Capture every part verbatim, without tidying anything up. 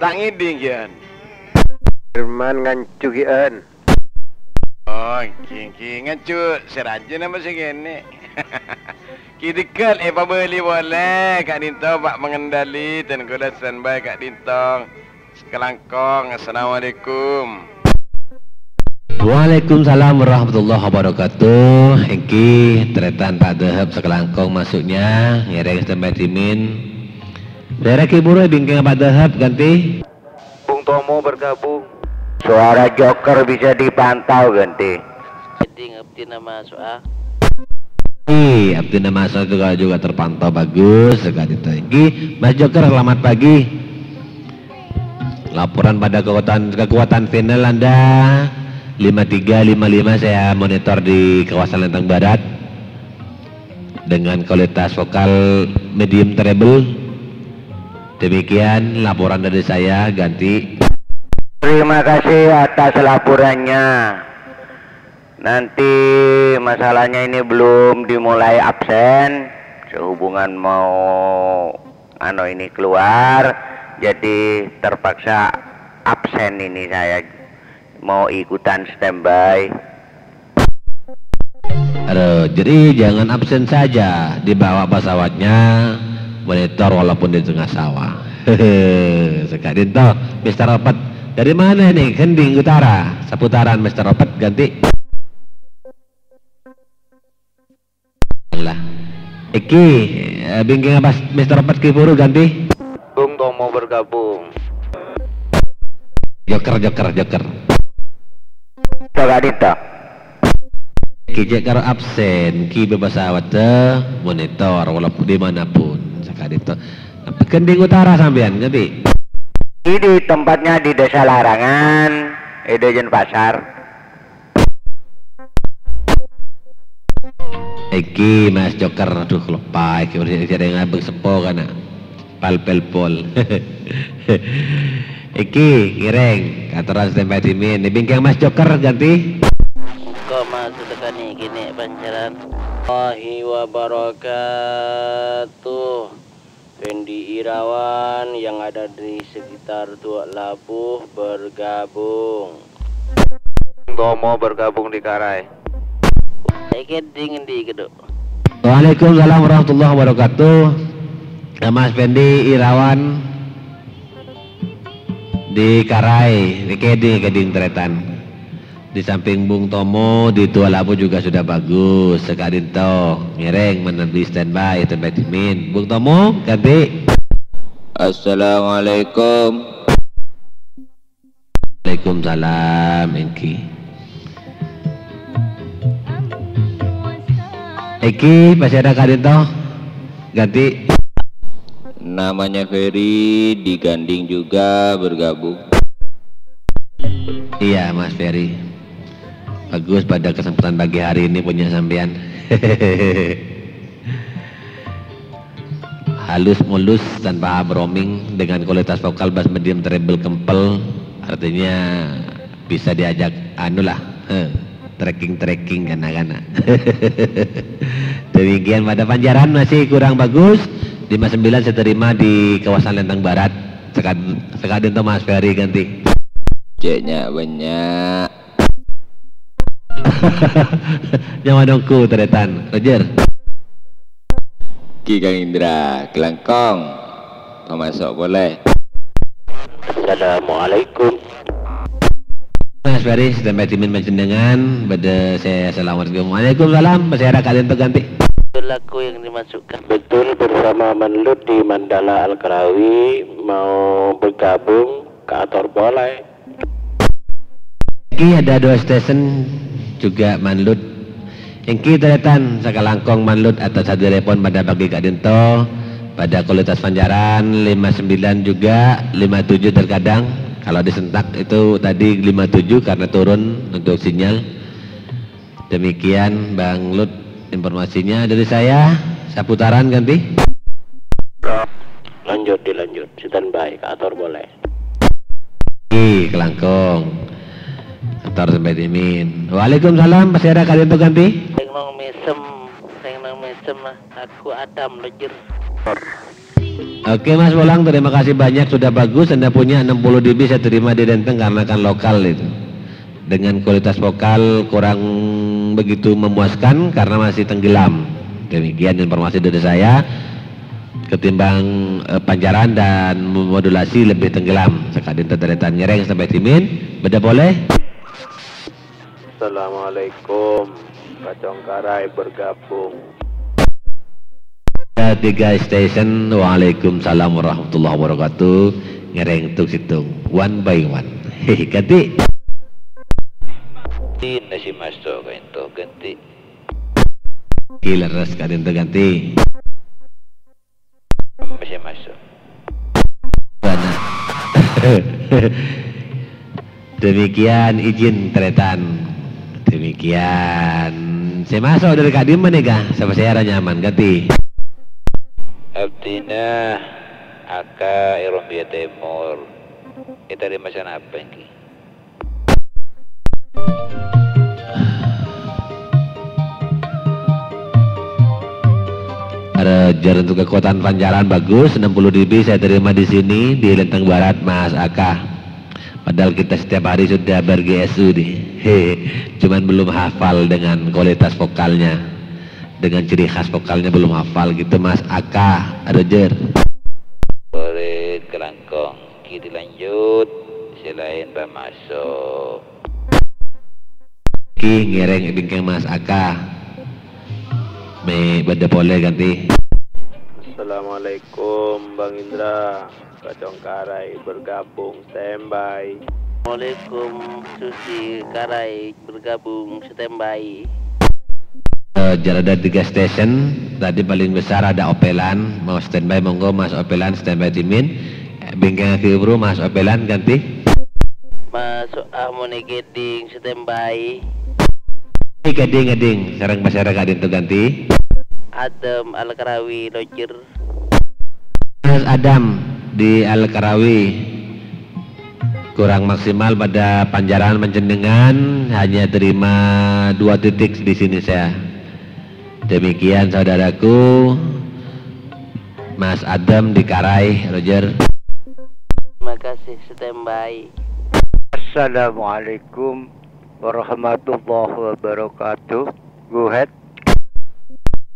Ta' ngèdhing, Gian. Firman ngancu, Gian. Oh, èngghi, èngghi. Ngancu sè rajin apa sè kènè'? Ki Degal, èpabâli polè ka'dinto, Pak Mengendali, dân kaulâ standby ka'dinto. Sakalangkong, assalamualaikum. Waalaikumsalam warahmatullahi wabarakatuh. Èngghi, tarètan Pak Dahab sakalangkong maksudnya, ngèrèng standby dhimèn. Dârâ Ki Buru bingkèng Pak Dahab, ganti. Bung Tomo bergabung. Suara joker bisa dipantau, ganti. Jadi, ngabdhina maso'a. Ih, abdhina maso'a itu kalau juga terpantau bagus sekali itu. Èngghi, Mas Joker, selamat pagi. Laporan pada kekuatan, kekuatan final Anda lima tiga lima lima, saya monitor di kawasan Lenteng Barat dengan kualitas vokal medium treble. Demikian laporan dari saya, ganti. Terima kasih atas laporannya. Nanti masalahnya ini belum dimulai absen, sehubungan mau anu ini keluar, jadi terpaksa absen ini saya, mau ikutan standby. Aduh, jadi jangan absen saja, dibawa pesawatnya, monitor walaupun di tengah sawah. Sè ka'dinto, Mister Opet. Dari mana ini? Gending Utara. Seputaran, Mister Opet, ganti. Lah. Iki, eh, bingkèng apa, Mister Opet, Ki Buru, ganti? Bung Tomo bergabung. Joker, joker, joker. Coba dinto. Ki cè' karo absen, ki bebas awat, eh, monitor, walaupun dimanapun, sè ka'dinto. Gending Utara sampèyan, ngerti? Ini tempatnya di Desa Larangan, di Denpasar. Iki Mas Joker, aduh, lupa, iki udah sering ngabek sepo, kan, nak? Pal pel pol. Iki, ngèrèng, katoran standby dhimèn. Bingkèng Mas Joker, ganti. Engko' maksud saka'nèka kènè' pancaran. Warahmatullahi wabarakatuh. Fendi Irawan yang ada di sekitar Tua Labuh bergabung. Tomo bergabung di Karai. Iki di ngendi, Keduk? Waalaikumsalam warahmatullahi wabarakatuh. Mas Fendi Irawan di Karai, di Keding, Keding Tretan. Di samping Bung Tomo, di Tua Labu juga sudah bagus. Sè ka'dinto, ngèrèng, manabi standby, standby dhimèn. Bung Tomo, ganti. Assalamualaikum. Waalaikumsalam, èngghi. Èngghi, pasèra ka'dinto? Ganti. Namanya Ferry, di Ganding juga bergabung. Iya, Mas Ferry. Bagus pada kesempatan pagi hari ini punya sampean. Halus mulus tanpa broming dengan kualitas vokal bass medium treble kempel. Artinya bisa diajak anu lah, eh, trekking-trekking kana-kana. Demikian pada Panjaran masih kurang bagus. Lima sembilan saya terima di kawasan Lenteng Barat. Sekad-, sekadin to Mas Ferry ganti. Ceknya banyak. Nyawa nongku teretan, Roger. Ki Kang Indra, kelangkong. Pamasok polè. Assalamualaikum. Mas Ferry, sampai timin panjenengan, pada saya selamat. Waalaikumsalam, Mas Era kalian tuh ganti. Itu lagu yang dimasukkan. Betul, bersama Manlut di Mandala Al-Karawi mau bergabung ke Ator Polè. Iki ada dua station juga Manlut. Engki taretan sakalangkong Manlut atas hadiripun pada pagi ka'dinto, pada kualitas panjaran lima sembilan juga, lima tujuh terkadang. Kalau disentak itu tadi lima tujuh karena turun untuk sinyal. Demikian Bang Lut informasinya dari saya. Saputaran ganti. Lanjut, dilanjut. Standby, ke Ator polè. Ih, kelangkong. Ator sampai dimin. Waalaikumsalam, Mas Era kalian tuh ganti. Sing nang mesem, sing nang mesem, aku Adam Lejir. Oke, Mas Bolang, terima kasih banyak, sudah bagus. Anda punya enam puluh D B saya terima di Lenteng karena kan lokal itu. Dengan kualitas vokal kurang begitu memuaskan karena masih tenggelam. Demikian informasi dari saya. Ketimbang, eh, pancaran dan modulasi lebih tenggelam. Sakadinto tarètan ngèrèng sampè' dhimèn. Bâdâ polè. Assalamualaikum. Kacongkarai bergabung. Ada tiga station. Waalaikumsalam warahmatullahi wabarakatuh. Ngèrèng tung-sèttong. One by one. Hehe, ghântè. Dinna sè maso' ka'ènto, ghântè. Ghi lerres ka'dinto ghântè. Masih masuk. Bâna. Demikian izin tarètan. Demikian. Sè maso' dâri ka'dimma nèka? Sapa sè ara nyaman, ghântè. Abdhina Aka è Rumbia Tèmor. Ètarèma sanapa ènggi? Ada jalan untuk kekuatan pancaran bagus, enam puluh D B saya terima di sini, di Lenteng Barat, Mas Aka. Padahal kita setiap hari sudah ber-G S U nih. He, cuman belum hafal dengan kualitas vokalnya, dengan ciri khas vokalnya belum hafal gitu, Mas Aka, Roger. Boleh kelangkong. Ghi dilanjut, sè laèn pamaso'. Ghi ngèrèng è bingkèng Mas Aka. Mè' bâdâ polè ghântè. Assalamualaikum, Bang Indra. Kacongkarai bergabung, standby. Waalaikum, Susi Karai. Bergabung, standby. Eh, Jarada tiga station, tadi paling besar ada Opelan, mau standby, monggo Mas Opelan standby dhimèn. Eh, bingkèng aghi buru Mas Opelan ghântè. Maso' amone keding standby. Eh, keding, keding, sareng pasèra ka'dinto ghântè. Adam Al-Karawi, Roger. Mas Adam di Al-Karawi. Kurang maksimal pada pancaran panjhennengan, hanya terima dua titik di sini saya. Demikian saudaraku, Mas Adam di Karai, Roger. Terima kasih, standby. Assalamualaikum warahmatullahi wabarakatuh. Go ahead.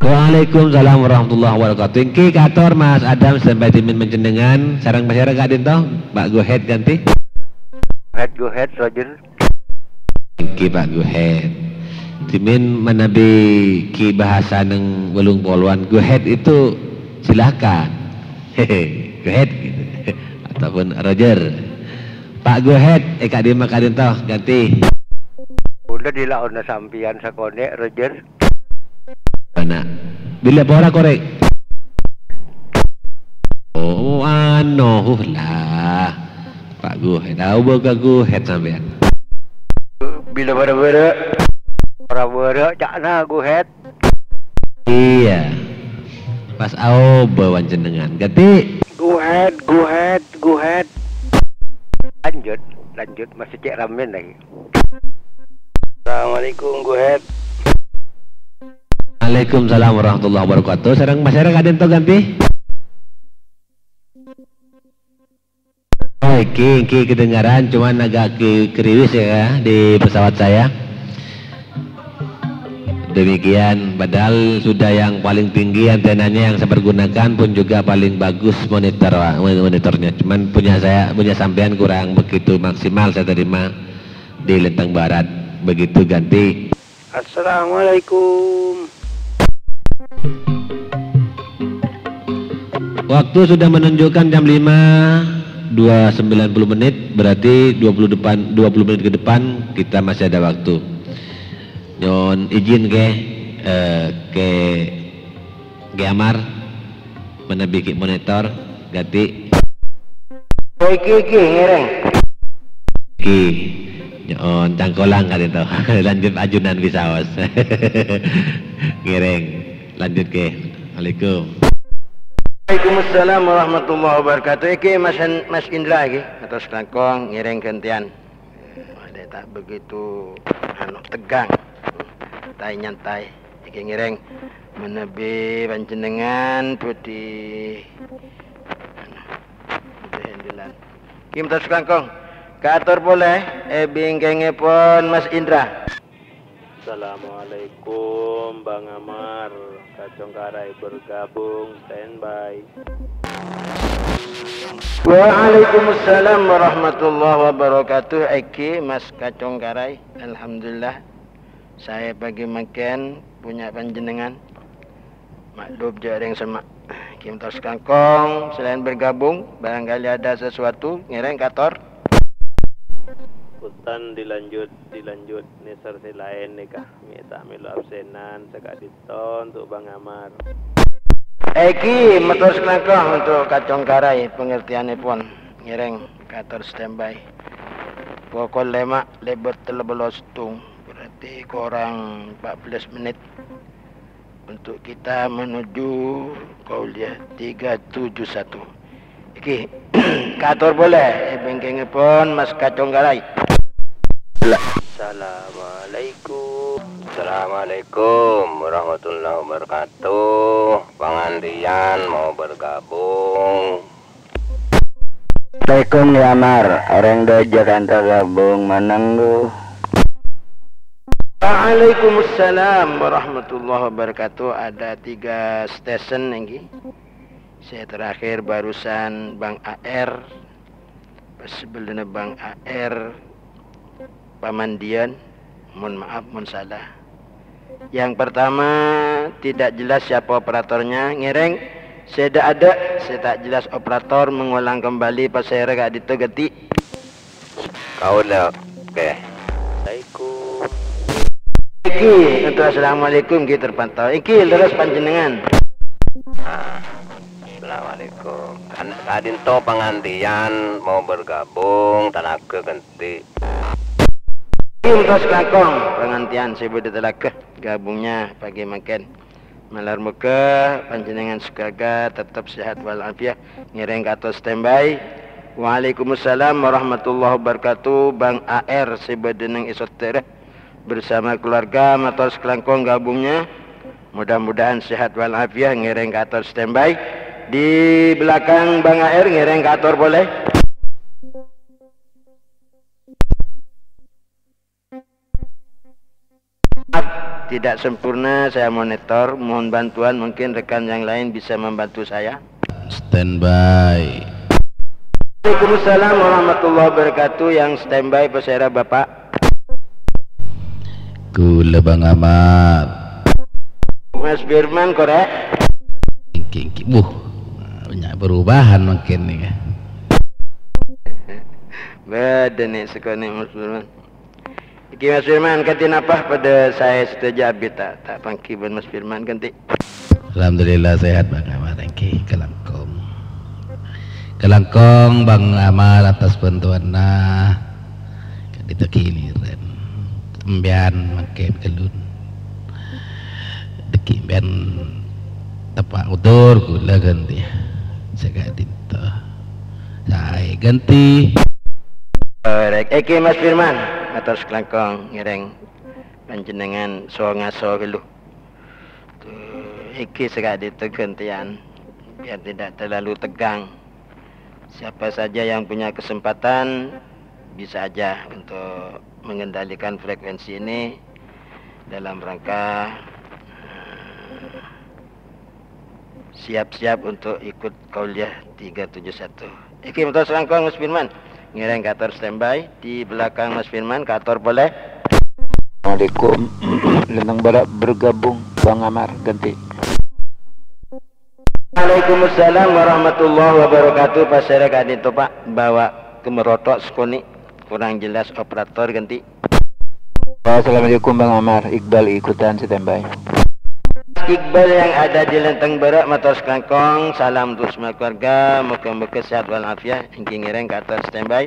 Waalaikumsalam warahmatullahi wabarakatuh. Ènggi kator Mas Adam standby dhimèn panjhennengan sareng pasèra ka'dinto, Pak Go ahead ghântè. Go ahead, go ahead, Roger. Ènggi, Pak, go ahead. Dhimèn manabi ghi bahasa neng wolung polowan, go ahead itu silakan. Hehe, go ahead gitu. Ataupun Roger. Pak, go ahead, è ka'dimma ka'dinto, ghântè. Kaulâ dilaona sampèyan sakonè', Roger. Ana'. Bilâ pora korè'? Oh, ano, huh, lah. Pak Guhet. Tao bâ' ka Guhet sampèyan? Bilâ bârâ-bârâ. Bârâ-bârâ, ca'na Guhet. Iyâ. Pas aobâ panjhennengan. Ghântè. Guhet, Guhet, Guhet. Lanjut, lanjut. Masih cè' rammèna lagi. Assalamualaikum, Guhet. Waalaikumsalam warahmatullahi wabarakatuh. Sareng masyarakat ento ghântè. Oh, iki, iki kedengaran, cuman agak ke-, gerimis ya, di pesawat saya. Demikian, padahal sudah yang paling tinggi antenanya yang saya pergunakan pun juga paling bagus monitor, Pak, monitornya. Cuman punya saya, punya sampean kurang begitu maksimal saya terima di Lenteng Barat. Begitu ghântè. Assalamualaikum. Waktu sudah menunjukkan jam lima, dua sembilan puluh menit, berarti dua puluh depan, dua puluh menit ke depan kita masih ada waktu. Nyo'on izin ke, eh, ke Ghi Amar, manabi ghi' monitor, ghântè. Oh, iki, iki, ngèrèng. Iki, nyo'on cangkolang kali to. Lanjut ajunan bisaos. Ngèrèng. Lanjut, Ki. Assalamualaikum. Waalaikumsalam warahmatullahi wabarakatuh. Iki Mas Hen-, Mas Indra iki. Atas langkong, ngèrèng ghântèyan. Ada tak begitu, anu, tegang. Nyantai-nyantai. Iki ngèrèng manabi panjhennengan budi Kim terus langkong. Kaator polè è bingkèngèpon Mas Indra. Assalamualaikum, Bang Amar. Kacongkarai bergabung, standby. Waalaikumsalam warahmatullahi wabarakatuh. Èngghi, Mas Kacongkarai. Alhamdulillah. Saè pagi mangkèn punya panjhennengngan. Maklum jhâ' rèng semma'. Kim terus langkong, selain bergabung, barangkali ada sesuatu, ngèrèng kaator. Utan dilanjut, dilanjut, nèser sè laèn nèka. Mè' ta' mèlo absènan, saka'dinto untuk Bang Amar. Èngghi, mator sakalangkong untuk Kacongkarai, pengertianèpon. Ngèrèng kaator standby. Pokol lèma' lèbât tello bellâs sèttong, berarti korang empat belas menit untuk kita menuju kuliah tiga tujuh satu. Èngghi, kaator polè è bingkèngèpon Mas Kacongkarai. Assalamualaikum. Assalamualaikum warahmatullahi wabarakatuh. Pangandiyân mau bergabung. Assalamualaikum, ya Mar. Orèng dâjâ kanta gabung manenggu. Waalaikumsalam warahmatullahi wabarakatuh. Ada tiga station èngghi. Sè terakhir barusan Bang A R. Pas sebelumnya Bang A R, Pamandiyan, mohon maaf, mohon salah. Yang pertama, tidak jelas siapa operatornya, ngèrèng sè dâ'-adâ', sè ta' jelas operator, mengulang kembali, pasèra ka'dinto ghântè. Kaulâ, oke. Assalamualaikum. Èngghi, untuk assalamualaikum, èngghi terpantau. Èngghi, leres panjhennengngan. Ah, assalamualaikum. Kan, ka'dinto pangandiyân mau bergabung, talaga ghântè. Èngghi, untuk sakalangkong, pangandiyân sè bâdâ talaga, gabungnya pagi mangkèn. Malar moghâ panjhennengngan sakalangkong tetep sehat walafiat. Ngèrèng kaator standby. Waalaikumsalam warahmatullahi wabarakatuh. Bang A R sè bâdâ neng è Sotera bersama keluarga, mator sakalangkong gabungnya. Mudah-mudahan sehat walafiat. Ngèrèng kaator standby. Di belakang Bang A R, ngèrèng kaator polè. Maaf, tidak sempurna saya monitor. Mohon bantuan, mungkin rekan yang lain bisa membantu saya. Standby. Waalaikumsalam warahmatullahi wabarakatuh. Yang standby, pasèra, Bapak? Kaulâ, Bang Amar. Mas Firman, korèk? Èngghi, èngghi. Wuh, banyak perubahan mungkin nih, ya. Bâdâ nè' sakonè', Mas Firman. Èngghi, Mas Firman, ghântè napa padâ saè sadhâjâ abit ta', ta' pangghi bân Mas Firman ghântè. Alhamdulillah sehat, Bang Amar, èngghi, kalangkong. Kalangkong, Bang Amar, atas bantuanna. Ka'dinto ghiliran. Sampèyan mangkèn ghâllu. Dhâggi' sampèyan teppa' otor, kaulâ ghântè. Saka'dinto. Saè ghântè. Orèk, èngghi Mas Firman, mator sakalangkong ngèrèng panjhennengngan so-ngaso ghâllu. Tuh, èngghi saka'dinto ghântèyan, biar tidak terlalu tegang. Siapa saja yang punya kesempatan, bisa aja untuk mengendalikan frekuensi ini dalam rangka, eh, siap-siap untuk ikut kuliah tiga tujuh satu. Èngghi, mator sakalangkong, Mas Firman. Ngèrèng kaator standby di belakang Mas Firman, kaator polè. Assalamualaikum. Lenteng Barat bergabung, Bang Amar, ghântè. Waalaikumsalam warahmatullahi wabarakatuh. Pasèra ka'dinto, Pak? Bawa kemerotok sakonè'. Kurang jelas operator, ghântè. Assalamualaikum, Bang Amar. Iqbal ikutan standby. Iqbal yang ada di Lenteng Barat, mator sakalangkong, salam untuk semua keluarga, moga-moga sehat walafiat. Èngghi, ngèrèng kaator standby.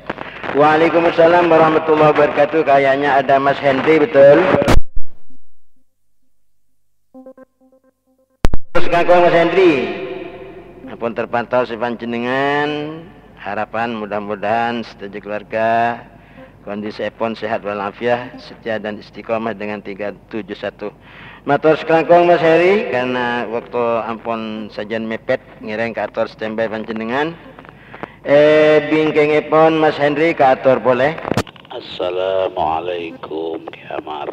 Waalaikumsalam warahmatullahi wabarakatuh. Kayaknya ada Mas Henry, betul? Terus kangkong Mas Henry. Ampon terpantau sè panjhennengngan. Harapan mudah-mudahan sadhâjâ keluarga kondisièpon sehat walafiat, setia dan istiqomah dengan tiga tujuh satu. Mator sakalangkong Mas Heri, karena waktu ampon sajân mèpèt, ngèrèng kaator standby panjhennengngan. Eh, bingkèngèpon Mas Henry kaator polè. Assalamualaikum, Ki Amar.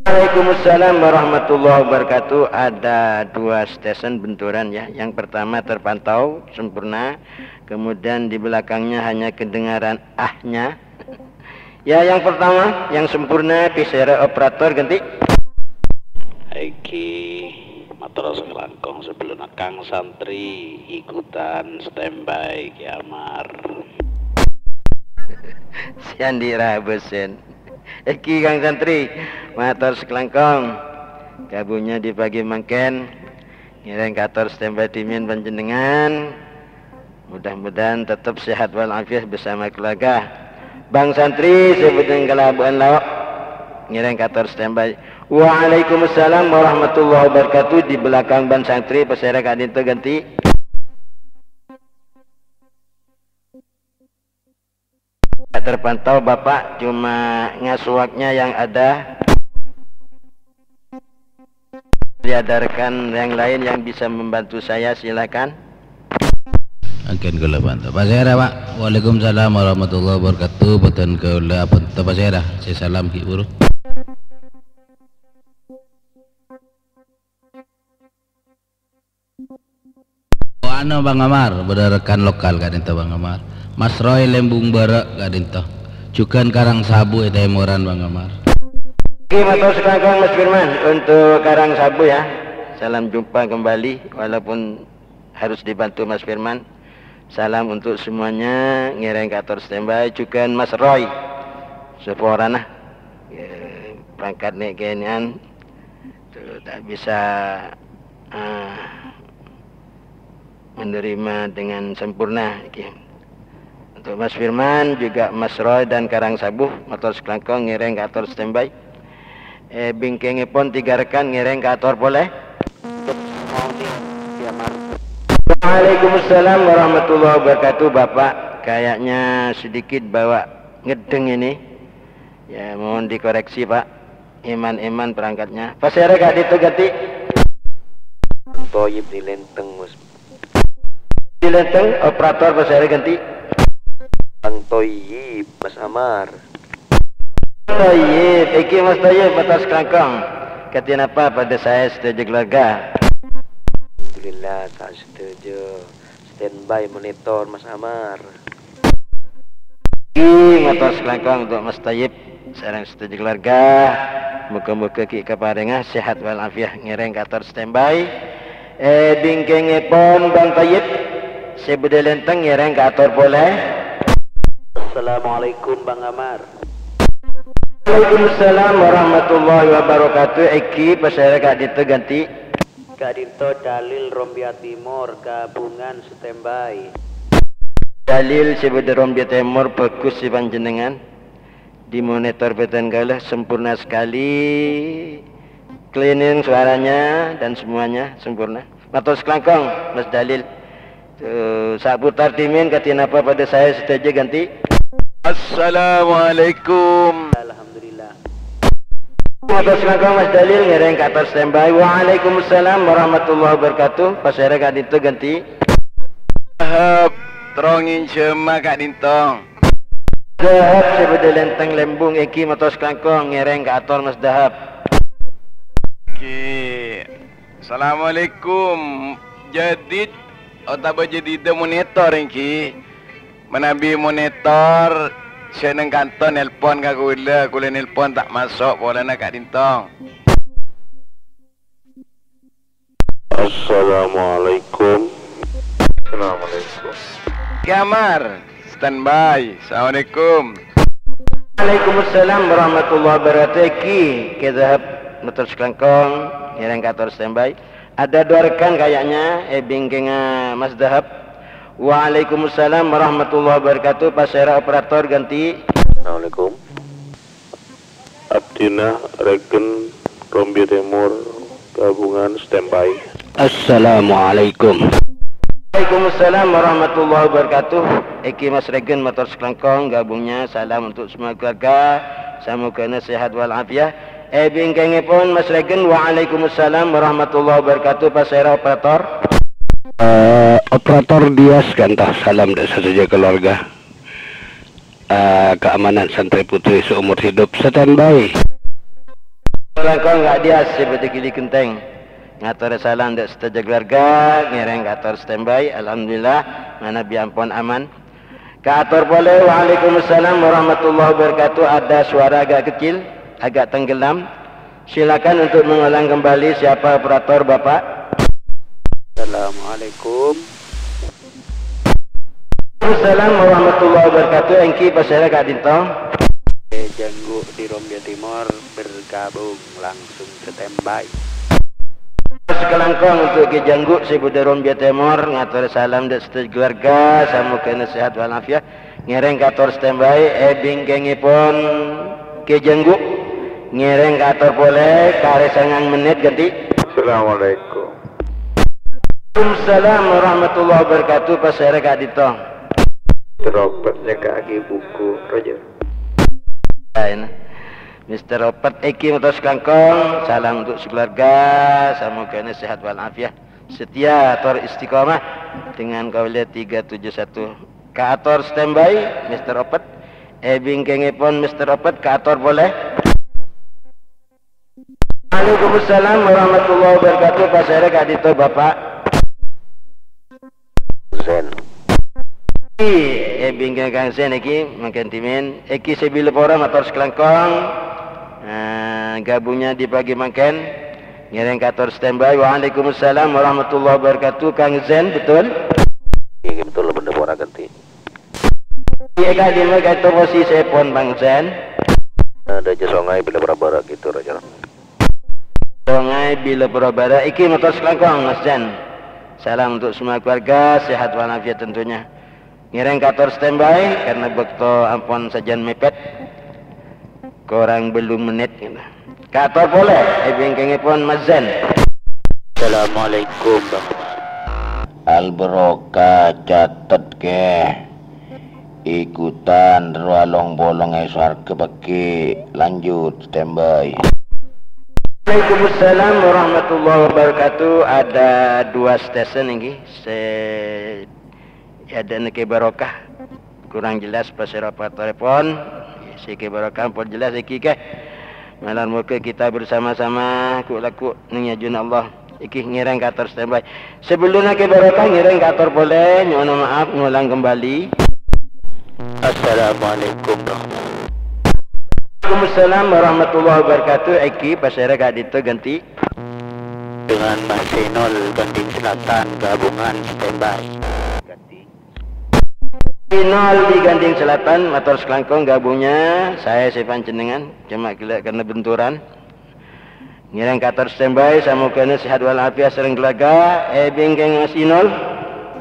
Waalaikumsalam warahmatullahi wabarakatuh. Ada dua station benturan, ya. Yang pertama terpantau sempurna, kemudian di belakangnya hanya kedengaran ahnya. Ya, yang pertama, yang sempurna, pasèra operator ghântè. Èngghi, mator sakalangkong sabellunna Kang Santri ikutan standby, Ki Amar. Si Andi Rabusen. Èngghi, Kang Santri, mator sakalangkong. Ghâbungnga di pagi mangkèn. Ngèrèng kaator standby dhimèn panjhennengngan. Mudah-mudahan tetap sehat walafiat bersama keluarga. Bang Santri, sè bâdhân kalabu'ân lao'. Ngèrèng kaator standby. Waalaikumsalam warahmatullahi wabarakatuh. Di belakang Bang Santri, pasèra ka'dinto ghântè. Tidak terpantau, Bapak, cuma ngasuaknya yang ada. Tidak ada rekan yang lain yang bisa membantu saya, silakan. Agen kaulâ pantau. Pasèra, Pak. Waalaikumsalam warahmatullahi wabarakatuh. Bâdhân kaulâ pantau, pasèra. Sè salam ghi' buru. Oh, anu, Bang Amar, bâdâ rekan lokal ka'dinto, Bang Amar. Mas Roy Lembung Bârâ' ka'dinto. Jhughân Karang Sabu è tèmoran, Bang Amar. Oke, mator sakalangkong, Mas Firman. Untuk Karang Sabu, ya. Salam jumpa kembali, walaupun harus dibantu Mas Firman. Salam untuk semuanya, ngèrèng kaator standby. Jhughân Mas Roy. Saporana. Eh, perangkat nè' kènè'an. Tuh, tak bisa, ah, menerima dengan sempurna, iki. Untuk Mas Firman, juga Mas Roy dan Karang Sabu, mator sakalangkong ngèrèng kaator standby. Eh, bingkèngèpon tiga rekan ngèrèng kaator polè. Waalaikumsalam warahmatullahi wabarakatuh, Bapak. Kayaknya sedikit bawa ngedeng ini. Ya, mohon dikoreksi, Pak. Eman-eman perangkatnya. Pasèra ka'dinto ghântè. Toyib di Lenteng, Mas. Di Lenteng, operator pasèra ghântè. Bang Toyib, Mas Amar. Toyib, èngghi Mas Toyib, mator sakalangkong. Kadhi napa padâ saè sadhâjâ keluarga? Alhamdulillah, ta' sadhâjâ. Standby monitor, Mas Amar. Èngghi, mator sakalangkong untuk Mas Toyib sareng sadhâjâ keluarga. Moga-moga ghi' kaparèngnga sehat walafiat, ngèrèng kaator standby. Eh, bingkèngèpon Bang Toyib, sè bâdâ Lenteng ngèrèng kaator polè. Assalamualaikum, Bang Amar. Waalaikumsalam warahmatullahi wabarakatuh. Èngghi, pasèra ka'dinto ghântè. Ka'dinto Dalil Rombia Timor, Gabungan standby. Dalil sè bâdâ Rombia Timor, bagus sè panjhennengngan. Di monitor bâdhân kaulâ sempurna sekali. Cleaning suaranya dan semuanya sempurna. Mator sakalangkong, Mas Dalil. Tuh, saputar dhimèn kadhi napa padâ saè sadhâjâ ghântè. Assalamualaikum. Alhamdulillah. Mator sakalangkong, Mas Dalil, ngèrèng kaator standby. Waalaikumsalam warahmatullahi wabarakatuh. Pasèra ka'dinto ghântè. Dahab, terro ngènjhâmma ka'dinto. Dahab sè bâdâ Lenteng Lembung èngghi mator sakalangkong ngèrèng kaator Mas Dahab. Oke. Assalamualaikum. Jadid otabâ Jadida monitor èngghi? Manabi monitor sè neng kanto nelpon ka kaulâ, kaulâ nelpon ta' maso' polana ka'dinto. Assalamualaikum. Assalamualaikum. Ki Amar, standby. Assalamualaikum. Waalaikumsalam warahmatullahi wabarakatuh. Èngghi, Ki Dahab, mator sakalangkong, ngèrèng kaator standby. Ada dua rekan kayaknya, eh, bingkèngnga Mas Dahab. Waalaikumsalam warahmatullahi wabarakatuh. Pasèra operator ghântè. Assalamualaikum. Abdhina règen Rombia Timor, Gabungan standby. Assalamualaikum. Waalaikumsalam warahmatullahi wabarakatuh. Èngghi Mas Regen mator sakalangkong, gabungnya salam untuk semua keluarga. Samogana sehat walafiat. Eh, bingkèngèpon Mas Regen, waalaikumsalam warahmatullahi wabarakatuh. Pasèra operator? Eh, Operator Dias ka'dinto, salam dâ' sadhâjâ keluarga. Eh, keamanan santri putri seumur hidup, standby. Langkong Kak Dias sè bâdâ è Gili Genteng. Ngatorè salam dâ' sadhâjâ keluarga, ngèrèng kator standby. Alhamdulillah, manabi ampon aman. Kator polè, waalaikumsalam warahmatullahi wabarakatuh. Ada suara agak kecil, agak tenggelam. Silakan untuk mengulang kembali, siapa operator, Bapak? Assalamualaikum. Waalaikumsalam warahmatullahi wabarakatuh. Èngghi pasèra ka'dinto? Kè Janggu di Rombia Timor bergabung langsung standby. Sakalangkong untuk Kè Janggu sè bâdâ Rombia Timor, ngatorè salam dâ' sadhâjâ keluarga, samogâna sehat walafiat. Ngèrèng kator standby, è bingkèngèpon Kè Janggu. Ngèrèng kator polè, karè sangang mennit ghântè. Assalamualaikum. Waalaikumsalam warahmatullahi wabarakatuh. Pasèra ka'dinto? Robert nyèka'aghi buku, Roger. Laèn. Mister Robert, èngghi mator sakalangkong, salam untuk sekeluarga, samogâna sehat walafiat, setia tor istiqomah dengan kaulâ tiga tujuh satu. Kator standby, Mister Robert. È bingkèngèpon Mister Robert, kator polè. Waalaikumsalam warahmatullahi wabarakatuh. Pasèra ka'dinto, Bapak? Zen. È bingkèng Kang Zen èngghi, mangkèn dhimèn. Èngghi sè bilâ pora mator sakalangkong. Eh, gabungnya di pagi mangkèn. Ngèrèng kator standby. Waalaikumsalam warahmatullahi wabarakatuh. Kang Zen, betul? Èngghi, betul, bendher pora ghântè. Iyâ, Kak, dimma ka'dinto posisipon, Bang Zen? Ada aja Songai bilâ pora bârâ' gitu, Roger. Songai bilâ pora bârâ'. Èngghi mator sakalangkong, Mas Zen. Salam untuk semua keluarga, sehat walafiat tentunya. Ngèrèng kator standby, karena bâkto ampon sajân mèpèt. Korang bâllung mennit, gitu. Kator polè, è bingkèngèpon Mas Zen. Assalamualaikum, Bang. Al-Barokah, catet, Kè. Ikutan, rowa long-polong è sowarghâ paghi'. Lanjut, standby. Waalaikumsalam warahmatullahi wabarakatuh. Ada dua stesen èngghi, sè È adâ'na Kè Barokah. Kurang jelas pasèra operatorèpon. Sè Kè Barokah ampon jelas èngghi, Kè. Malar mogâ kita bersama-sama ghu'-lagghu' neng è ajunanna Allah. Èngghi ngèrèng kator standby. Sabellunna Kè Barokah ngèrèng kator polè, nyo'ona maaf, ngolang kembali. Assalamualaikum warahmatullahi wabarakatuh. Waalaikumsalam warahmatullahi wabarakatuh. Èngghi pasèra ka'dinto ghântè? Dengan Mas Sinol, Ganding Selatan, gabungan standby. Sinol di Ganding Selatan, mator sakalangkong gabungnya, saè sè panjhennengngan, coma ghellâ' karena benturan. Ngèrèng kator standby, samogâna sehat walafiat sareng keluarga, è bingkèng Mas Sinol,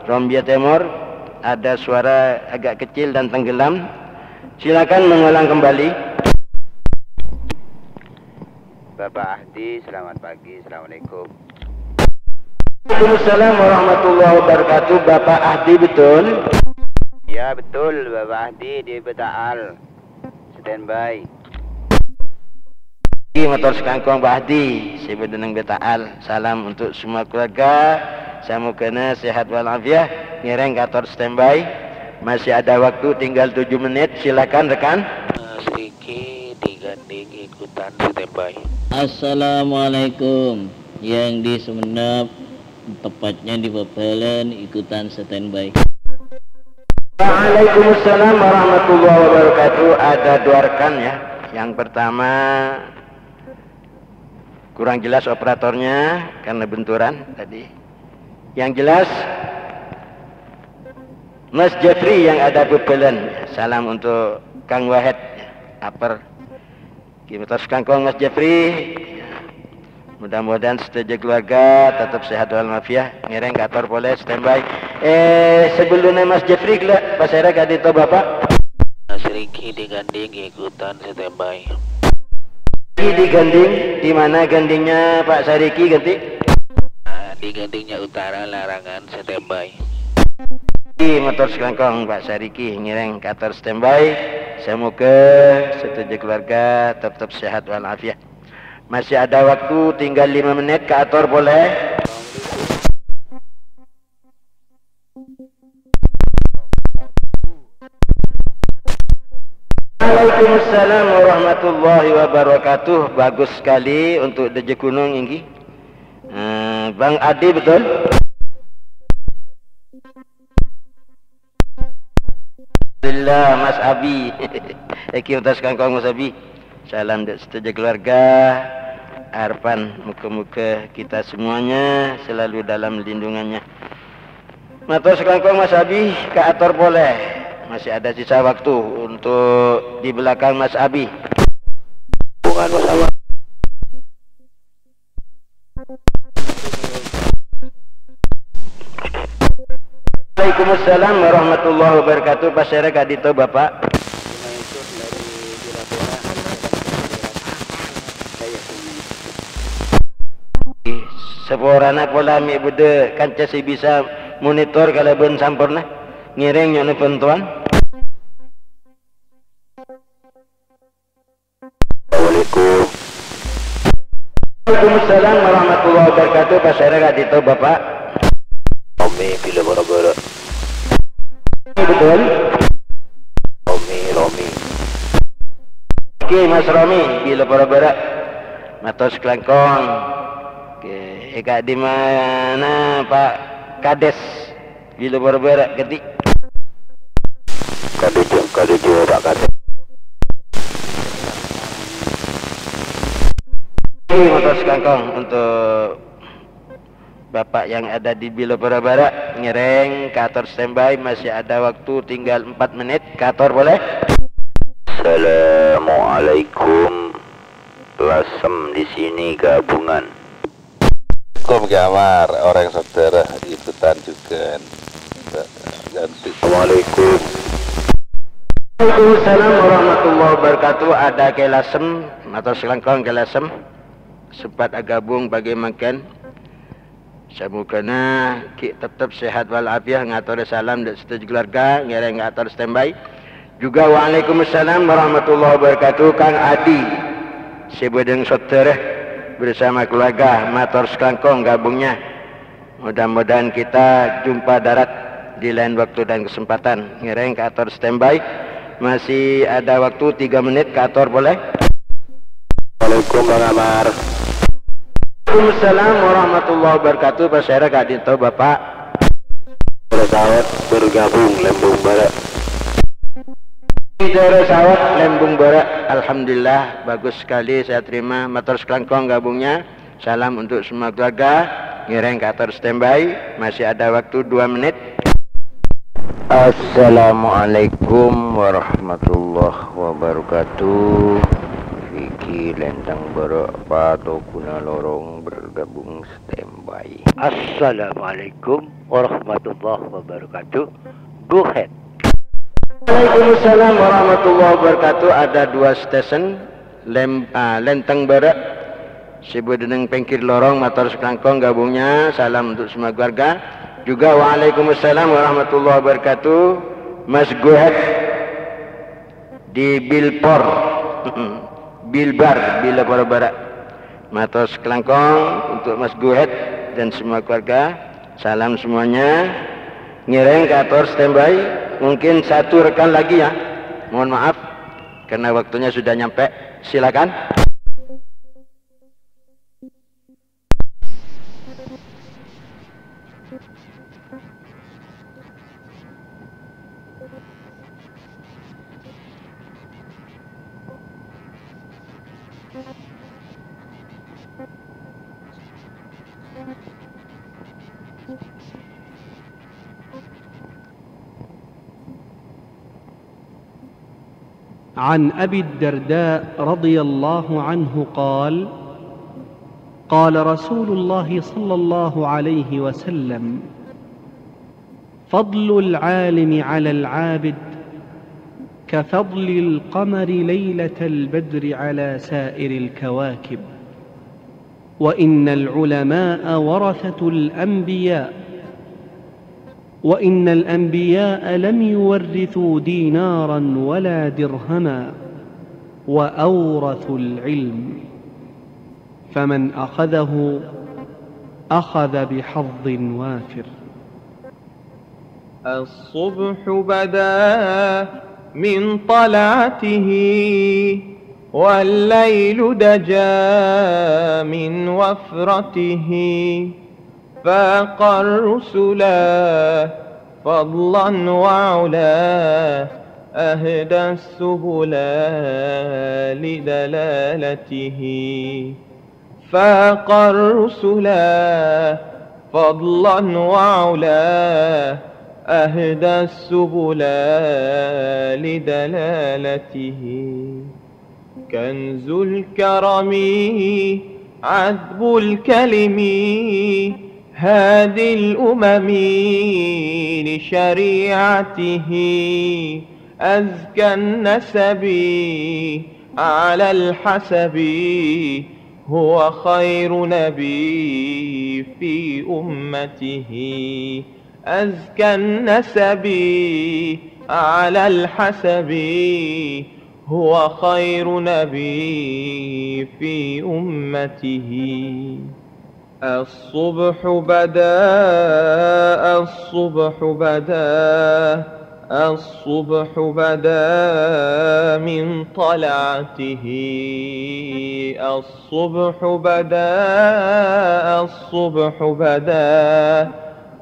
Rombia Timor, ada suara agak kecil dan tenggelam. Silakan mengulang kembali. Bapak Ahdi, selamat pagi. Assalamualaikum. Waalaikumsalam warahmatullahi wabarakatuh. Bapak Ahdi, betul? Ya, betul, Bapak Ahdi di Betaal. Standby. Èngghi mator sakalangkong Pak Ahdi, sè bâdâ neng Betaal. Salam untuk semua keluarga. Samogâna sehat walafiat. Ngèrèng kator standby. Masih ada waktu, tinggal tujuh menit. Silakan, rekan. Mas Riki di Ganding ikutan standby. Assalamualaikum. Yang di Sumenep, tepatnya di Bebelen, ikutan standby. Waalaikumsalam warahmatullahi wabarakatuh. Ada dua rekan, ya. Yang pertama, kurang jelas operatornya karena benturan tadi. Yang jelas, Mas Jeffrey yang ada Bebelen. Salam untuk Kang Wahed, Aper. Èngghi mator sakalangkong Mas Jeffrey. Mudah-mudahan sadhâjâ keluarga tetap sehat walafiat. Ngèrèng kator polè, standby. Eh, sabellunna Mas Jeffrey, ghellâ' pasèra ka'dinto, Bapak? Mas Riki di Ganding ikutan standby. Riki di Ganding, di mana Gandingnya Pak Sariki, ghântè? Ah, di Gandingnya Utara, Larangan, standby. Èngghi mator sakalangkong Pak Sariki, ngèrèng kator standby. Samogâ sadhâjâ keluarga tetap sehat walafiat. Masih ada waktu, tinggal lima menit, kator polè. Waalaikumsalam warahmatullahi wabarakatuh. Bagus sekali untuk Dejje Gunung, èngghi. Eh, Bang Adi, betul? Alhamdulillah, Mas Abi. Èngghi, mator kalangkong, Mas Abi. Salam dâ' sadhâjâ keluarga. Harapan moga-moga kita semuanya selalu dalam lindungannya. Mator sakalangkong, Mas Abi, kaator polè. Masih ada sisa waktu untuk di belakang Mas Abi. Hubungan bersama. Waalaikumsalam warahmatullahi wabarakatuh. Pasèra ka'dinto, Bapak? Saporana pola mè' bâdâ kanca sè bisa monitor kalabân samporna. Ngèrèng nyo'ona bhântowan. Assalamualaikum. Waalaikumsalam warahmatullahi wabarakatuh. Pasèra ka'dinto, Bapak? Romi, Bilâ Bârâ'-Bârâ'. Betul? Romi, Romi. Oke, Mas Romi, Bilâ Bârâ'-Bârâ'. Mator sakalangkong. Oke, è ka'dimma, Pak Kades? Bilâ Bârâ'-Bârâ', kadhi. Kadhâjâ, kadhâjâ, Pak Kadhâjâ. Ini mator sakalangkong untuk Bapak yang ada di Bilâ Bârâ'-Bârâ', ngèrèng kaator standby, masih ada waktu tinggal empat menit, kaator boleh? Assalamualaikum. Lasem di sini gabungan. Assalamualaikum, Ki Amar. Orèng sadhâjâ ikutan jhughân. Ganti. Assalamualaikum. Waalaikumsalam warahmatullahi wabarakatuh. Ada Kè Lasem, mator sakalangkong Kè Lasem. Sempat agabung pagi mangkèn. Samogana ghi' tettep sehat wal afiat, ngatorè salam dâ' sadhâjâ keluarga, ngèrèng kaator standby. Juga waalaikumsalam warahmatullahi wabarakatuh, Kang Adi. Sè bâdhâng saudara bersama keluarga, mator sakalangkong gabungnya. Mudah-mudahan kita jumpa darat di lain waktu dan kesempatan. Ngèrèng kaator standby. Masih ada waktu tiga menit, kaator boleh? Assalamualaikum, Bang Amar. Waalaikumsalam warahmatullahi wabarakatuh. Pasèra ka'dinto, Bapak? Pesawat bergabung Lembung Barat. Di daerah Sawat, Lembung Barat. Alhamdulillah, bagus sekali, saya terima. Mator sakalangkong gabungnya. Salam untuk semua keluarga. Ngèrèng kaator standby. Masih ada waktu dua menit. Assalamualaikum warahmatullahi wabarakatuh. Vicky Lentang Barak, Pato Gunalorong bergabung standby. Assalamualaikum warahmatullahi wabarakatuh. Go ahead. Waalaikumsalam warahmatullahi wabarakatuh. Ada dua station, Lem-, ah, Lenteng Barak, sè bâdâ neng pèngghir lorong, mator sakalangkong gabungnya. Salam untuk semua keluarga. Juga waalaikumsalam warahmatullahi wabarakatuh. Mas Guhet di Bilpor, Bilbar, Bilapor Barak. Mator sakalangkong untuk Mas Guhet dan semua keluarga. Salam semuanya. Ngèrèng kaator standby. Mungkin satu rekan lagi ya. Mohon maaf karena waktunya sudah nyampe. Silakan. عن أبي الدرداء رضي الله عنه قال: قال رسول الله صلى الله عليه وسلم: فضل العالم على العابد كفضل القمر ليلة البدر على سائر الكواكب، وإن العلماء ورثة الأنبياء، وإن الأنبياء لم يورثوا دينارا ولا درهما، وأورثوا العلم، فمن أخذه أخذ بحظ وافر. الصبح بدا من طلعته، والليل دجا من وفرته، فاق الرسلا فضلا وعلا، أهدى السبلا لدلالته. فاق الرسلا فضلا وعلا، أهدى السبلا لدلالته. كنز الكرم عذب الكلم، هادي الأمم لشريعته. أزكى النسب على الحسب، هو خير نبي في أمته. أزكى النسب على الحسب، هو خير نبي في أمته. الصبح بدا، الصبح بدا، الصبح بدا من طلعته. الصبح بدا، الصبح بدا،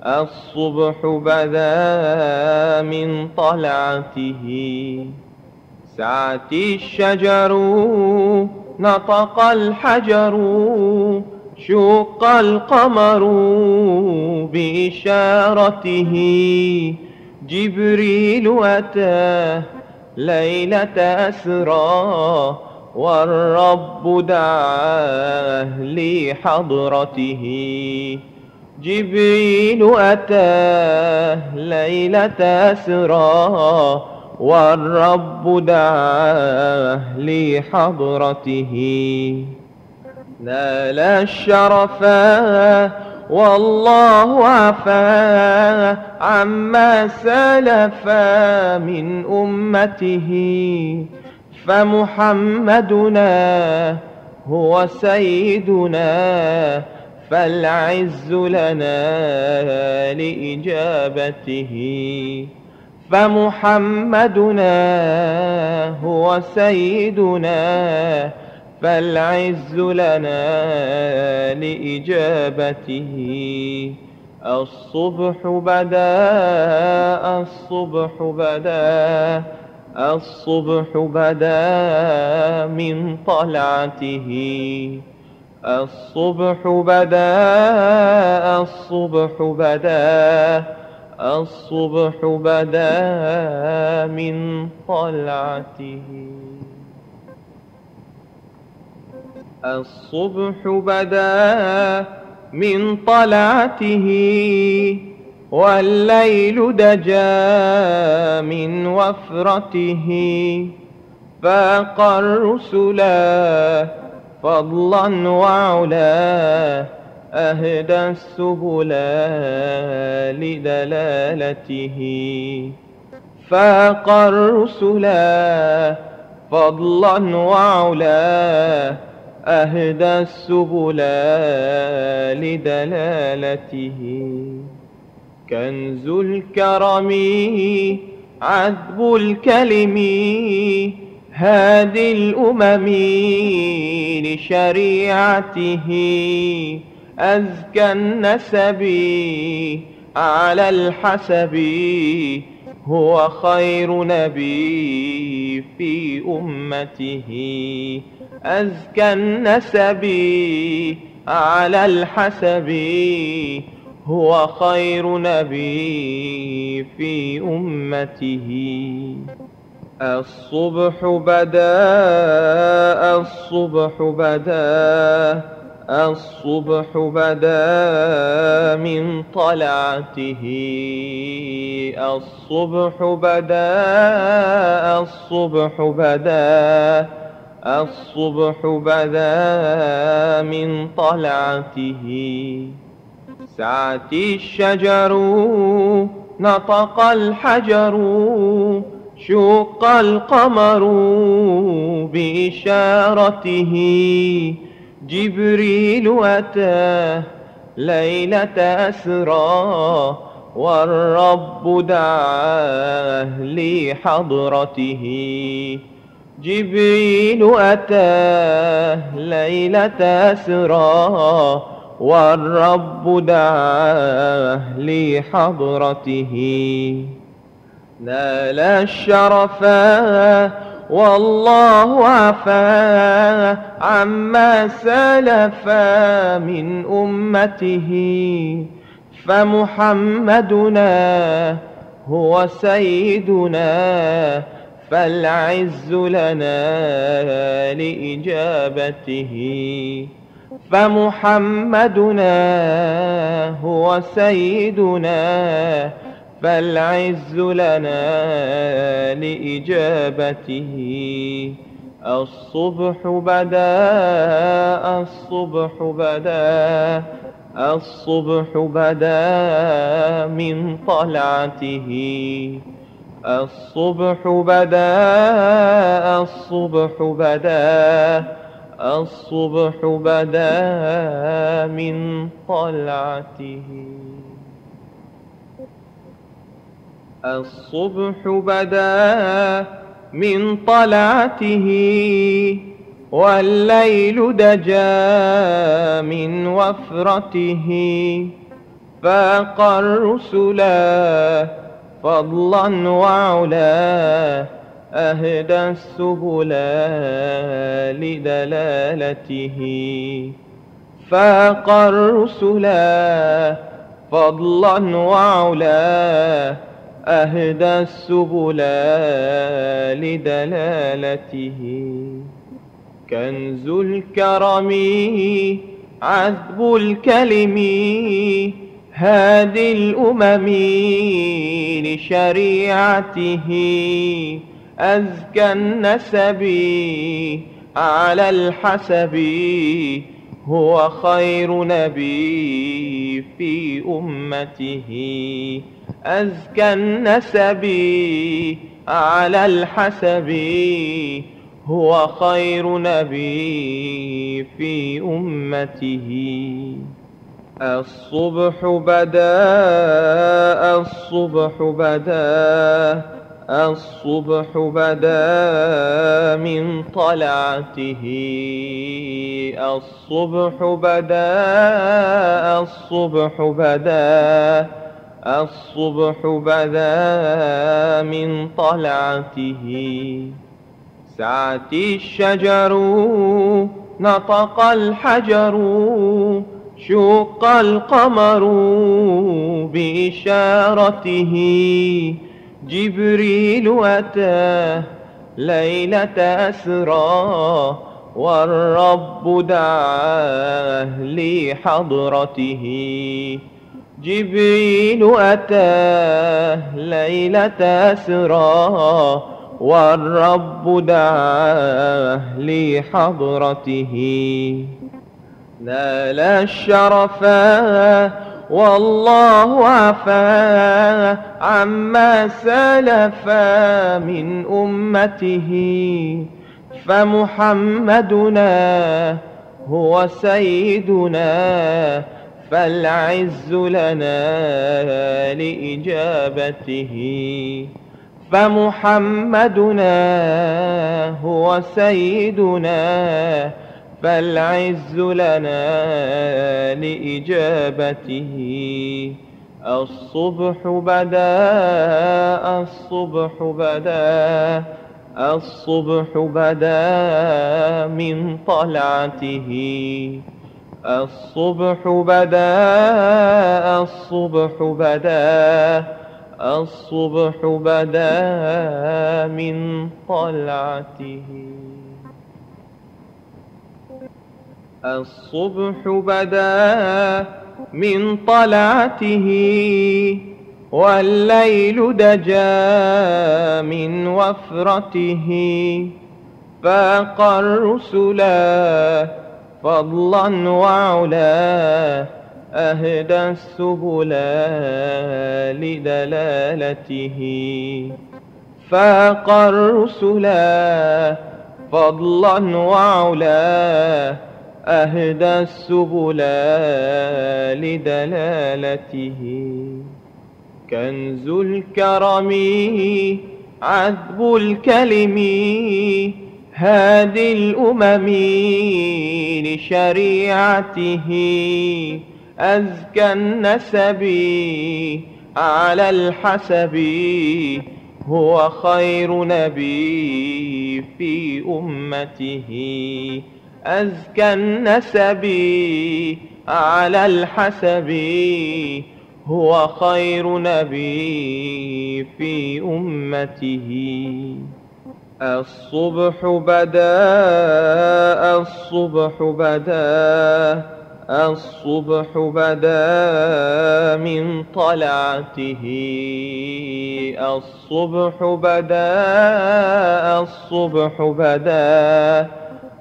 الصبح بدا من طلعته. سعت الشجر، نطق الحجر، شق القمر بإشارته. جبريل أتى ليلة أسرى، والرب دعاه لحضرته. جبريل أتى ليلة أسرى، والرب دعاه لحضرته. نال الشرفا والله عفا عما سلف من أمته. فمحمدنا هو سيدنا، فالعز لنا لإجابته. فمحمدنا هو سيدنا، فالعز لنا لإجابته. الصبح بدا، الصبح بدا، الصبح بدا من طلعته. الصبح بدا، الصبح بدا، الصبح بدا من طلعته. الصبح بدا من طلعته، والليل دجا من وفرته. فاق الرسلا فضلا وعلا، أهدى السبلا لدلالته. فاق الرسلا فضلا وعلا، أهدى السبلا لدلالته. كنز الكرم عذب الكلم، هادي الأمم لشريعته. أزكى النسب على الحسب، هو خير نبي في أمته. أزكى النسب على الحسب، هو خير نبي في أمته. الصبح بدا، الصبح بدا، الصبح بدا من طلعته. الصبح بدا، الصبح بدا، الصبح بدا من طلعته. سعت الشجر، نطق الحجر، شق القمر بإشارته. جبريل أتى ليلة أسرى، والرب دعاه لحضرته. جبريل أتاه ليلة أسرى، والرب دعاه لحضرته. نال الشرفا والله عفا عما سلف من أمته، فمحمدنا هو سيدنا، فالعز لنا لإجابته. فمحمدنا هو سيدنا، فالعز لنا لإجابته. الصبح بدا، الصبح بدا، الصبح بدا من طلعته. الصبح بدا، الصبح بدا، الصبح بدا من طلعته. الصبح بدا من طلعته، والليل دجا من وفرته. فاق الرسلا فضلا وعلا، أهدى السبلا لدلالته. فاق الرسلا فضلا وعلا، أهدى السبلا لدلالته. كنز الكرم عذب الكلم هادي الأمم لشريعته. أزكى النسب على الحسب هو خير نبي في أمته. أزكى النسب على الحسب هو خير نبي في أمته. الصبح بدا، الصبح بدا، الصبح بدا من طلعته. الصبح بدا، الصبح بدا، الصبح بدا من طلعته. سعت الشجر، نطق الحجر، شق القمر بإشارته. جبريل أتى ليلة أسرى، والرب دعاه لحضرته. جبريل أتى ليلة أسرى، والرب دعاه لحضرته. نال الشرفا والله عفا عما سلف من أمته. فمحمدنا هو سيدنا، فالعز لنا لإجابته. فمحمدنا هو سيدنا، فالعز لنا لإجابته. الصبح بدا، الصبح بدا، الصبح بدا من طلعته. الصبح بدا، الصبح بدا، الصبح بدا من طلعته. الصبح بدا من طلعته، والليل دجا من وفرته. فاق الرسلا فضلا وعلا، أهدى السبلا لدلالته. فاق الرسلا فضلا وعلا، أهدى السبلا لدلالته. كنز الكرم، عذب الكلم، هادي الأمم لشريعته، أزكى النسب على الحسب، هو خير نبي في أمته، أزكى النسب على الحسب، هو خير نبي في أمته. الصبح بدا، الصبح بدا، الصبح بدا من طلعته. الصبح بدا، الصبح بدا،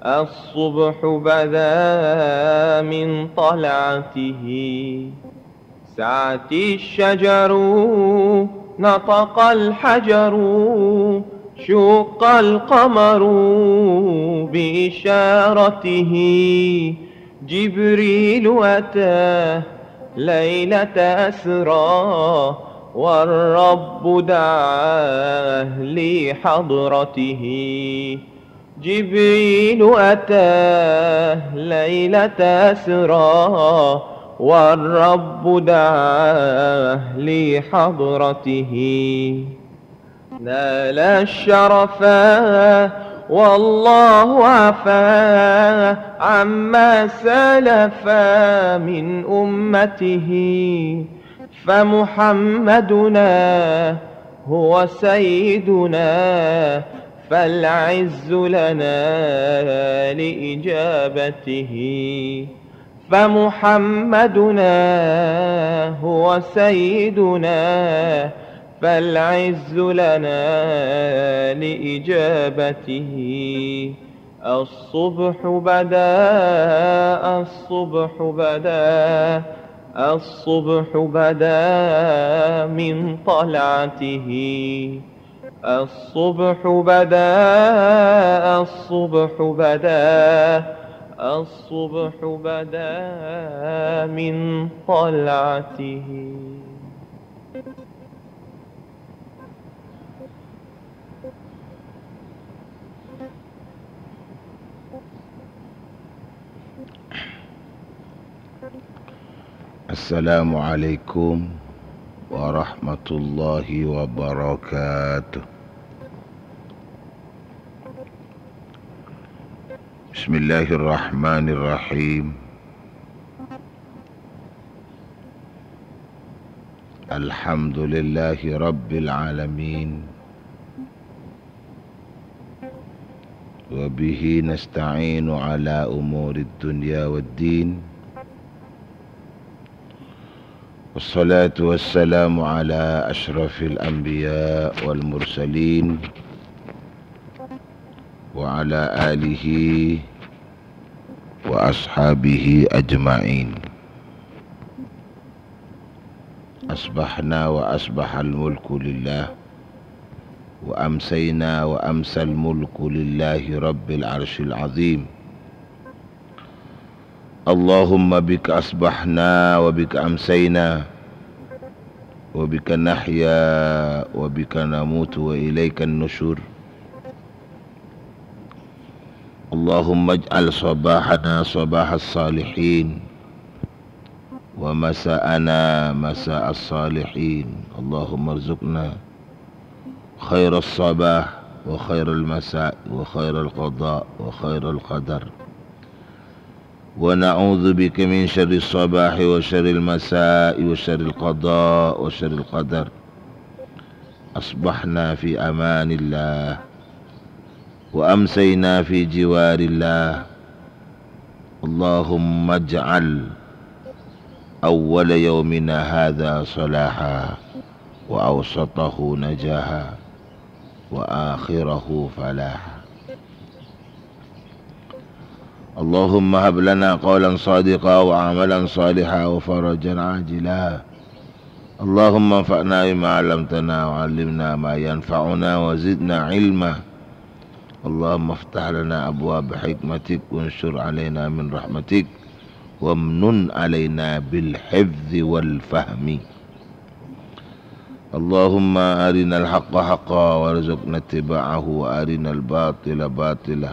الصبح بدا من طلعته. سعت الشجر، نطق الحجر، شق القمر بإشارته. جبريل أتى ليلة أسرى، والرب دعاه لحضرته. جبريل أتى ليلة أسرى، والرب دعاه لحضرته. نال الشرفا والله عفا عما سلفا من أمته، فمحمدنا هو سيدنا، فالعز لنا لإجابته. فمحمدنا هو سيدنا، فالعز لنا لإجابته. الصبح بدا، الصبح بدا، الصبح بدا من طلعته. الصبح بدا، الصبح بدا، الصبح بدا من طلعته. السلام عليكم ورحمة الله وبركاته. بسم الله الرحمن الرحيم. الحمد لله رب العالمين، وبه نستعين على أمور الدنيا والدين، والصلاة والسلام على أشرف الأنبياء والمرسلين، وعلى آله وأصحابه أجمعين. أصبحنا وأصبح الملك لله، وأمسينا وأمسى الملك لله رب العرش العظيم. اللهم بك أصبحنا وبك أمسينا، وبك نحيا وبك نموت وإليك النشور. اللهم اجعل صباحنا صباح الصالحين، ومساءنا مساء الصالحين. اللهم ارزقنا خير الصباح وخير المساء وخير القضاء وخير القدر. ونعوذ بك من شر الصباح وشر المساء وشر القضاء وشر القدر. أصبحنا في أمان الله، وأمسينا في جوار الله. اللهم اجعل أول يومنا هذا صلاحا، وأوسطه نجاحا، وآخره فلاحا. اللهم هب لنا قولا صادقا وعملا صالحا وفرجا عاجلا. اللهم انفعنا بما علمتنا وعلمنا ما ينفعنا وزدنا علما. اللهم افتح لنا أبواب حكمتك وانشر علينا من رحمتك وامنن علينا بالحفظ والفهم. اللهم أرنا الحق حقا وارزقنا اتباعه، وأرنا الباطل باطلا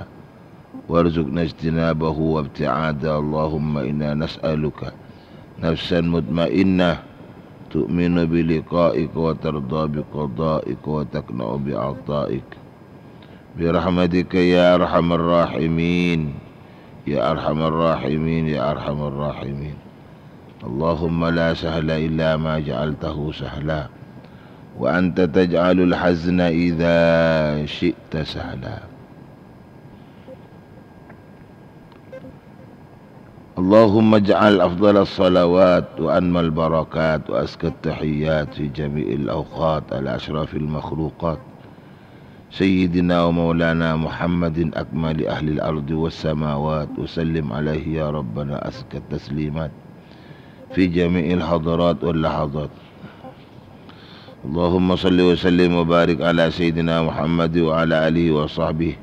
وارزقنا اجتنابه وابتعاده. اللهم إنا نسألك نفسا مطمئنة تؤمن بلقائك وترضى بقضائك وتقنع بعطائك، برحمتك يا أرحم الراحمين، يا أرحم الراحمين، يا أرحم الراحمين. اللهم لا سهل إلا ما جعلته سهلا، وأنت تجعل الحزن إذا شئت سهلا. اللهم اجعل أفضل الصلوات وأنمى البركات وأزكى التحيات في جميع الأوقات على أشرف المخلوقات سيدنا ومولانا محمد أكمل أهل الأرض والسماوات، وسلم عليه يا ربنا أزكى التسليمات في جميع الحضرات واللحظات. اللهم صل وسلم وبارك على سيدنا محمد وعلى آله وصحبه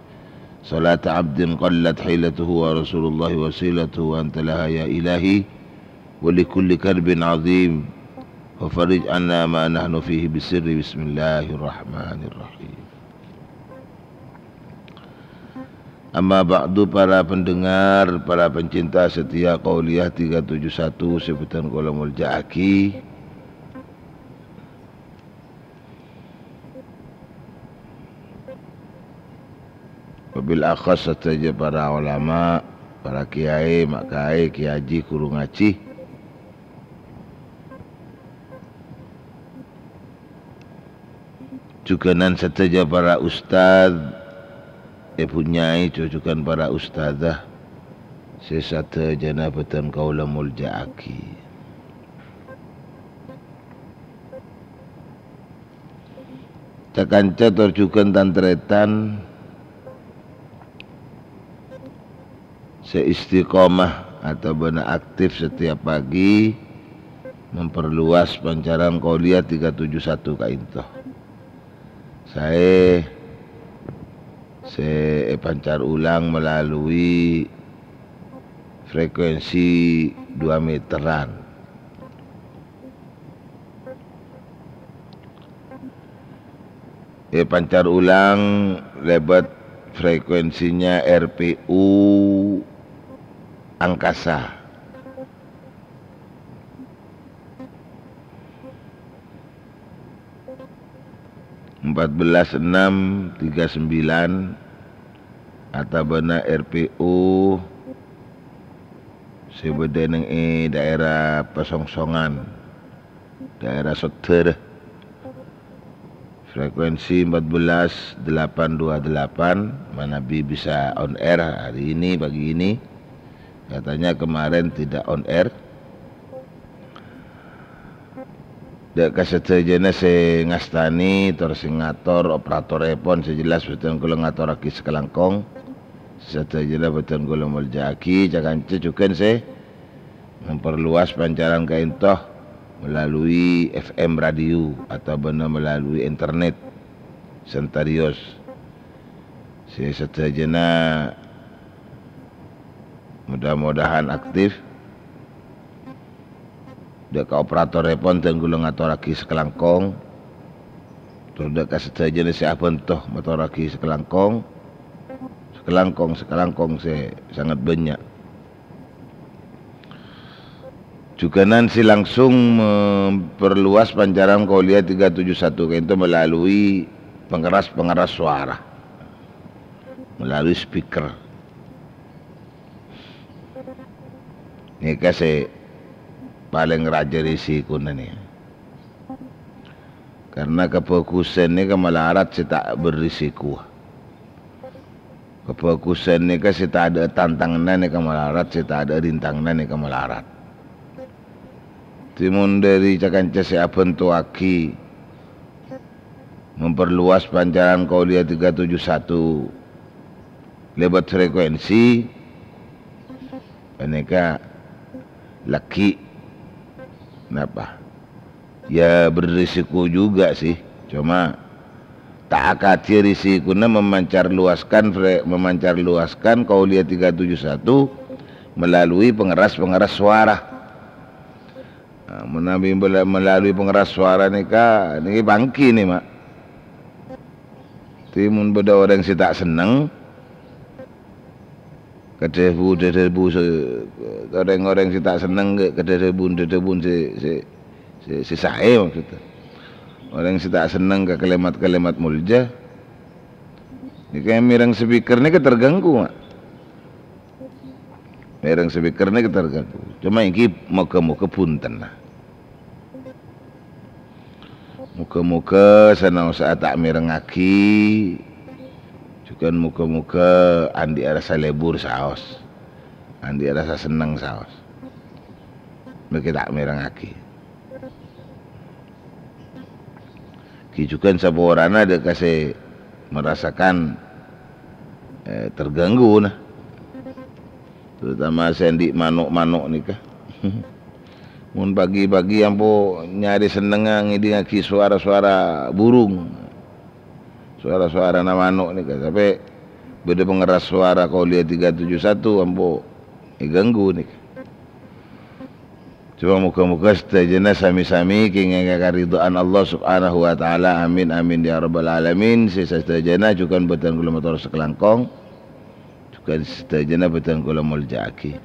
صلاة عبد قلت حيلته ورسول الله وسيلته وأنت لها يا إلهي، ولكل كرب عظيم، وفرج عنا ما نحن فيه بسر بسم الله الرحمن الرحيم. Amma ba'du, para pendengar, para pencinta setia Qauliyah tiga tujuh satu sè bhâdhân kaulâ molja'aghi. Wabil akhas sadhâjâ para ulama, para kiai, ma' kaè, kiai haji, ghuru ngajhi. Jhughânan sadhâjâ para ustad, èbhu nyai, jhughân para ustadzah, sè sadhâjâna bhâdhân kaulâ molja'aghi. Ca-kanca tor jhughân tan-tarètan sè istiqomah otabâna aktif setiap pagi memperluas pancaran Qauliyah tiga tujuh satu ka'ènto. Saè sè èpancar ulang melalui frekuensi dua meteran. Èpancar ulang lèbât frekuensinya R P U Angkasa. Empat belas enam tiga sembilan otabâna R P U sè bâdâ neng è daerah Pasongsongan, daerah Soddhârâ. Frekuensi empat belas delapan dua delapan, manabi bisa on air hari ini, pagi ini. Katanya kemarin tidak on air. Dâ' ka sadhâjâna sè ngastani, tor sè ngator operatorèpon, sè jelas bhâdhân kaulâ ngatorraghi sakalangkong. Sadhâjâna bhâdhân kaulâ molja'aghi, ca-kanca jhughân sè memperluas pancaran ka'ènto melalui F M radio otabâna melalui internet. Santarios. Sè sadhâjâna mudah-mudahan aktif. Dâ' ka operatorèpon dhân kaulâ ngatorraghi sakalangkong. Tor dâ' ka sadhâjâna sè abhânto matorraghi sakalangkong. Sakalangkong, sakalangkong sè sangat bânnya'. Jhughânan sè langsung memperluas pancaran Qauliyah tiga tujuh satu ka'ènto melalui pengeras-pengeras suara, melalui speaker. Nèka sè palèng rajâ risikona nèka. Karna kabhâghusân nèka malarat sè ta' berrisiko. Kabhâghusân nèka sè tadâ' tantanganna nèka malarat, sè tadâ' rintanganna nèka malarat. Dhâddhi mon dhâri ca-kanca sè abhântowaghi memperluas pancaran Qauliyah tiga tujuh satu lèbât frekuensi, panèka laghi' napa? Ya, berrisiko juga sih. Cuma, ta' akadhi risikona memancar luaskan fre-, memancar luaskan Qauliyah tiga tujuh satu melalui pengeras-pengeras suara. Nah, menawi mela-, melalui pengeras suara nèka, nèka panggi nè, Ma'. Dhâddhi mon bâdâ orèng sè ta' senneng, kadhâbu-dhâdhâbu sè, orèng-orèng sè ta' senneng ka dhâdhâbun-dhâdhâbun sè, sè, sè, sè saè, maksudnya. Orèng sè ta' senneng ka kalimat-kalimat molja, nèka mèreng speaker nèka terganggu, Ma'. Mèreng speaker nèka terganggu. Coma èngghi moga-moga bhunten, nah. Moga-moga sanaossa ta' mèrengngaghi, jhughân moga-moga andi' rassa lebur saos, andi' rassa senneng saos. Mènggi ta' mèrengngaghi. Ghi jhughân saporana dâ' ka sè merasakan, eh, terganggu, nah. Terutama sè andi' mano'-mano' nèka. Mon pagi-pagi ampo nyarè sennengnga ngèdingngaghi sowara-sowara burung. Sowara-sowarana mano' nèka. Sampè' bâdâ pengeras suara Qauliyah tiga tujuh satu ampo èganggu nèka. Coma moga-moga sadhâjâna sami-sami kèngèng karidhoan Allah Subhanahu wa Ta'ala. Amin, amin, ya rabbal alamin. Sè sadhâjâna jhughân bhâdhân kaulâ mator sakalangkong, jhughân sadhâjâna bhâdhân kaulâ molja'aghi.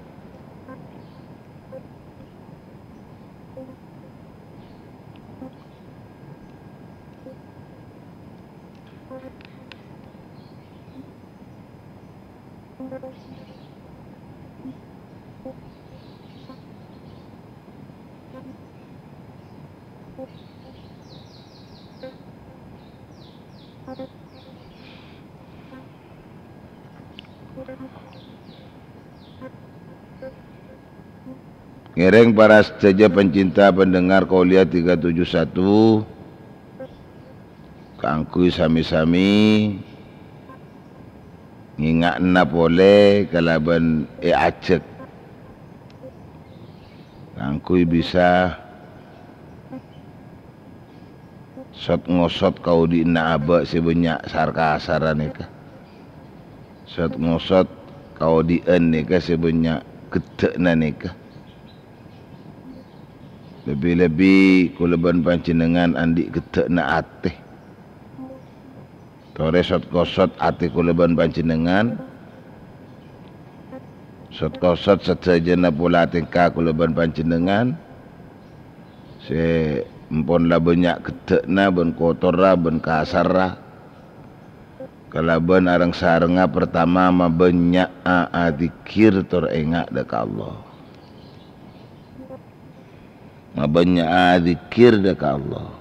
Ngèrèng para sadhâjâ pencinta pendengar Qauliyah tiga tujuh satu, kaangghuy sami-sami ngènga'ana polè kalabân èajhâk, kaangghuy bisa sot-ngosot kaodi'na abâ' sè bânnya' sar-kasarra nèka. Sot-ngosot kaodi'ân nèka sè bânnya' gheddhâ'na nèka. Lebbi-lebbi kaulâ bân panjhennengngan andi' gheddhâ'na atè. Torè sot-kosot atè kaulâ bân panjhennengngan. Sot-kosot sadhâjâna pola tèngka kaulâ bân panjhennengngan. Sè empon la bânnya' gheddhâ'na bân kotorra bân kasarra. Kalabân areng-sarengnga partama mabânnya'a adzikkèr tor ènga' dâ' ka Allah. Mabânnya'a adzikkèr dâ' ka Allah.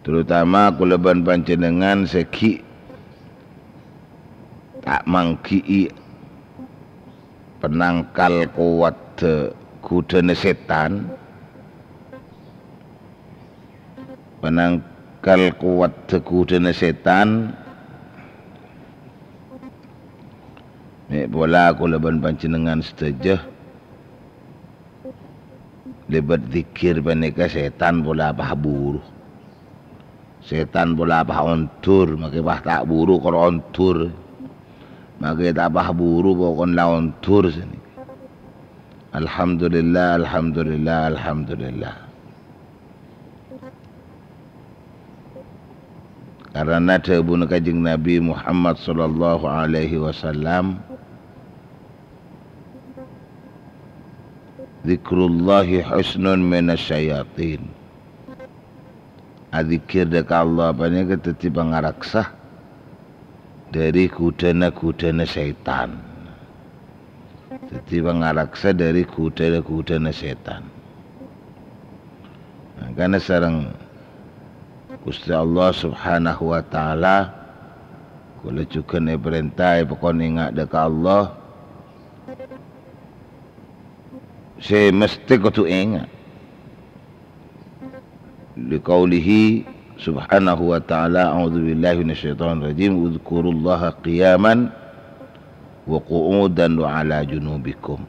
Terutama kaulâ bân panjhennengngan sè ghi' ta' mangghi'i penangkal kowaddhâ ghudhâna sètan, penangkal kowaddhâ ghudhâna sètan, mè' pola kaulâ bân panjhennengngan sadhâjâ lèbât dzikkèr panèka sètan pola pas buru. Sètan pola pas ondur, makè pas ta' buru kor ondur. Makè ta' pas buru pokon la ondur sanèka. Alhamdulillah, alhamdulillah, alhamdulillah. Karana dhâbuna Kanjeng Nabi Muhammad sallallahu alaihi wasallam, "Dzikrullahi hisnun minasy syayatin." Adzikkèr dâ' ka Allah panèka dhâddhi pangaraksa dâri ghudhâna-ghudhâna sètan. Dhâddhi pangaraksa dâri ghudhâna-ghudhâna sètan. Mangkana sareng Ghustè Allah Subhanahu wa Ta'ala, kaulâ jhughân èparènta èpakon ènga' dâ' ka Allah, sè mestè kodhu ènga'. Liqaulihi subhanahu wa ta'ala, "A'udzubillahi minasyaitonirrajim. Udzkurullaha qiyaman wa qu'udan wa 'ala junubikum."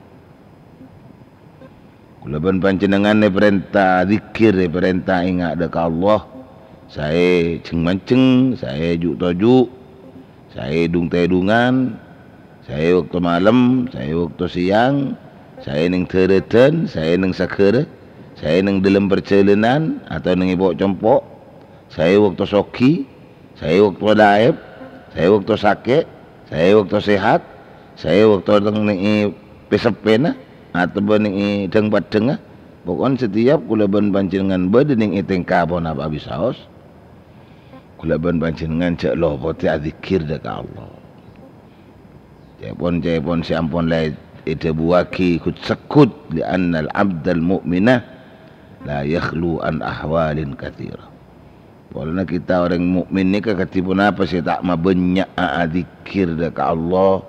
Kaulâ bân panjhennengngan èparènta dzikkèr, èparènta ènga' dâ' ka Allah, Saè jheng-manjheng, saè ju'-toju', saè dhung-tèdhungan, saè bâkto malem, saè bâkto sèyang, saè neng dârâdhân, saè neng saghârâ, saè neng dâlem parjhâlânan, atau neng è po'-compo', saè bâkto soghi, saè bâkto laèp, saè bâkto sakè', saè bâkto sehat, saè bâkto neng è pè-seppèna, atabâ neng è dhâng-paddhângnga. Poko'en setiap kaulâ bân panjhennengngan bâdâ neng è tèngka ponapa'a bisaos, kaulâ bân panjhennengngan jhâ' lopot adzikkèr dâ' ka Allah. Ca'èpon-ca'èpon sè ampon la èdhâbuwâghi ghut-segghut, "Li'annal 'abdal mu'mina la yakhlu an ahwalin katsira." Polana kita orèng mukmin nèka kadhi ponapa sè ta' mabânnya' adzikkèr dâ' ka Allah,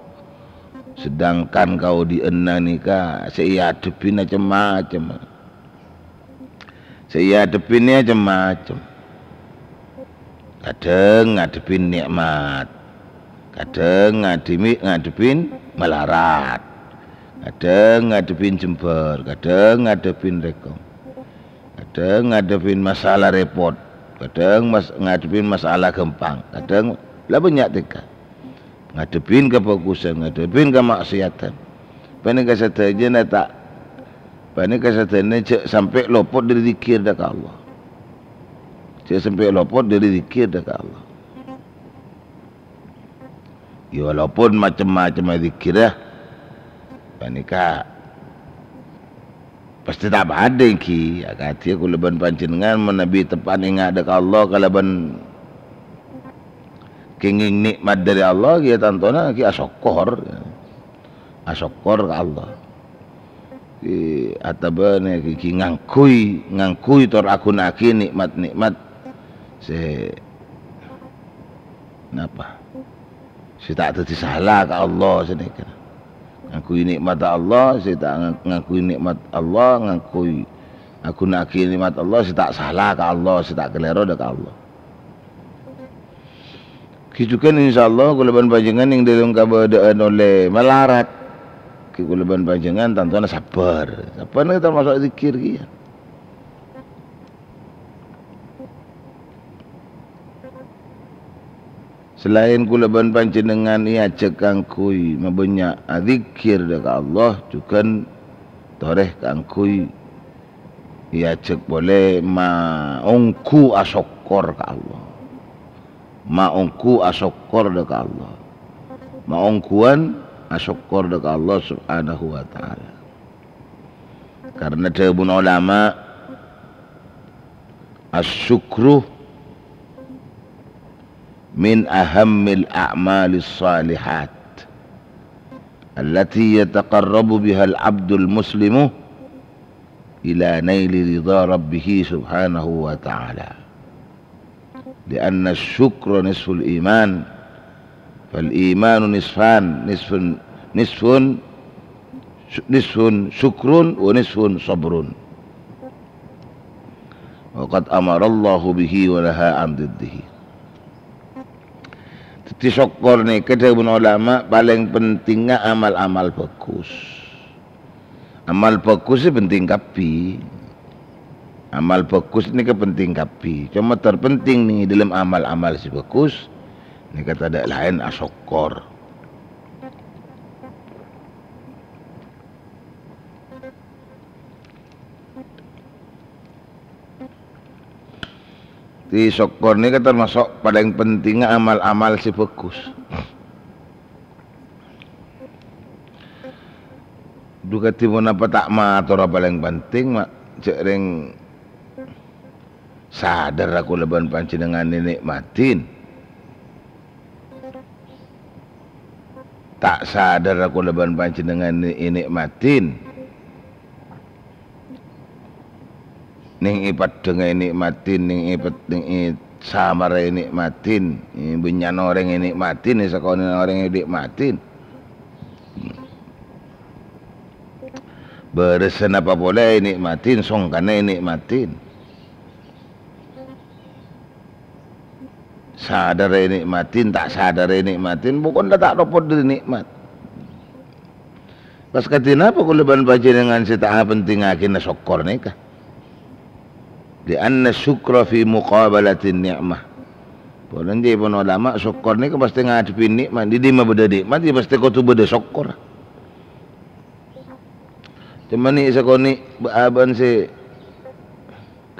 sedangkan kaodi'ânna nèka sè èadhebbhi cem-macem. Sè èadhebbhi nèka cem-macem. Kadhâng ngadhebbhi nè'mat, kadhâng ngadhebbhi, ngadhebbhi malarat, kadhâng ngadhebbhi jembhâr, kadhâng ngadhebbhi rèkong, kadhâng ngadhebbhi masalah rèpot, kadhâng mas-, ngadhebbhi masalah ghâmpang, kadhâng la bânnya' tèngka. Ngadhebbhi kabhâghusân, ngadhebbhi kama'siyadhân. Panèka sadhâjâna ta', panèka sadhâjâna jhâ' sampè' lopot dâri dzikkèr dâ' ka Allah. Jhâ' sampè' lopot dâri dzikkèr dâ' ka Allah. Ya, walaupun macem-macem dzikkèr, ya. Panèka pastè ta' padâ ènggi, akadhi kaulâ bân panjhennengngan manabi teppa'na enga' dâ' ka Allah kalabân kèngèng nè'mat dâri Allah, ghi tantona ghi asokkor. Asokkor ka Allah. Ghi atabâna ghi, ghi ngangghuy, ngangghuy tor aghuna'aghi nè'mat-nè'mat sè napa? Sè ta' dhâddhi sala ka Allah sanèka. Ngangghuy nè'mat Allah, sè ta' ngang-, ngangghuy nè'mat Allah, ngangghuy aghuna'aghi nè'mat Allah, sè ta' sala ka Allah, sè ta' kalèro dâ' ka Allah. Ghi jhughân, insyaallah, kaulâ bân panjhennengngan neng dâlem kabâdâ'ân ollè malarat. Ghi kaulâ bân panjhennengngan tantona sabbhâr. Sabbhâr nèka tamaso' dzikkèr, ghi, ya. Salaèn kaulâ bân panjhennengngan èajhâk kaangghuy mabânnya' adzikkèr dâ' ka Allah, jhughân torè kaangghuy èajhâk polè maongghu asokkor ka Allah. Maongghu asokkor dâ' ka Allah. Maongghuwân asokkor dâ' ka Allah Subhanahu wa Ta'ala. Karna dhâbuna ulama, "Asy-syukru min ahammil a'malis shalihat, allati yataqarrabu bihal abdul muslimu ila naili ridha rabbih subhanahu wa ta'ala." "Li'anna asy-syukra nisful iman, fal imanu nisfan, nisfun, nisfun, nisfun syukrun wa nisfun sabrun. Wa qad amarallahu bihi wa naha an diddihi." Dhâddhi, sokkor nèka dhâbuna ulama palèng pentingnga amal-amal bhâghus. Amal bhâghus sè penting kabbhi. Amal bhâghus nèka penting kabbhi. Coma terpenting nèng è dâlem amal-amal sè bhâghus nèka tadâ' laèn asokkor. Dhâddhi, sokkor nèka tamaso' palèng pentingnga amal-amal sè bhâghus. Dhu kadhi ponapa ta' matora palèng penting, ma' jhâ' rèng sadhâr kaulâ bân panjhennengngan ènè'madhi. Ta' sadhâr kaulâ bân panjhennengngan ènè'madhi. Nèng è paddhângnga ènè'madhi, nèng è pet-, nèng è samarra ènè'madhi, è bânnya'na orèng ènè'madhi, è sakonèna orèng ènè'madhi. Bârâssa napa polè ènè'madhi, songkanna ènè'madhi. Sadhâr ènè'madhi, ta' sadhâr ènè'madhi, pokokna ta' lopot dâri nè'mat. Pas kadhi napa kaulâ bân panjhennengngan sè ta' apentingngaghi sokkor nèka? Li'anna syukra fi muqabalatin ni'mah. Polana ca'èpon ulama, sokkor nèka pastè ngadhebbhi nè'mat. È dimma bâdâ nè'mat, ya pastè kodhu bâdâ sokkor. Coma nè' sakonè' bâ-, abâ'na sè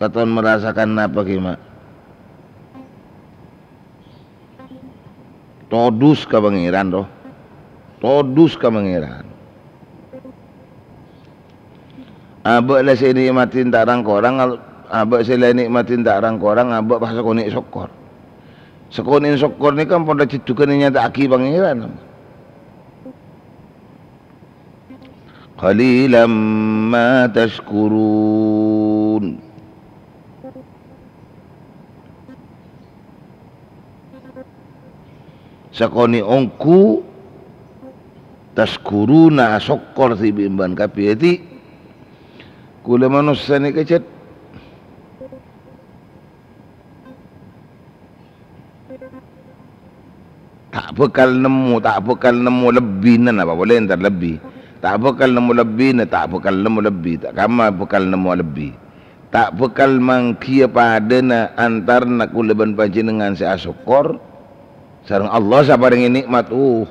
katon merasakan napa, ghi, Ma'? Todus ka Pangèran, roh. Todus ka Pangèran. Abâ' la sè nè'matè ta' rang-korang, al-, abâ' sè la nè'matè ta' rang-korang, abâ' pas sakonè' sokkor. Sakonè' sokkor nèka ampon rajâ jhughân ènyata'aghi Pangèran. Qalilan ma tashkurun. Sakonè' ongghu tashkuruna asokkor dhibi' bân kabbhi. Dhâddhi, kaulâ manossa nèka cè' Ta' bhâkal nemmo, ta' bhâkal nemmo lebbina, napa polè entar lebbi. Ta' bhâkal nemmo lebbina, ta' bhâkal nemmo lebbi, ta' kamma bhâkal nemmo lebbi. Ta' bhâkal manggiyâ padâna antarana kaulâ bân panjhennengngan sè asokkor sareng Allah sè aparèngè nè'mat. Uh,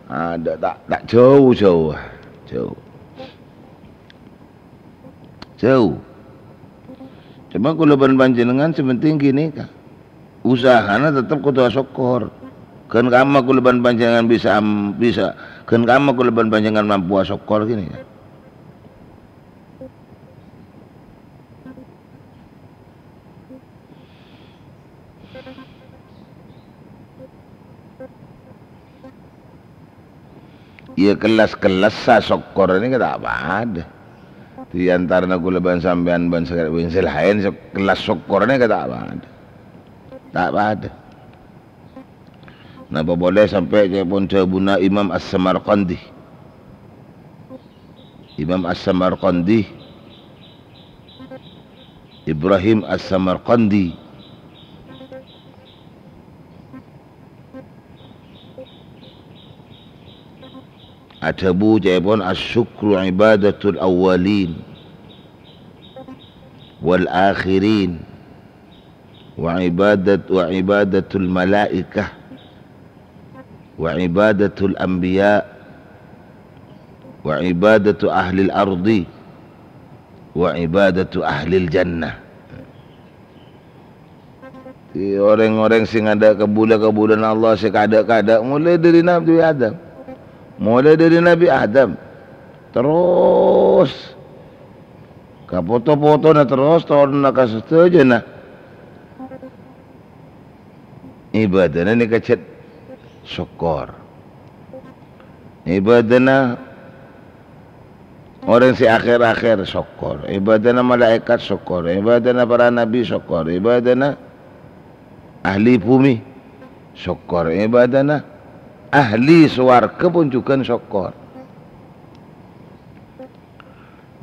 adâ' ta', ta' jâu-jâu, jâu. Jâu. Coma kaulâ bân panjhennengngan sè penting ghânèka, usahana tetep kodhu asokkor. Ghân kamma kaulâ bân panjhennengngan bisa am-, bisa, ghân kamma kaulâ bân panjhennengngan mampu asokkor ghânèka. Iyâ, kellas-kellassa sokkor nèka ta' padâ. È antarana kaulâ bân sampèyan bân sè, bân sè laèn, sok-, kellas sokkor nèka ta' padâ. Ta' padâ. Napa polè sampè' ca'èpon dhâbuna Imam As-Samarqandi. Imam As-Samarqandi, Ibrahim As-Samarqandi, adhâbu ca'èpon, "Asy-syukru ibadatul awwalin wal akhirin." Wa ibadat-, wa ibadatul malaikah, wa ibadatul anbiya, wa ibadatu ahlil ardi, wa ibadatu ahlil jannah. Di orèng-orèng sè ngadâ' kabulâ-kabulâna Allah sè kadâ'-kadâ', molaè dâri Nabbhi Adam. Molaè dâri Nabbhi Adam. Terros ka poto-potona, terros toronna ka sadhâjâna. Ibadana nèka cè' sokkor. Ibadana orèng sè akhèr-akhèr sokkor. Ibadana malaèkat sokkor. Ibadana para nabbhi sokkor. Ibadana ahli bhumè sokkor. Ibadana ahli sowarghâ pon jhughân sokkor.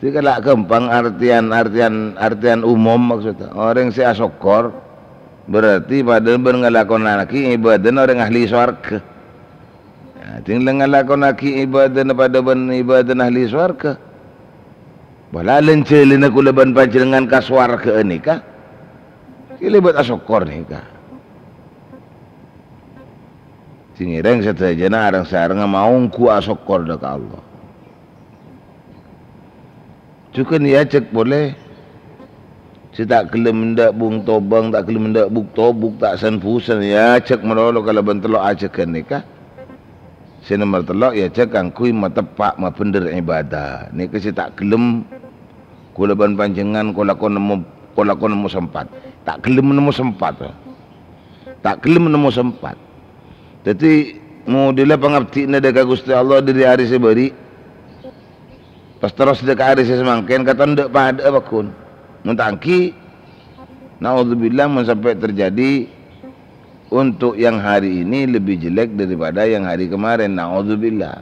Dhika la ghâmpang artèyan, artèyan, artèyan umum maksudda. Orèng sè asokkor berarti padâ bân ngalakonaghi ibadana orèng ahli sowarghâ. Nah, dhing la ngalakonaghi ibadana padâ bân ibadana ahli sowarghâ. Bâlâ lan-jhâlânna kaulâ bân panjhennengngan ka sowarghâ nèka, kèlèbât asokkor nèka. Sè ngèrèng sadhâjâna areng-sarengnga maongghu asokkor dâ' ka Allah. Jhughân èajhâk polè. Sè ta' ghellem endâ' bung-tobâng, ta' ghellem endâ' buk-tobuk, ta' sen-busen, èajhâk malolo kalabân tello' ajhâghân nèka. Sè nomer tello' èajhâk kaangghuy mateppa' mabhendher ibâdâ. Nèka sè ta' ghellem kaulâ bân panjhennengngan kolako nemmo, kolako nemmo sempat. Ta' ghellem nemmo sempat. Ta' ghellem nemmo sempat. Dhâddhi, modella pangabdhina dâ' ka Ghustè Allah dâri arè sè bâri', pas terros dâ' ka arè sè samangkèn, katon dâ' padâ'â pagghun. Mon ta' ènggi, naudzubillah, mon sampè' terjadi untuk yang hari ini lebih jelek daripada yang hari kemarin, naudzubillah.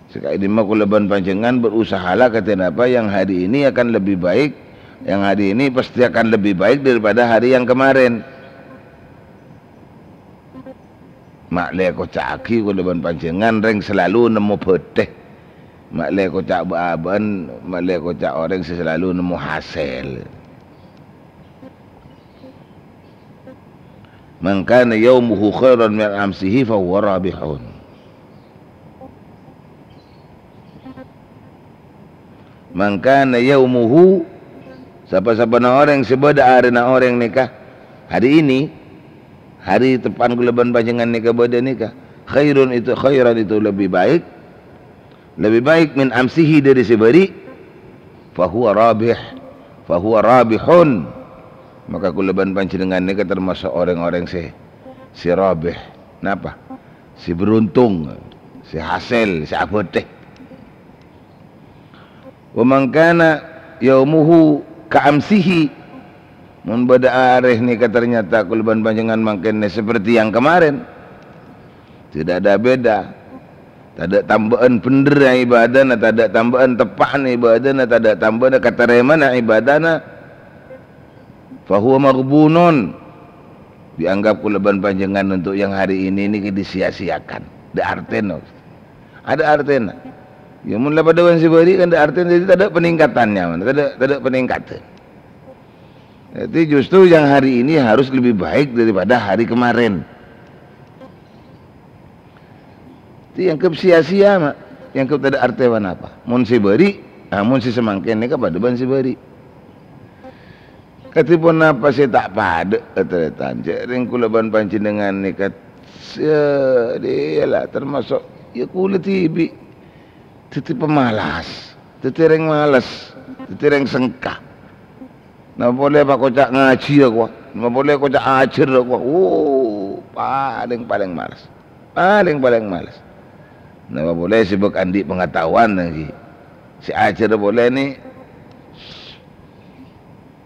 Sè ka'dimma kaulâ bân panjhennengngan berusahalah katènapa yang hari ini akan lebih baik, yang hari ini pasti akan lebih baik daripada hari yang kemarin. Ma' lè koca'aghi kaulâ bân panjhennengngan rèng salalu nemmo bâdâ. Ma' lè koca' bâ'-abâ'ân, ma' lè koca' orèng sè salalu nemmo hasèl. "Man kana yaumuhu khairan min amsihi fa huwa rabihun." "Man kana yaumuhu," sapa-sapana orèng sè bâdâ arèna orèng nèka, hari ini, hari teppa'na kaulâ bân panjhennengngan nèka bâdâ nèka, khairun itu, khairan itu lebih baik, lebih baik min amsihi, dâri sè bâri', fahuwa rabih, fahuwa rabihun. Maka kaulâ bân panjhennengngan nèka termasuk orèng-orèng sè, sè rabih. Napa? Sè beruntung, sè hasèl, sè abâdhâ. Wa man kana yaumuhu ka amsihi, mon bâdâ arè nèka ternyata kaulâ bân panjhennengngan mangkèn seperti yang kemarin, tidak ada beda. Tadâ' tambâ'ân bhendherra ibadana, tadâ' tambâ'ân teppa'na ibadana, tadâ' tambâ'ân katarèmana ibadana. Fahuwa maghbunun. Dianggap kaulâ bân panjhennengngan untuk yang hari ini nèka disia-siakan. Dâ' artèna. Adâ' artèna. Ya, mon la padâ bân sè bâri' kan dâ' artèna, jadi tadâ' peningkatannya, tadâ', tadâ' peningkatan. Jadi justru yang hari ini harus lebih baik daripada hari kemarin. Dianggap sia-sia, ma'. Dianggap tadâ' artè ponapa. Mon sè bâri', ah, mon sè samangkèn nèka padâ bân sè bâri'. Kadhi ponapa sè ta' padâ, tarètan? Jhâ' rèng kaulâ bân panjhennengngan nèka, sè, iyâ la, termasuk, ya, kaulâ dhibi'. Dhâddhi pemalas, dhâddhi rèng males, dhâddhi rèng sengka. Napa polè pakoca' ngajhi, ya, kowa? Napa polè koca' ajhâr, ya, kowa? Wuh, palèng-palèng males. Palèng-palèng males. Napa polè sibuk andi' pangataowan, lagi. Sè ajhâr polè nè,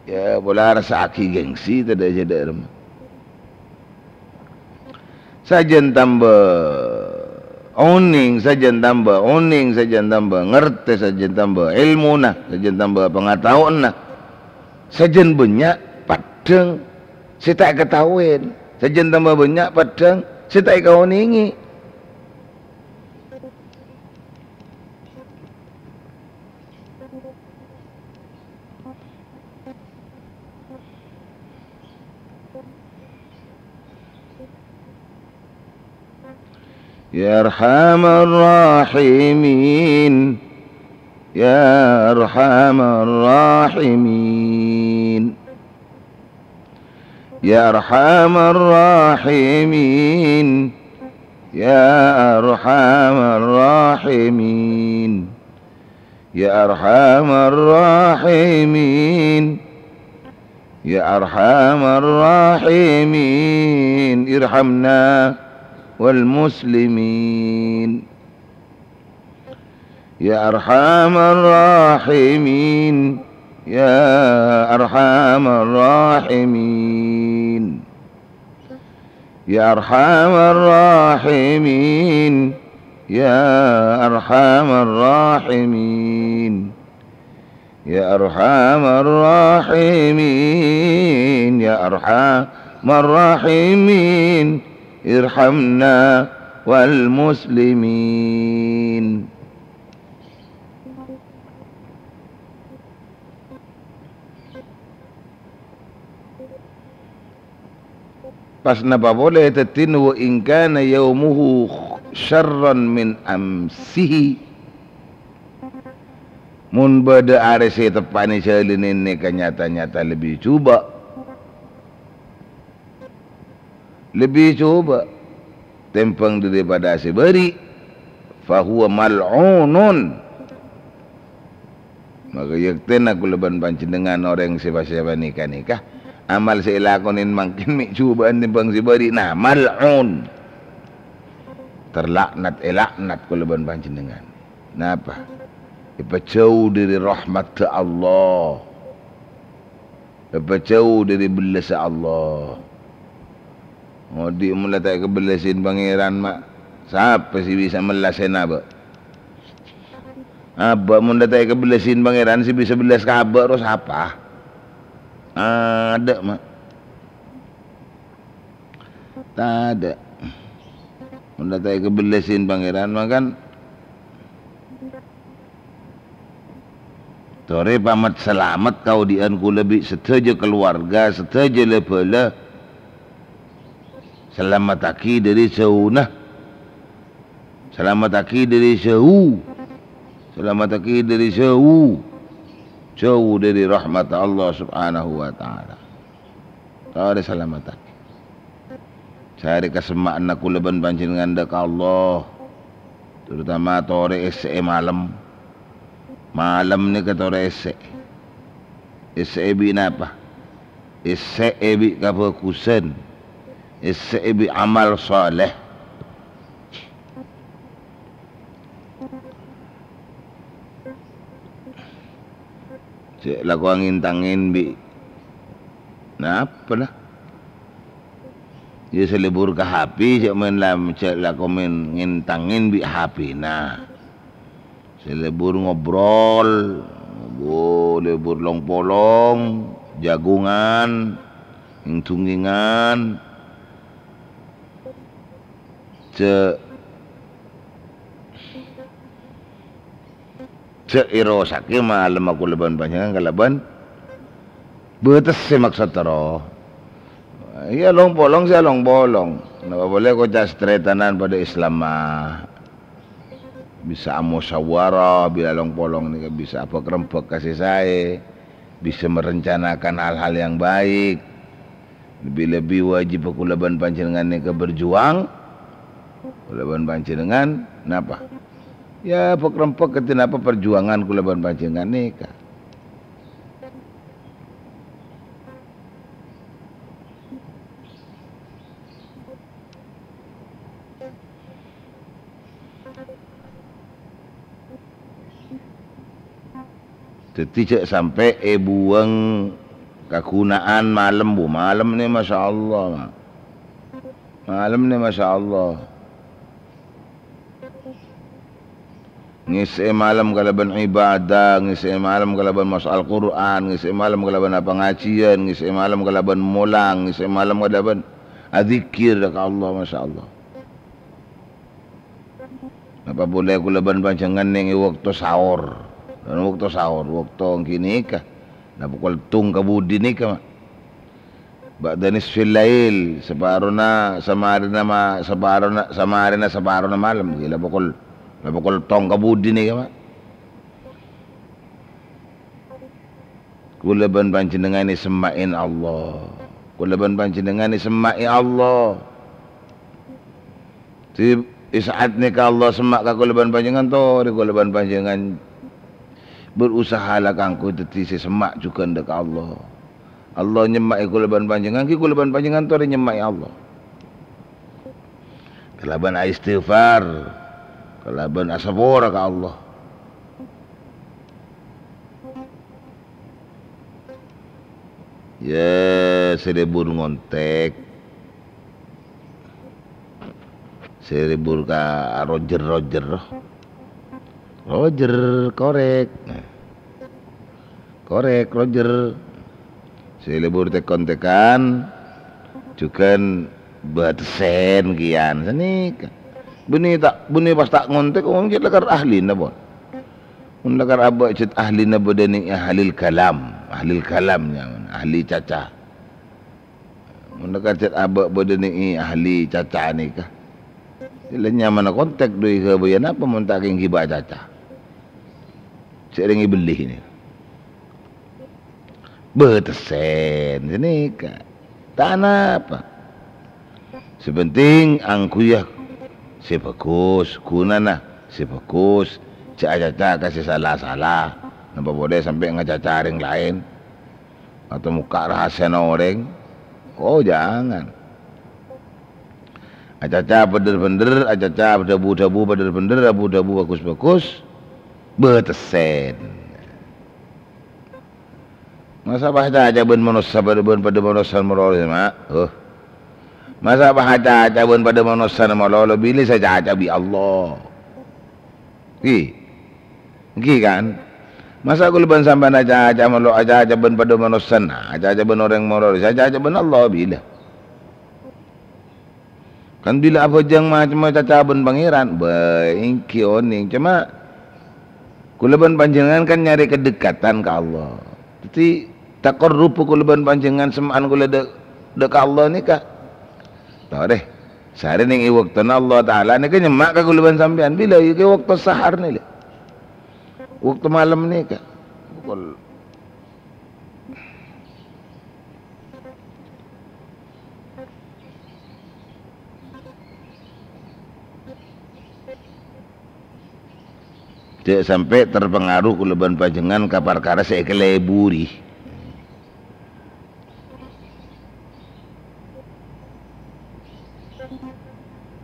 ya, polè arassa'aghi gengsi, tadâ' jhâ' dâ'remma. Sajân tamba onèng, sajân tamba onèng, sajân tamba ngartè, sajân tamba èlmona, sajân tamba pangataowanna, sajân bânnya' peddhâng sè ta' èkataowè, sajân tamba bânnya' peddhâng sè ta' èkaonèngè. يا أرحم الراحمين، يا أرحم الراحمين، يا أرحم الراحمين، يا أرحم الراحمين. يا أرحم الراحمين، يا أرحم الراحمين، ارحمنا والمسلمين. يا أرحم الراحمين، يا أرحم الراحمين. يا أرحم الراحمين، يا أرحم الراحمين، يا أرحم الراحمين، يا أرحم الراحمين، ارحمنا والمسلمين. Pas napa polè dhâddhina, "Wa in kana yaumuhu syarran min amsihi." Mon bâdâ arè sè teppa'na jhâlânè nèka nyata-nyata lebbi jhubâ'. Lebbi jhubâ' tèmbhâng daripada sè bâri', fahuwa mal'unun. Maka yèktèna kaulâ bân panjhennengngan orèng sè pas èpanèka-nèka, amal sè èlakonè mangkèn mè' jhubâ'ân tèmbhâng sè bâri', nah, mal'un. Terlaknat, èlaknat kaulâ bân panjhennengngan. Napa? Èpajhâu dâri rahmatta Allah. Èpajhâu dâri bellâssa Allah. Ngodhi' mon la ta' èkabellâsin Pangèran, ma', sapa sè bisa mellasèn abâ'? Abâ' mon la ta' èkabellâsin Pangèran, sè bisa bellâs ka abâ' ro sapa? Tadâ', ma'. Tadâ'. Mon la ta' èkabellâsin Pangèran, mangkana Torè pamet salamet kaodi'ân kaulâ bi' sadhâjâ kalowarga, sadhâjâ la-bhâlâ. Salamettaghi dhâri jhâuna. Salamettaghi dhâri jhâu. Salamettaghi dhâri jhâu. Jhâu dhâri rahmat Allah Subhanahu wa Ta'ala. Torè salamettaghi. Sarè kasemma'anna kaulâ bân panjhennengngan dâ' ka Allah, terutama torè essè'è malem. Malem nèka torè essè'è. Essè'è bi' napa? Essè'è bi' kabhâghusân. Essè'è bi' amal saleh. Cè' lako angin-tangin bi' napa, la? Iyâ, sè lebur ka H P, cè' maèn lam-, cè' lako maèn ngin-tangin bi' H P-na. Sè lebur ngobrol, bo-, lebur long-polong, jhâghungan, ngèng-dhungngèngan. Cè', cè' èrosaghè malemma kaulâ bân panjhennengngan kalabân bâtessè, maksod terro. Iyâ, long-polong sè long-polong. Napa polè koca' sataretanan padâ Islamma. Bisa amosawarah, bilâ long-polong nèka bisa abhâk-rembhâk ka sè saè, bisa merencanakan hal-hal yang baik. Lebbi-lebbi wajib kaulâ bân panjhennengngan nèka berjuang. Kaulâ bân panjhennengngan napa? Iyâ, bhâk-rembhâk kadhi napa perjuangan kaulâ bân panjhennengngan nèka. Dhâddhi jhâ' sampè' èbuwâng kaghuna'an malem, bu, malem nè masyaallah, ma-, malem nè masyaallah. Ngèssè'è malem kalabân ibadah, ngèssè'è malem kalabân maca Al-Qur'an, ngèssè'è malem kalabân apangajiyân, ngèssè'è malem kalabân molang, ngèssè'è malem kalabân adzikir ka Allah, masyaallah. Napa polè kaulâ bân panjhennengngan nèng è bâkto sahur. Bâkto sahur, bâkto ghânèka. Napa pokol tong ka budi nèka, ma'? Ba'da nisfil lail, saparona samarèna ma-, saparona, samarèna saparona malem, la pokol, la pokol tong ka budi nèka, ma'? Kaulâ bân panjhennengngan èsemma'è Allah. Kaulâ bân panjhennengngan èsemma'è Allah. Di, di saat nèka Allah semma' ka kaulâ bân panjhennengngan, torè kaulâ bân panjhennengngan berusaha la kaangghuy dhâddhi sè semma' jhughân dâ' ka Allah. Allah nyemma'è kaulâ bân panjhennengngan, ghi kaulâ bân panjhennengngan torè nyemma'è Allah. Kalabân aistighfar, kalabân asapora ka Allah. Iyâ, sè lebur ngontèk. Sè lebur ka Roger-Roger. Roger, korèk. Korèk, Roger. Sè lebur tèk-kontèkan, jhughân bâtessèn kèyan. Sanèka. Bânnè ta', bânnè pas ta' ngontèk, wong cè' lakar ahlina, pon. Mon lakar abâ' cè' ahlina bâdâ nèng ahlil kalam, ahlil kalam nyamana, ahli caca. Mon lakar cè' abâ' bâdâ nèng ahli caca nèka. Jhâ' la nyamana kontèk dhu èghâbâyâ napa mon ta' kèng ghibâ caca. Sè rèng èbelli nèka. Bâtessèn sanèka. Ta' napa. Sè penting angghuyyâ sè bhâghus, ghunana sè bhâghus, jhâ' acaca ka sè sala-sala, napa polè sampè' ngacaca rèng laèn, atau mokka' rahasiana orèng. Oh, jangan. Acaca bhender-bhender, acaca dhâbu-dhâbu bhender-bhender, dhâbu-dhâbu bhâghus-bhâghus, bâtessèn. Masa' pas acaca bân manossa padâ, bân padâ manossa malolo, ma'? Huh. Masa' pas acaca bân padâ manossa malolo, bilâ sè acaca bi' Allah. Ghi. Ghi, kan? Masa' kaulâ bân sampèyan acaca malo-, acaca bân padâ manossa, acaca bân orèng malolo, sè acaca bân Allah bilâ? Kan bilâ abhâjâng macemma caca bân Pangèran, bâ, èngghi onèng. Coma, Kaulâ bân panjhennengngan kan nyarè kadhekatan ka Allah. Dhâddhi, taqarrub kaulâ bân panjhennengngan semma'an kaulâ dâ', dâ' ka Allah nèka. Torè, sarè nèng è bâktona Allah Ta'ala nèka nyemma' ka kaulâ bân sampèyan. Bilâ? Yâ, è bâkto sahar nèka. Bâkto malem nèka. Pokol Jhâ' sampè' terpengaruh kaulâ bân panjhennengngan ka parkara sè èkalèburè.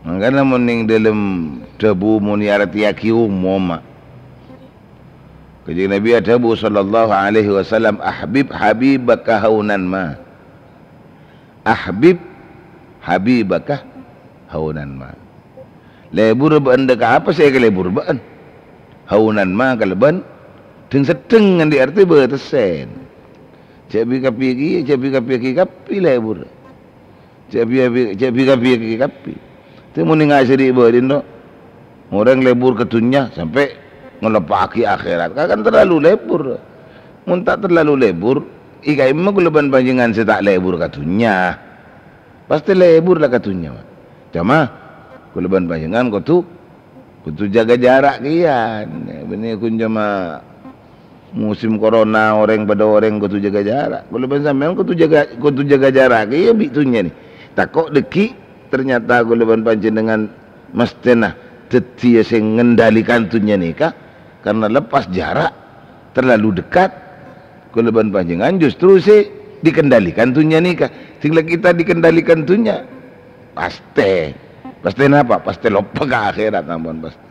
Mangkana mon nèng dâlem dhâbu mon èartèyaghi omom, Kanjeng Nabi adhâbu sallallahu alaihi wasallam, "Ahbib habibaka haunan ma." "Ahbib habibaka haunan ma." Lèbur bâ'ân dâ' ka apa sè èkalèbur bâ'ân. Haunan ma kalabân dhâng-seddhâng, andi' artè bâtessèn. Jhâ' bi-, kabbhi kèya, jhâ' bi-, kabbhi kèya kabbhi lèbur. Jhâ' bi-, bi-, jhâ' bi-, kabbhi kèya kabbhi. Tè mon nèng ajhâri bâdâna, orèng lèbur ka dhunnya sampè' ngaloppa'aghi akhèrat. Ka-, kan terlalu lèbur. Mon ta' terlalu lèbur, è ka'imma kaulâ bân panjhennengngan sè ta' lèbur ka dhunnya. Pastè lèbur la ka dhunnya, Pak. Coma, kaulâ bân panjhennengngan kodhu, kodhu jâgâ jhârâ' kèya. Bânnè ghun coma musim corona, orèng padâ orèng kodhu jâgâ jhârâ'. Kaulâ bân sampèyan kodhu jâgâ, kodhu jâgâ jhârâ' kèya bi' dhunnya nè. Tako' dhâggi' ternyata kaulâ bân panjhennengngan masthèna dhâddhiyâ sè ngendalikan dhunnya nèka, karena lepas jarak, terlalu dekat. Kaulâ bân panjhennengngan justru sè dikendalikan dhunnya nèka. Sehingga kita dikendalikan dhunnya, pastè. Pastè napa? Pastè loppa ka akhèrat, ampon pastè.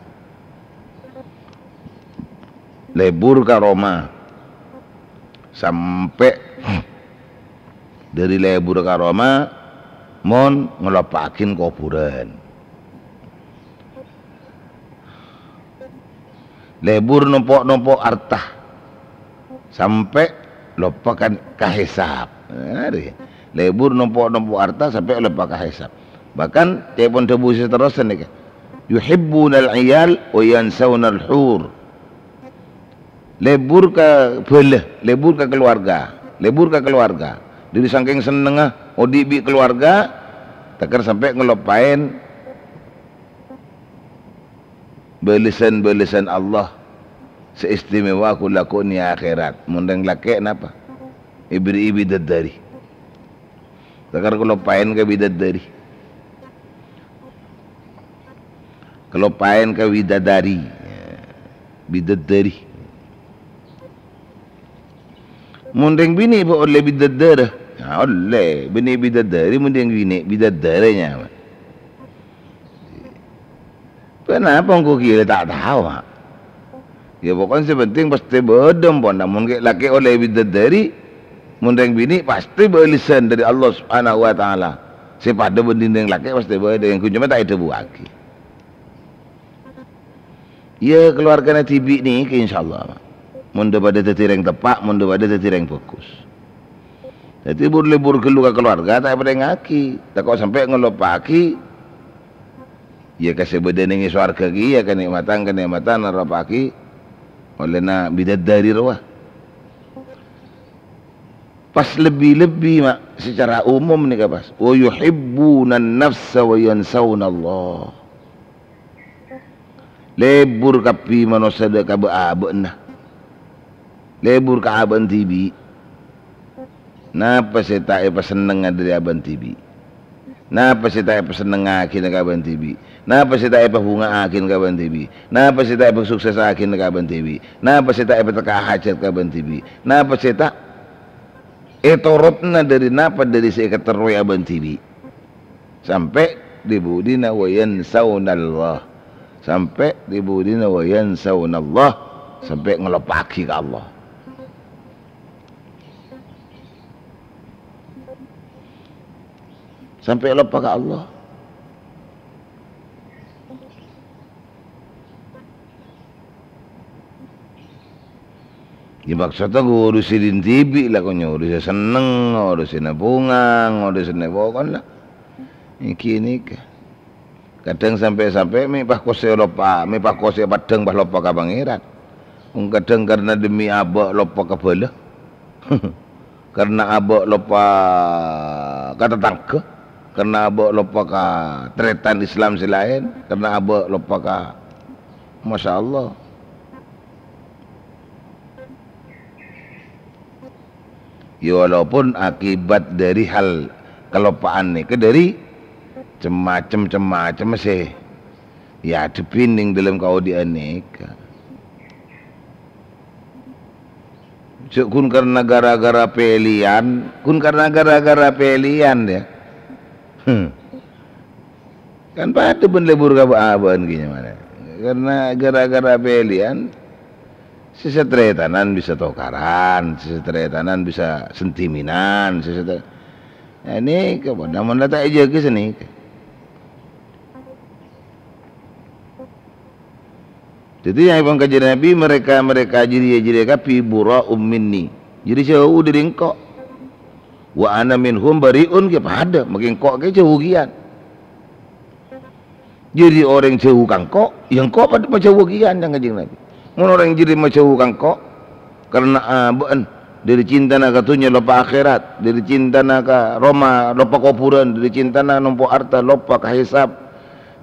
Lèbur ka roma. Sampè' dâri lèbur ka roma, mon ngaloppa'aghin kobhurân. Lèbur nompo'-nompo' arta sampè' loppa ka, ka hisab. Nah, arèya. Lèbur nompo'-nompo' arta sampè' loppa ka hisab. Bahkan, ca'èpon dhâbu sè terrosan nèka, "Yuhibbunal iyal wa yansawnal hur." Lèbur ka bhâlâ, lèbur ka kaluwarga, lèbur ka kaluwarga. Dâri sangkèng sennengnga odi' bi' kaluwarga, tèkèr sampè' ngaloppaè bâlessan-bâlessan Allah sè istimewa ghu-lagghu' è akhèrat. Mon rèng lakè' napa? Èberri'i bidadari. Tèkèr kaloppaè ka bidadari. Kaloppaè ka bidadari. Bidadari. Mon rèng binè' bâ' ollè bidadara. Nah, ollè. Binè' bidadari, mon rèng binè' bidadara nyamana. Ponapa engko' kèya ta' tao, Pak? Yâ, pokokna sè penting pastè bâdâ, ampon. Mon kè-, lakè' ollè bidadari, mon rèng binè' pastè bâlessan dâri Allah Subhanahu wa Ta'ala. Sè padâ bân rèng lakè' pastè bâdâ, ènggi coma ta' èdhâbuwaghi. Yâ, kaluwargana dhibi' nèka, insyaallah, Pak. Mon dâ-padâ dhâddhi rèng teppa', mon dâ-padâ dhâddhi rèng bhâghus. Dhâddhi, bur-lèbur ghâllu ka kaluwarga, ta' èparèngaghi. Tako' sampè' ngaloppaaghi. Yâ, ka sè bâdâ nèng è sowarga kèya, kanè'matan-kanè'matan arapa'aghi ollèna bidadari rowa. Pas lebbi-lebbi, ma', secara umum nèka pas. "Wa yuhibbunan nafsa wa yansawnallah." Lèbur kabbhi manossa dâ' ka bâ'-abâ'na. Lèbur ka abâ'na dhibi'. Napa sè ta' èpasennengnga dâri abâ'na dhibi'? Napa sè ta' èpasennengngaghi ka abâ'na dhibi'? Napa sè ta' èpabhunga'aghi ka abâ'na dhibi'? Napa sè ta' èpasuksessaghi ka abâ'na dhibi'? Napa sè ta' èpatekka'a hajhât ka abâ'na dhibi'? Napa sè ta' ètorotna dâri napa dâri sè èkaterrowè abâ'na dhibi'? Sampè' dhi-budhina wa yansawnallah. Sampè' dhi-budhina wa yansawnallah. Sampè' ngaloppaaghi ka Allah. Sampè' loppa ka Allah. Yâ, maksodda ngurusè dhin dhibi' la, kok ngurusè senneng, ngurusè nabhungan, ngurusè nè-, pokona la. Ènggi nèka. Kadhâng sampè'-sampè' mè' pas kosè loppa, mè' pas kosè paddhâng pas loppa ka Pangèran. Wong kadhâng karna dhemmi abâ' loppa ka bhâlâ. Karna abâ' loppa ka tatangghâ. Karna abâ' loppa ka tarètan Islam sè laèn. Karna abâ' loppa ka, Masya Allah. Ya, walaupun akibat dhâri hal kaloppa'an nèka dhâri cem-macem, cem-macem sè èadhebbhi neng dhâlem kaodi'ân nèka. Jhâ' ghun karna gara-gara pèlèyan, ghun karna gara-gara pèlèyan, ya. Hmm. Kan padâ bân lebur ka abâ'-abâ'ân kèya mana. Karna gara-gara pèlèyan, sè satarètanan bisa tokaran, sè satarètanan bisa sentiminan, sè sata-, nah, nèka padâ mon la ta' èjâgâ sanèka. Dhâddhi, ca'èpon Kanjeng Nabi, "Mereka-mereka jârèya, jârèya kabbhi bura'un minni." Jârèya jhâu dhâri engko'. "Wa ana minhum bari'un," kèya padâ, makè engko' kèya jhâu kèyan. Jârèya orèng jhâu ka engko', ya engko' padâ majhâu kèyan, ca'èpon Kanjeng Nabi. Mon orèng jârèya majhâu ka engko', karna abâ'na dhâri cintana ka dhunnya loppa akhèrat, dhâri cintana ka roma loppa kobhurân, dhâri cintana nompo' arta loppa ka hisab,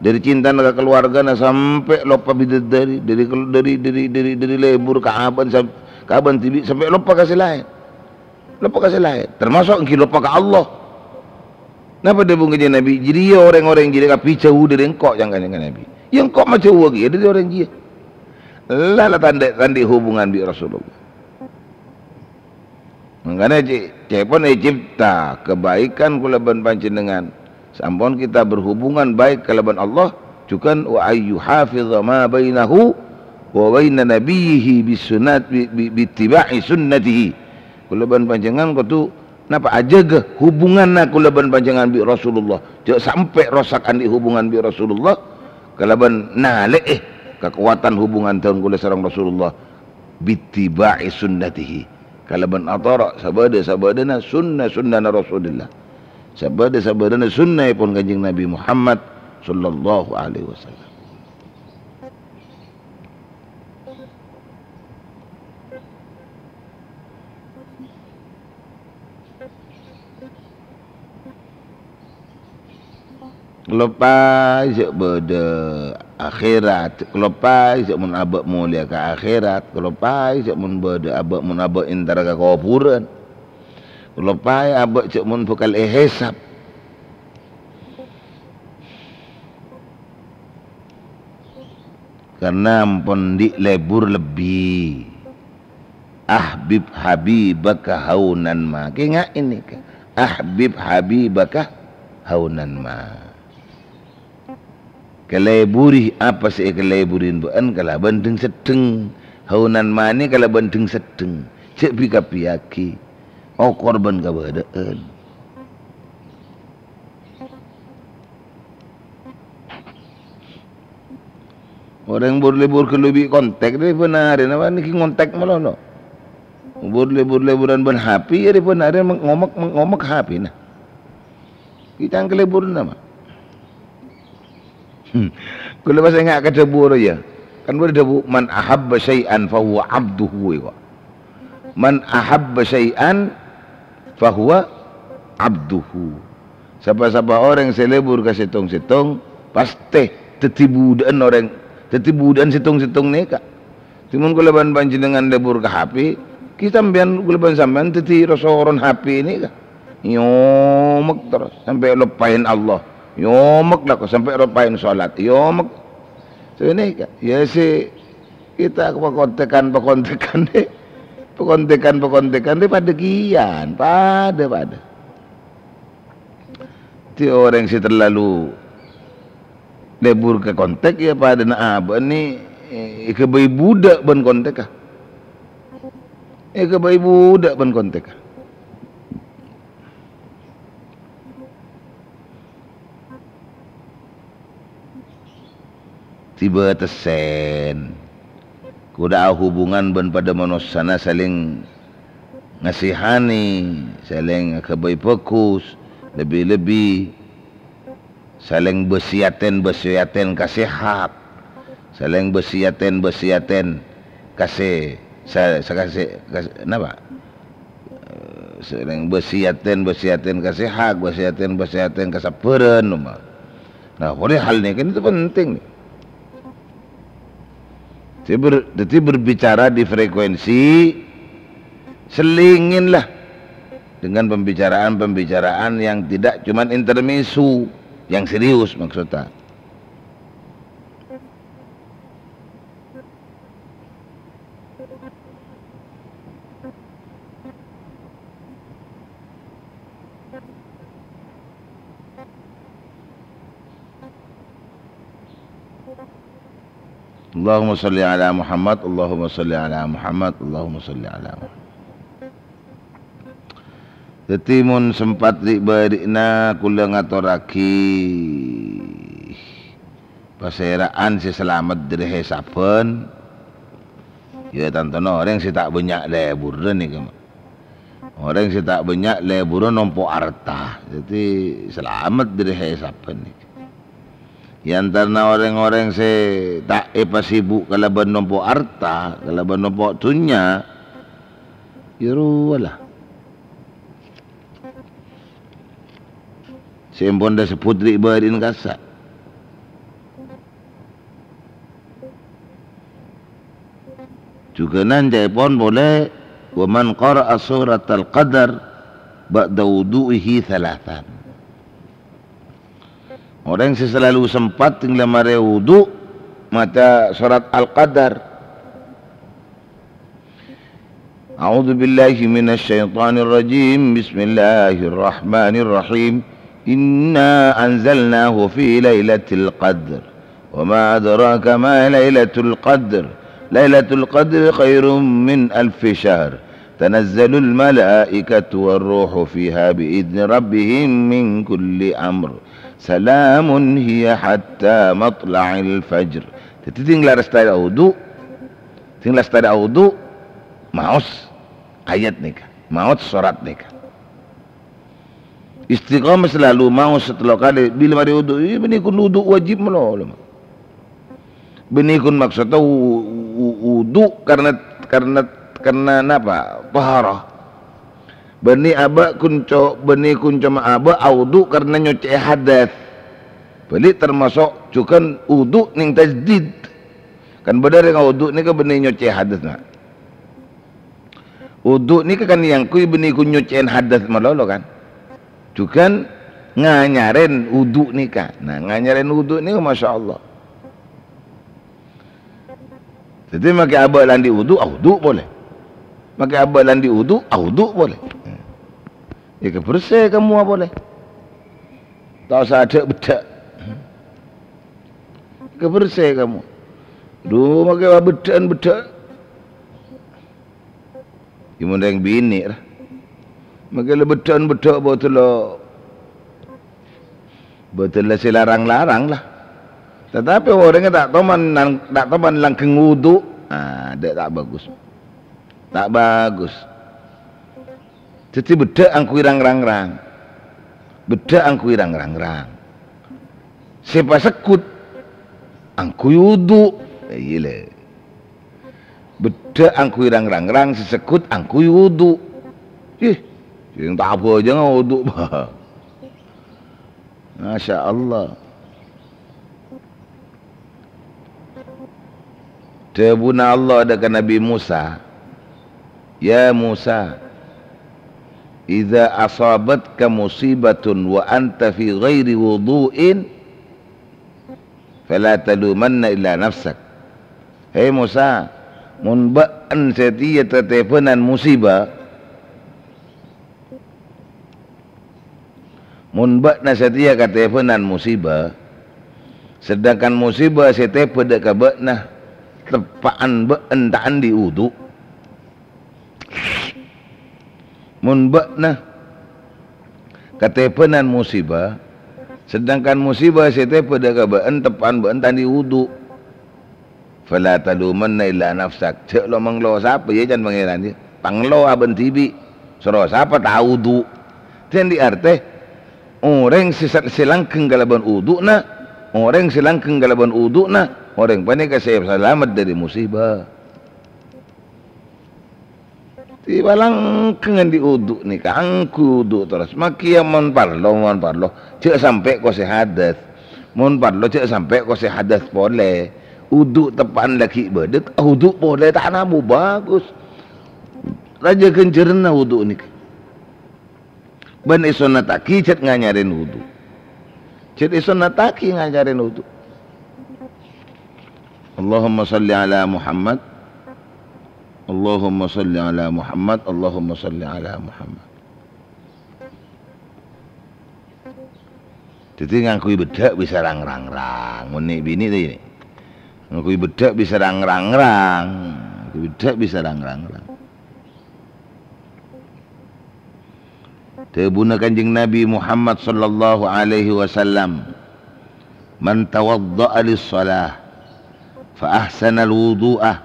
dhâri cintana ka kaluwargana sampè' loppa bidadari, dhâri, dhâri, dhâri, dhâri, dhâri lebur ka abâ'na sam-, ka abâ'na dhibi' sampè' loppa ka sè laèn. Loppa ka sè laèn, tamaso' èngghi loppa ka Allah. Napa dhâbuna Kanjeng Nabi? Jârèya orèng-orèng jârèya kabbhi jhâu dhâri engko', ca'èpon Kanjeng Nabi. Ya engko' majhâu kèya dhâri orèng jârèya. La, la ta' andi', ta' andi' hubungan bi' Rasulullah. Mangkana cè-, ca'èpon ècèpta kabaikan kaulâ bân panjhennengngan. Sampon kita berhubungan baik kalabân Allah, jhughân wa ayyuhafidha ma bainahu wa baina nabiyyihi bisunnat-, bi-, bi-, bittiba'i sunnatihi. Kaulâ bân panjhennengngan kodhu napa ajâgâ hubunganna kaulâ bân panjhennengngan bi' Rasulullah. Jhâ' sampè' rosak andi' hubungan bi' Rasulullah kalabân nalè'è kakowadhân hubungan dhân kaulâ sareng Rasulullah. Bittiba'i sunnatihi, kalabân atoro' sabâdâ-sabâdâna sunna-sunnana Rasulillah, sabâdâ-sabâdâna sunnaèpon Kanjeng Nabi Muhammad sallallahu alaihi wasallam. Kaloppaè jhâ' bâdâ akhèrat, kaloppaè jhâ' mon abâ' molèya ka akhèrat, kaloppaè jhâ' mon bâdâ abâ', mon abâ' entara ka kobhurân, kaloppaè abâ' jhâ' mon bhâkal èhèsab. Karna ampon andi' lebur lebbi. "Ahbib habibaka haunan ma." Kènga'è nèka. "Ahbib habibaka haunan ma." Kaleburi apa sè èkaleburin bâ'ân kalabân dheng-seddheng. Haunan ma nè kalabân dheng-seddheng. Jhâ' bi-kabbiyâghi. Okor bân kabâdâ'ân. Orèng bur-lebur ghâllu bi' kontak, rè bân arè, napa nèka ngontak malolo. Bur-lebur-leburan bân H P, rè bân arè ngomek-ngomek H P-na. Kèya kalebur napa? Hmm. Kaulâ pas enga' ka dhâbu orèng, yâ. Kan bâdâ dhâbu, "Man ahabba syai'an fahuwa abduhu," èko. "Man ahabba syai'an fahuwa abduhu." Sapa-sapa orèng sè lebur ka sèttong-sèttong, pastè dhâddhi budhâ'ân orèng, dhâddhi budhâ'ân sèttong-sèttong nèka. Dhimèn kaulâ bân panjhennengngan lebur ka H P, kèya sampèyan, kaulâ bân sampèyan dhâddhi rosoron H P nèka. Nyomek terros sampè' loppaèn Allah. Nyomek lako sampè' loppaèn sholat. Nyomek. Sè nèka, yâ sè kita pakontekan-pakontekan rè. Pakontekan-pakontekan rè padâ kèyan, padâ-padâ. Dhâddhi orèng sè terlalu lebur ka kontak, yâ padâna abâ' nè, eh, èghâbây budhâ' bân kontakka. Èghâbây budhâ' bân kontakka. Tibâ tessen. Kodâ ahubungan bân padâ manossana salèng ngasèhanè, salèng aghâbây bhâghus, lebbi-lebbi salèng bâsiyatèn-bâsiyatèn ka sèhat, salèng bâsiyatèn-bâsiyatèn Kasè, sa-, sakasè, kas-, napa? Eh, sèrèng bâsiyatèn, bâsiyatèn kasèhat, bâsiyatèn, bâsiyatèn kasabbhârân, omma. Nah, polè hal nèka kan itu penting, nih. Jadi ber-, jadi berbicara di frekuensi, selinginlah dengan pembicaraan-pembicaraan yang tidak cuman intermezzo, yang serius maksudnya. Allahumma shalli ala Muhammad, Allahumma shalli ala Muhammad, Allahumma shalli ala Muhammad. Dhâddhi, mon sempat ri'-bâri'na kaulâ ngatorraghi pasèra'an sè salamet dhâri hèsabbhân, ya, tantona orèng sè ta' bânnya' lèbhurrâ nèka, ma'. Orèng sè ta' bânnya' lèbhurrâ nompo' arta. Dhâddhi, salamet dhâri hèsabbhân nèka. È antarana orèng-orèng sè ta' èpasibu' kalabân nompo' arta, kalabân nompo' dhunnya, ya rowa la. Sè ampon dhâ' sebbhut ri'-bâri'na kassa'. Jhughân ca'èpon polè, "Wa man qara'a suratal qadar ba'da wudu'ihi thalathan." Orèng sè salalu sempat tènggala marè wudu, maca surat Al-Qadar. A'udzubillahi minasyaitonirrajim. Bismillahirrahmanirrahim. Inna anzalnahu fi lailatul qadr. Wa ma adraka ma lailatul qadr. Lailatul qadri khairum min alfi syahr. Tanazzalul malaikatu war ruhu fiha bi idzni rabbihim min kulli amr. Salamun hiya hatta matla'il fajr. Dhâddhi, tènggala rèstana wudu, tènggala rèstana wudu, maos ayat nèka, maos sorat nèka. Istiqomah salalu maos sè tello kalè bilâ marè wudu, iyâ bânnè ghun wudu wajib malolo. Bânnè ghun maksodda wu-, wu-, wudu karena, karena, karena napa? Taharah. Bânnè abâ' ghun co-, bânnè ghun coma abâ' awudu karena nyocè'è hadas. Bâli' termasuk jhughân wudu nèng tajdid. Kan bâdâ rèng awudu nèka bânnè nyocè'è hadas, na. Wudu nèka kan èangghuy bânnè ghun nyocè'è hadas malolo, kan. Jhughân nganyarè wudu nèka. Nah, nganyarè wudu nèka, masyaallah. Dhâddhi, makè abâ' la andi' wudu, awudu polè. Makè abâ' la andi' wudu, awudu polè. Èkabersè kamowa polè. Ta' osa adhâ'-beddhâ'. Èkabersè kamowa. Dhu, makè abeddhâ'ân beddhâ'. Iyâ mon rèng binè', ra. Makè la beddhâ'ân beddhâ' bâdâlla, bâdâlla sè larang-larang, la. Tatapè orèngnga ta' toman nang-, ta' toman langghâng wudu, ah, dâ' ta' bhâghus. Ta' bhâghus. Dhâddhi beddhâ' angghuy rang-rangrang. Beddhâ' angghuy rang-rangrang. Sè pasegghut angghuy wudu. Iyâ, lè. Beddhâ' angghuy rang-rangrang, sè segghut angghuy wudu. Ih, sèng ta' abhâjângnga wudu, bâ. Masya Allah. Dhâbuna Allah dâ' ka Nabi Musa, "Ya Musa, idza asabatka musibatun wa anta fi ghairi wudhu'in, fala talumanna illa nafsak." He Musa, mon bâ'en satèya tatèbânan musiba, mon bâ'na satèya katèbânan musiba, sedangkan musiba sè tèbâ dâ' ka bâ'na teppa'an bâ'en ta' andi' wudu, Mon bâ'na katèbânan musiba, sedangkan musiba sè tèbâ dâ' ka bâ'en teppa'an bâ'en ta' andi' wudu, fala talumanna illa nafsak. Jhâ' lo-manglo sapa, yâ, can Pangèran, yâ? Panglo abâ'en dhibi'. Soro sapa ta' wudu? Dhâddhi artè, orèng sè sa-, sè langghâng kalabân wudu'na, orèng sè langghâng kalabân wudu'na, orèng panèka sè salamet dhâri musiba. Dhi palangka nganḍi' wudu' nèka, angghuy wudu' terros. Makè ya mon parlo, mon parlo, jhâ' sampè' kosè hadas. Mon parlo, jhâ' sampè' kosè hadas polè. Wudu' teppa'an laghi' bâḍâ, wudu' polè ta' namo, bagus. Rajâ ghânjhârânna wudu' nèka. Bân èsonnataghi jhât nganyarèn wudu'. Jhât èsonnataghi nganyarèn wudu'. Allahumma shalli ala Muhammad. Allahumma shalli ala Muhammad. Allahumma shalli ala Muhammad. Dhâddhi ngangghuy beḍḍhâk bisa rang-rang-rang. Mon nè'-binè' ta' iyâ? Ngangghuy beḍḍhâk bisa rang-rang-rang. Ngangghuy beḍḍhâk bisa rang-rang-rang. Dhâbuna Kanjeng Nabi Muhammad sallallahu alaihi wasallam, "Man tawadda'a lis-shalah fa ahsanal wudu'a,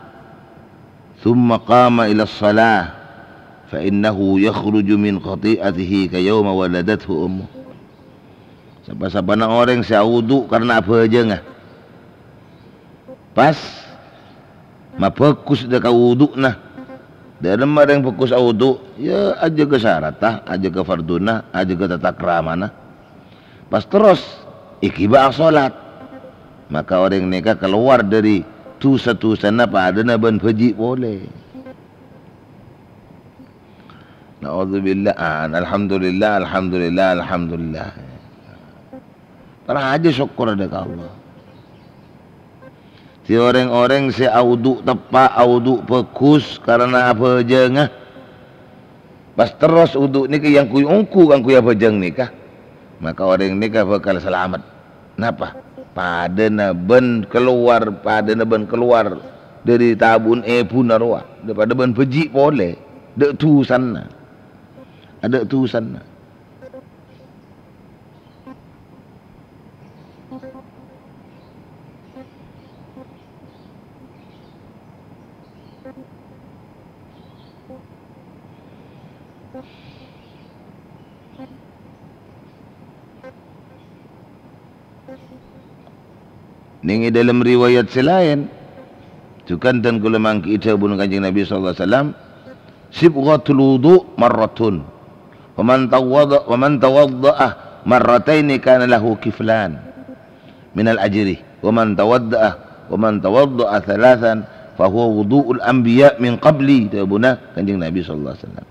tsumma qama ilas shalah, fa innahu yakhruju min khati'atihi ka yauma waladathu ummuh." Sapa-sapana orèng sè awudu' karna abhâjângnga, pas mabhâghus ḍâ' ka wudu'na. Ḍâ'remma orèng bhâghus awudu', ya ajâgâ saratta, ajâgâ fardhuna, ajâgâ tata kramana. Pas terros èghibâ asolat. Maka orèng nèka kalowar ḍâri dhusa-dhusana paḍâna bân bhâji' polè. Na'udzubillah, ah, alhamdulillah, alhamdulillah, alhamdulillah. Parajâ sokkorra ḍâ' ka Allah. Dhi orèng-orèng sè awudu' teppa', awudu' bhâghus karana abhâjângnga, pas terros wudu' nèka èangghuy ongghu kaangghuy abhâjâng nèka, maka orèng nèka bhâkal salamet. Napa? Paḍâna bân kalowar, paḍâna bân kalowar ḍâri tabu'en èbhuna rowa, paḍâ bân bhâji' polè, ḍâ' dhusana. Aḍâ' dhusana. Nèng è ḍâlem riwayat sè laèn, jhughân dhân kaulâ mangghi'i dhâbuna Kanjeng Nabi sallallahu alaihi wasallam, "Sibghatul wudu' marratun. Wa man tawadda-, wa man tawadda'a marrataini kana lahu kiflan minal ajri. Wa man tawadda'a, wa man tawadda'a thalathan fa huwa wudu'ul anbiya' min qabli," dhâbuna Kanjeng Nabi sallallahu alaihi wasallam.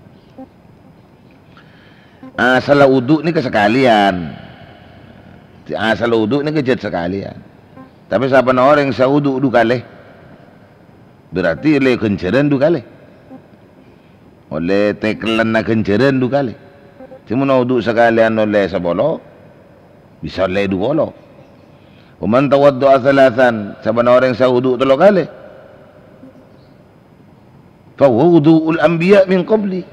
Asalla wudu' nèka sakalèyan. Asalla wudu' nèka jhât sakalèyan. Tapè sapana orèng sè awudu' ḍu kalè, berarti ollè ghânjhârân ḍu kalè. Ollè tèkellanna ghânjhârân ḍu kalè. Sè mon awudu' sakalèyan ollè sapolo, bisa ollè ḍu polo. Wa man tawadda'a tsalatsan, sapana orèng sè awudu' tello kalè, "Fa huwa wudu'ul anbiya' min qabli."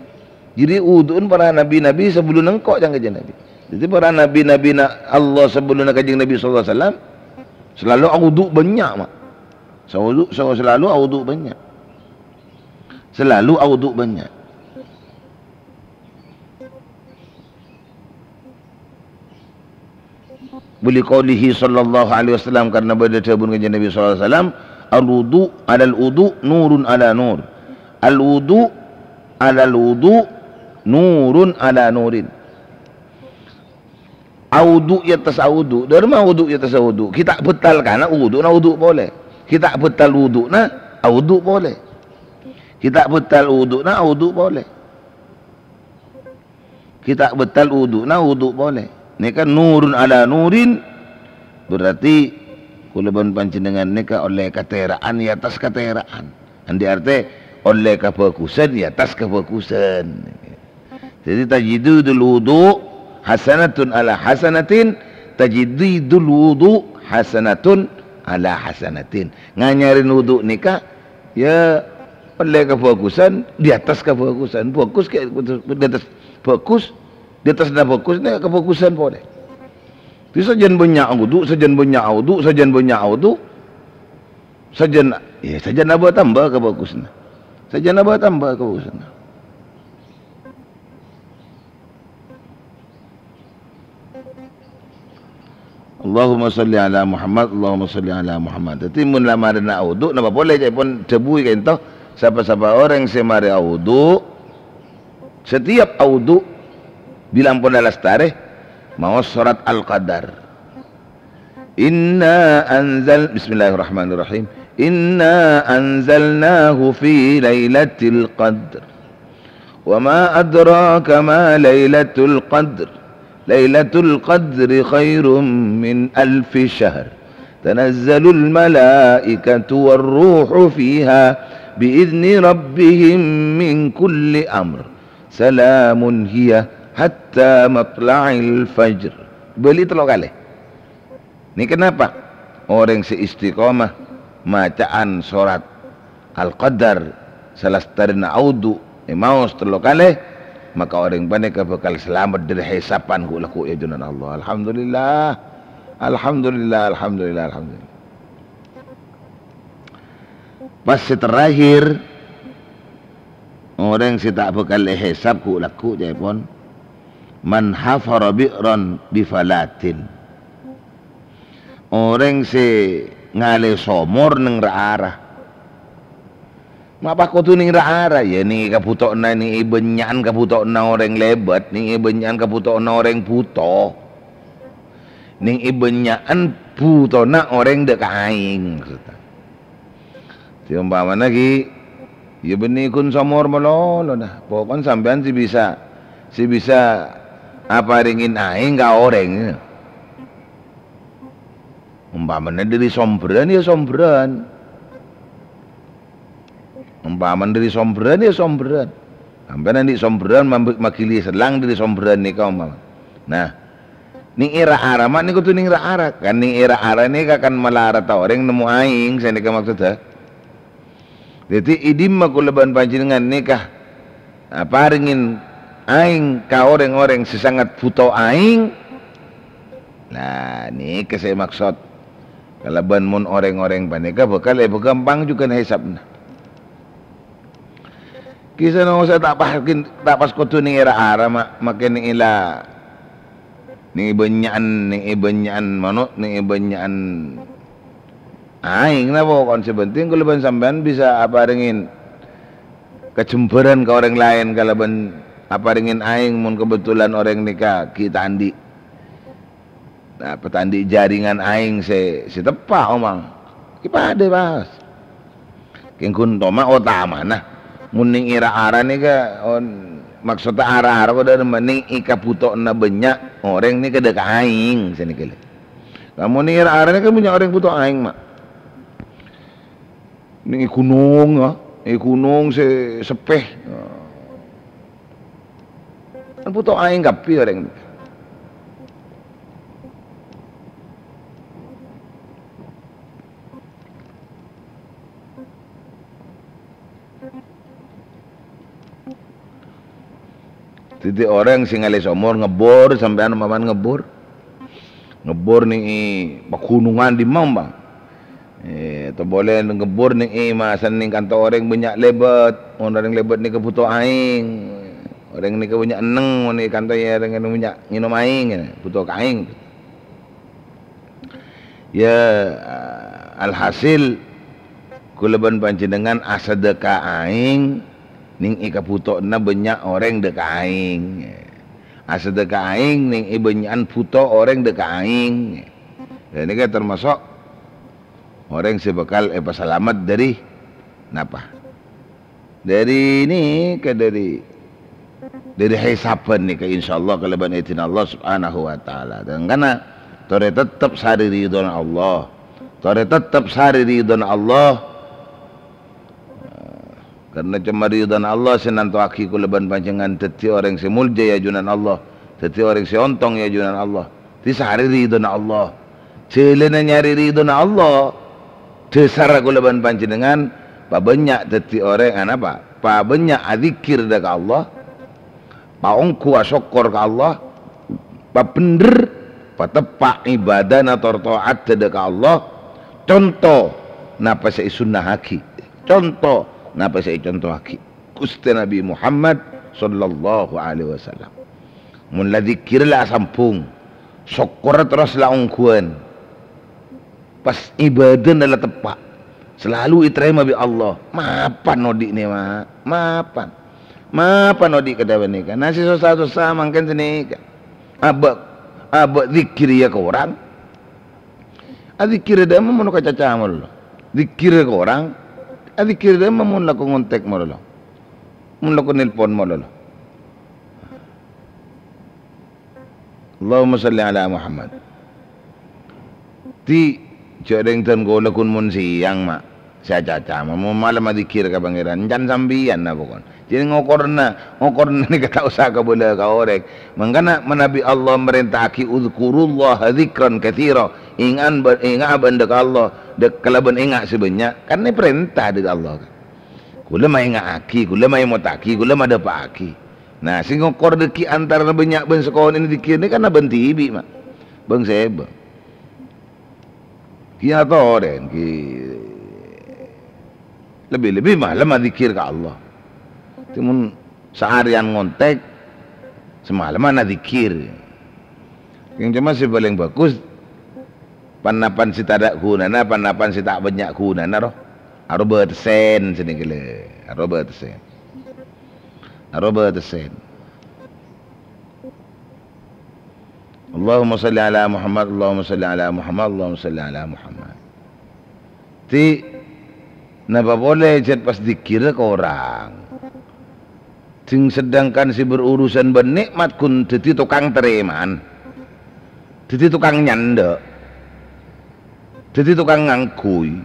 Jadi, wudu'en para nabi-nabi sabellunna engko', ca'na Kanjeng Nabi. Jadi, para nabi-nabina Allah sabellunna Kanjeng Nabi sallallahu alaihi wasallam selalu awudu' bannya', ma'. Sawudu-, saw-, selalu awudu' bannya'. Selalu awudu' bannya'. Wa li qaulihi sallallahu alaihi wasallam, karena bâḍâ dhâbuna Kanjeng Nabi sallallahu alaihi wasallam, "Al-wudu' alal wudu' nurun ala nur." Al-wudu' alal wudu' nurun ala nurin. Awudu' è attas awudu'. Ḍâremma awudu' è attas awudu'? Ghi' ta' bhâtal kana wudu'na awudu' polè. Ghi' ta' bhâtal wudu'na awudu' polè. Ghi' ta' bhâtal wudu'na awudu' polè. Ghi' ta' bhâtal wudu'na wudu' polè. Nèka nurun ala nurin, berarti kaulâ bân panjhennengngan nèka ollè katèra'an è attas katèra'an. Anḍi' artè ollè kabhâghusân è attas kabhâghusân. Jadi, tajadidul wudu' hasanatun ala hasanatin, tajadidul wudu' hasanatun ala hasanatin. Nganyarèn wudu' nèka, ya, ollè kabhâghusân, è attas kabhâghusân. Bhâghus kè, è attas bhâghus, è attas na bhâghus, nè kabhâghusân polè. Jadi, sajân bânnya' wudu', sajân bânnya' wudu', sajân bânnya' wudu', sajân, ya, sajân abâ-, tambâ kabhâghusânna. Sajân abâ-, tambâ kabhâghusânna. Allahumma shalli ala Muhammad, Allahumma shalli ala Muhammad. Dhâddhi, mon la marèna awudu', napa polè ca'èpon dhâbuwi ka'ènto, sapa-sapa orèng sè marè awudu', Setiap audu, bilâ ampon lastarè, maos sorat Al-Qadar. Inna anzal-, Bismillahirrahmanirrahim. Inna anzalnahu fi lailatul qadr. Wa ma adraka ma lailatul qadr. Lailatul qadri khairum min alfi syahr. Tanazzalul malaikatu war ruhu fiha bi idzni rabbihim min kulli amr. Salamun hiya hatta matla'il fajr. Bâli tello kalè. Nèka napa? Orèng sè istiqomah maca'an sorat Al-Qadar, salastarèna audu, èmaos tello kalè, maka orèng panèka bhâkal salamet dhâri hisapan ghu'-lagghu' è ajunan Allah. Alhamdulillah. Alhamdulillah, alhamdulillah, alhamdulillah. Pas sè terakhir, orèng sè ta' bhâkal èhisab ghu'-lagghu' ca'èpon, "Man hafara bi'ran bi falatin." Orèng sè ngalè somor neng ra-ara. Ma' pas kodhu neng ra-ara, ya, neng è kabhutowanna, neng è bânnya'an kabhutowanna orèng lèbât, neng è bânnya'an kabhutowanna orèng bhuto. Neng è bânnya'an bhutona orèng dâ' ka aèng, maksodda. Dhi ompamana ghi', ya bânnè ghun somor malolo, nah. Pokon sampèyan sè bisa, sè bisa aparèngè aèng ka orèng, ya. Ompamana dhâri sombherrân, ya sombherrân. Ompamana dhâri sombherrân, ya sombherrân. Sampèyan andi' sombherrân, mamb-, magili sellang dhâri sombherrân nèka, ompama. Nah, neng è ra-ara, ma' nèka kodhu neng ra-ara. Kan neng è ra-ara nèka kan malarat orèng nemmo aèng, sanèka maksodda. Dhâddhi, è dimma kaulâ bân panjhennengngan nèka, ah, aparèngè aèng ka orèng-orèng sè sangat bhuto aèng? Lah, nèka sè èmaksod kalabân mon orèng-orèng panèka bhâkal èpaghâmpang jhughân hisabbhâ. Kèsana sè ta' pas, ta' pas kodhu neng è ra-ara, ma-, makè neng è la-, neng è bânnya'an, neng è bânnya'an mano', neng è bânnya'an aèng, napa pokon sè penting kaulâ bân sampèyan bisa aparèngè kajembhârân ka orèng laèn kalabân aparèngè aèng mon kabhendherrân orèng nèka ghi' ta' andi'. Nah, apa ta' andi' jaringan aèng sè, sè teppa', omang. Ghi' padâ, pas. Kèng ghun toma otamana. Mon neng è ra-ara nèka, on, maksodda ra-ara kodhu neng è kabhutowanna bânnya' orèng nèka dâ' ka aèng, sanèka lè. Lamon neng è ra-ara nèka bânnya' orèng bhuto aèng, ma'. Neng è ghunong, ya. È ghunong sè seppè. Kan bhuto aèng kabbhi orèng. Dhâddhi orèng sè ngalè somor ngebbhur, sampèyan ompamana ngebbhur. Ngebbhur neng è paghunongan dimma, ompama. Eh, ta' polè ngebbhur neng è ma-, senneng kanto orèng bânnya' lèbât. Mon orèng lèbât nèka bhuto aèng. Orèng nèka bânnya' enneng, mon è kanto ya orèng bânnya' ngènom aèng, ya, bhuto ka aèng. Ya, alhasil, kaulâ bân panjhennengngan asadhâka aèng neng è kabhutowanna bânnya' orèng dâ' ka aèng. Asadhâka aèng neng è bânnya'an bhuto orèng dâ' ka aèng. Ya, nèka tamaso' orèng sè bhâkal èpasalamet dhâri napa? Dhâri nèka, dhâri, dhâri hisabbhân nèka, insyaallah, kalabân idin Allah Subhanahu wa Ta'ala. Dhâddhi, torè tettep sarè ridhona Allah. Torè tettep sarè ridhona Allah. Karna coma ridhona Allah sè nantowaghi kaulâ bân panjhennengngan dhâddhi orèng sè molja è ajunan Allah, dhâddhi orèng sè ontong è ajunan Allah. Dhâddhi sarè ridhona Allah. Jhâlânna nyarè ridhona Allah, dhâsarra kaulâ bân panjhennengngan pabânnya' dhâddhi orèng, a, napa? Pabânnya' adzikkèr dâ' ka Allah, paongghu asokkor ka Allah, pabhendher, pateppa' ibadana tor ta'atta dâ' ka Allah, conto napa sè èsunnahaghi, conto napa sè ècontowaghi Ghustè Nabbhi Muhammad sallallahu alaihi wasallam. Mon la dzikkèrra la asambhung, sokkorra terros la ongghuwân. Pas ibadana la teppa', salalu ètarèma bi' Allah. Mapan odi'na, Ma'. Mapan. Mapan odi' kadhâ' panèka. Nah, sè sossa-sossa mangkèn sanèka. Abâ', abâ' dzikir iyâ korang. Adzikkir dâ'emma mon ka caca malolo. Dzikkir korang. Adzikkir dâ'emma mon lako ngontek malolo. Mon lako nelpon malolo. Allahumma shalli ala Muhammad. Ti, jhâ' rèng dân kaulâ ghun mon sèyang, ma'. Sè acaca, ma'. Mon malem adzikkir ka Pangèran. Can sampèyan, apa kon. Jadi ngokorna, ngokorna nèka ta' osa kabâlâ ka orèng. Mangkana manabi Allah marènta'aghi, "Udzkurullaha dzikran katsira." Ènga'an ba-, ènga'a bâ'na ka Allah, dâ-, kalabân ènga' sè bânnya'. Kan nè parènta dâri Allah. Kaulâ maènga'aghi, kaulâ maèmotaghi, kaulâ madâpa'aghi. Nah, sè ngokor dâggi' antarana bânnya' bân sakonè'na dzikkir nèka kan abâ'na dhibi', ma'. Bâng sèbâng. Ghi' atorè, ghi' lebbi-lebbi malem adzikkir ka Allah. Timon saarèyan ngontek, semalemman adzikkir. Yang coma sè palèng bhâghus, pan-napan sè tadâ' ghunana, pan-napan sè ta' bânnya' ghunana, ro. Aro bâtessèn sè nèka lè, aro bâtessèn. Aro bâtessèn. Allahumma shalli ala Muhammad, Allahumma shalli ala Muhammad, Allahumma shalli ala Muhammad. Ti, napa polè jhât pas dzikkirra korang. Sing sedangkan sè berurusan bân nikmat ghun dhâddhi tokang tarèman. Dhâddhi tokang nyandhâ'. Dhâddhi tokang ngangghuy.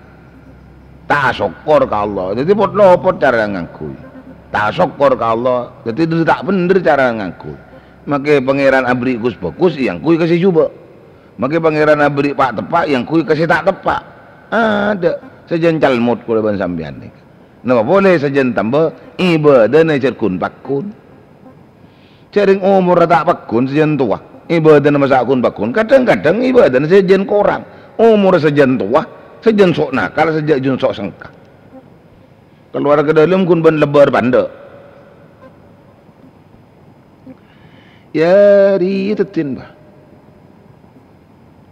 Ta' sokkor ka Allah. Dhâddhi pot-lopot cara ngangghuy. Ta' sokkor ka Allah. Dhâddhi ta' bhender cara ngangghuy. Make Pangèran aberri' ghus-bhâghus, èangghuy ka sè jhubâ'. Make Pangèran aberri' pa'-teppa', èangghuy ka sè ta' teppa'. Adâ', sajân calmot kaulâ bân sampèyan nèka. Napa polè sajân tamba, ibâdâna jhât ghun-pagghun. Jhâ' rèng omorra ta' pagghun sajân towa, ibâdâna masa' ghun-pagghun. Kadhâng-kadhâng ibâdâna sajân korang. Omorra sajân towa, sajân sok nakal, sajân sok sengka. Kalowar ka dâlem ghun bân lebbâr pandâ'. Yâ, rèya dhâddhina, bâh.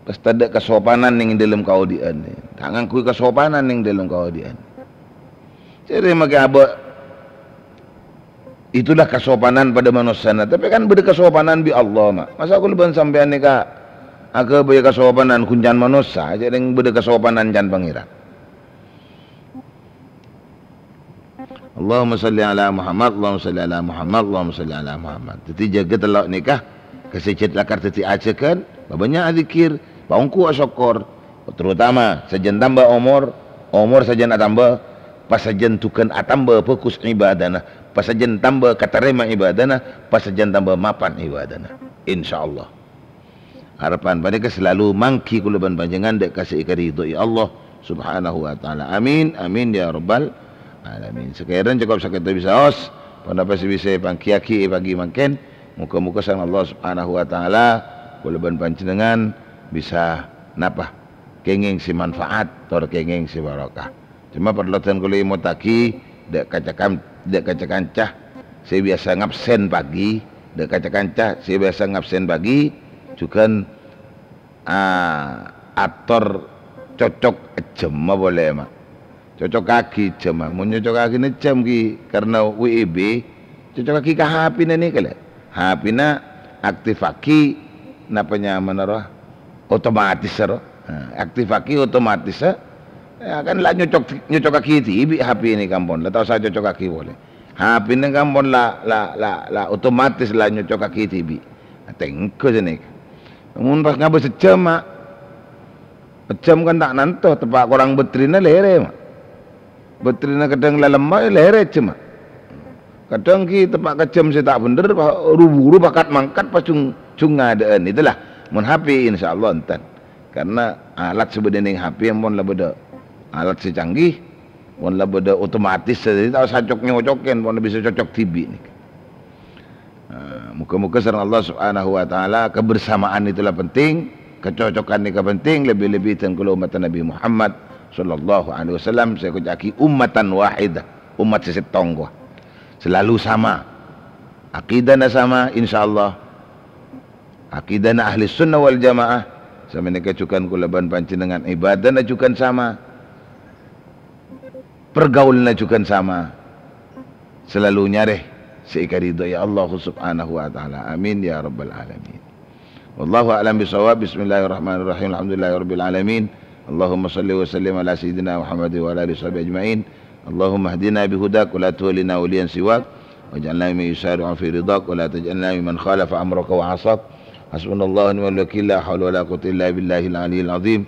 Pas tadâ' kasopanan neng dâlem kaodi'ân. Ta' ngangghuy kasopanan neng dâlem kaodi'ân. Jârèya make abâ'. Itulah kasopanan padâ manossana. Tapè kan bâdâ kasopanan bi' Allah, ma'. Masa' kaulâ bân sampèyan nèka aghâbây kasopanan ghun can manossa, jhâ' rèng bâdâ kasopanan can Pangèran. Allahumma shalli ala Muhammad, Allahumma shalli ala Muhammad, Allahumma shalli ala Muhammad. Dhâddhi jâgâ tello' nèka, ka sè jhât lakar dhâddhi ajhâghân, pabânnya' adzikkir, paongghu asokkor, terutama sajân tamba omor, omor sajân atamba, pas sajân jhughân atamba bhâghus ibâdâna, pas sajân tamba katarèma ibâdâna, pas sajân tamba mapan ibâdâna. Insyaallah. Arebbhân panèka salalu mangghi kaulâ bân panjhennengngan dâ' ka sè èkaridhoi Allah Subhanahu wa Ta'ala. Amin, amin, ya rabbal alamin. Sakèrana cokop sakèto bisaos, ponapa sè bisa èpanggiyaghi èpangghi mangkèn. Moghâ-moghâ sareng Allah Subhanahu wa Ta'ala kaulâ bân panjhennengngan bisa napa? Kèngèng sè manfaat, tor kèngèng sè barokah. Coma parlo dân kaulâ èmotaghi, dâ' kaca-kam-, dâ' kaca-kanca sè biyasa ngabsen pagi, dâ' kaca-kanca sè biyasa ngabsen pagi, jhughân, ah, ator cocok jhâmma polè, ma'. Cocokaghi jhâmma. Mon nyocokaghina jhâm ghi karna W I B, cocokaghi ka H P-na nèka, lè. H P-na aktifaghi, napa nyamana rowa? Otomatis, rowa. Nah, aktifaghi otomatis, eh. Ya, kan la nyocok-, nyocokaghi dhibi' H P nèka ampon, la ta' osa cocokaghi polè. H P nèka ampon la, la, la, la otomatis la nyocokaghi dhibi'. Nah, tèngghu sanèka. Mon pas ngabâs jhâm, ma'. Jhâm kan ta' nanto, teppa' korang batterina lèrè, ma'. Batterina kadhâng la lemma, lèrè jhâmma. Kadhâng ghi teppa' ka jhâm sè ta' bhender, pa-, ru-buru pakat mangkat pas jhung, jhung ngadâ'ân. Itulah, mon H P insyaallah enten. Karna alat sè bâdâ neng H P ampon la bâdâ alat sè canggih, pon la bâdâ otomatis, jadi ta' osa cocok-nyocokèn, pon bisa cocok dhibi' nèka. Nah, moghâ-moghâ sareng Allah Subhanahu wa Ta'ala, kebersamaan itulah penting, kecocokan nèka penting, lebih-lebih dân kaulâ ommatta Nabi Muhammad sallallahu alaihi wasallam, sè èkoca'aghi ummatan wahidah, ommat sè sèttong, kowa. Selalu sama. Akidana sama, insyaallah. Akidana Ahli Sunnah wal Jamaah, sapanèka jhughân kaulâ bân panjhennengngan, ibadana jhughân sama. Pergaulanna jhughân sama. Selalu nyarè sè èkaridhâi Allah Subhanahu wa Ta'ala. Amin ya rabbal alamin. Wallahu a'lam bishawab. Bismillahirrahmanirrahim. Alhamdulillahirabbil alamin. Allahumma shalli wa sallim ala sayyidina Muhammad wa ala alihi washabihi ajma'in. Allahumma hdina bihudak wa la tuwallina waliyan siwak. Waj'alna mimman yusari'u fi ridhak wa la taj'alna mimman khalafa amraka wa 'asak. Hasbunallahu wa ni'mal wakil. La haula wa la quwwata illa billahil aliyyil azim.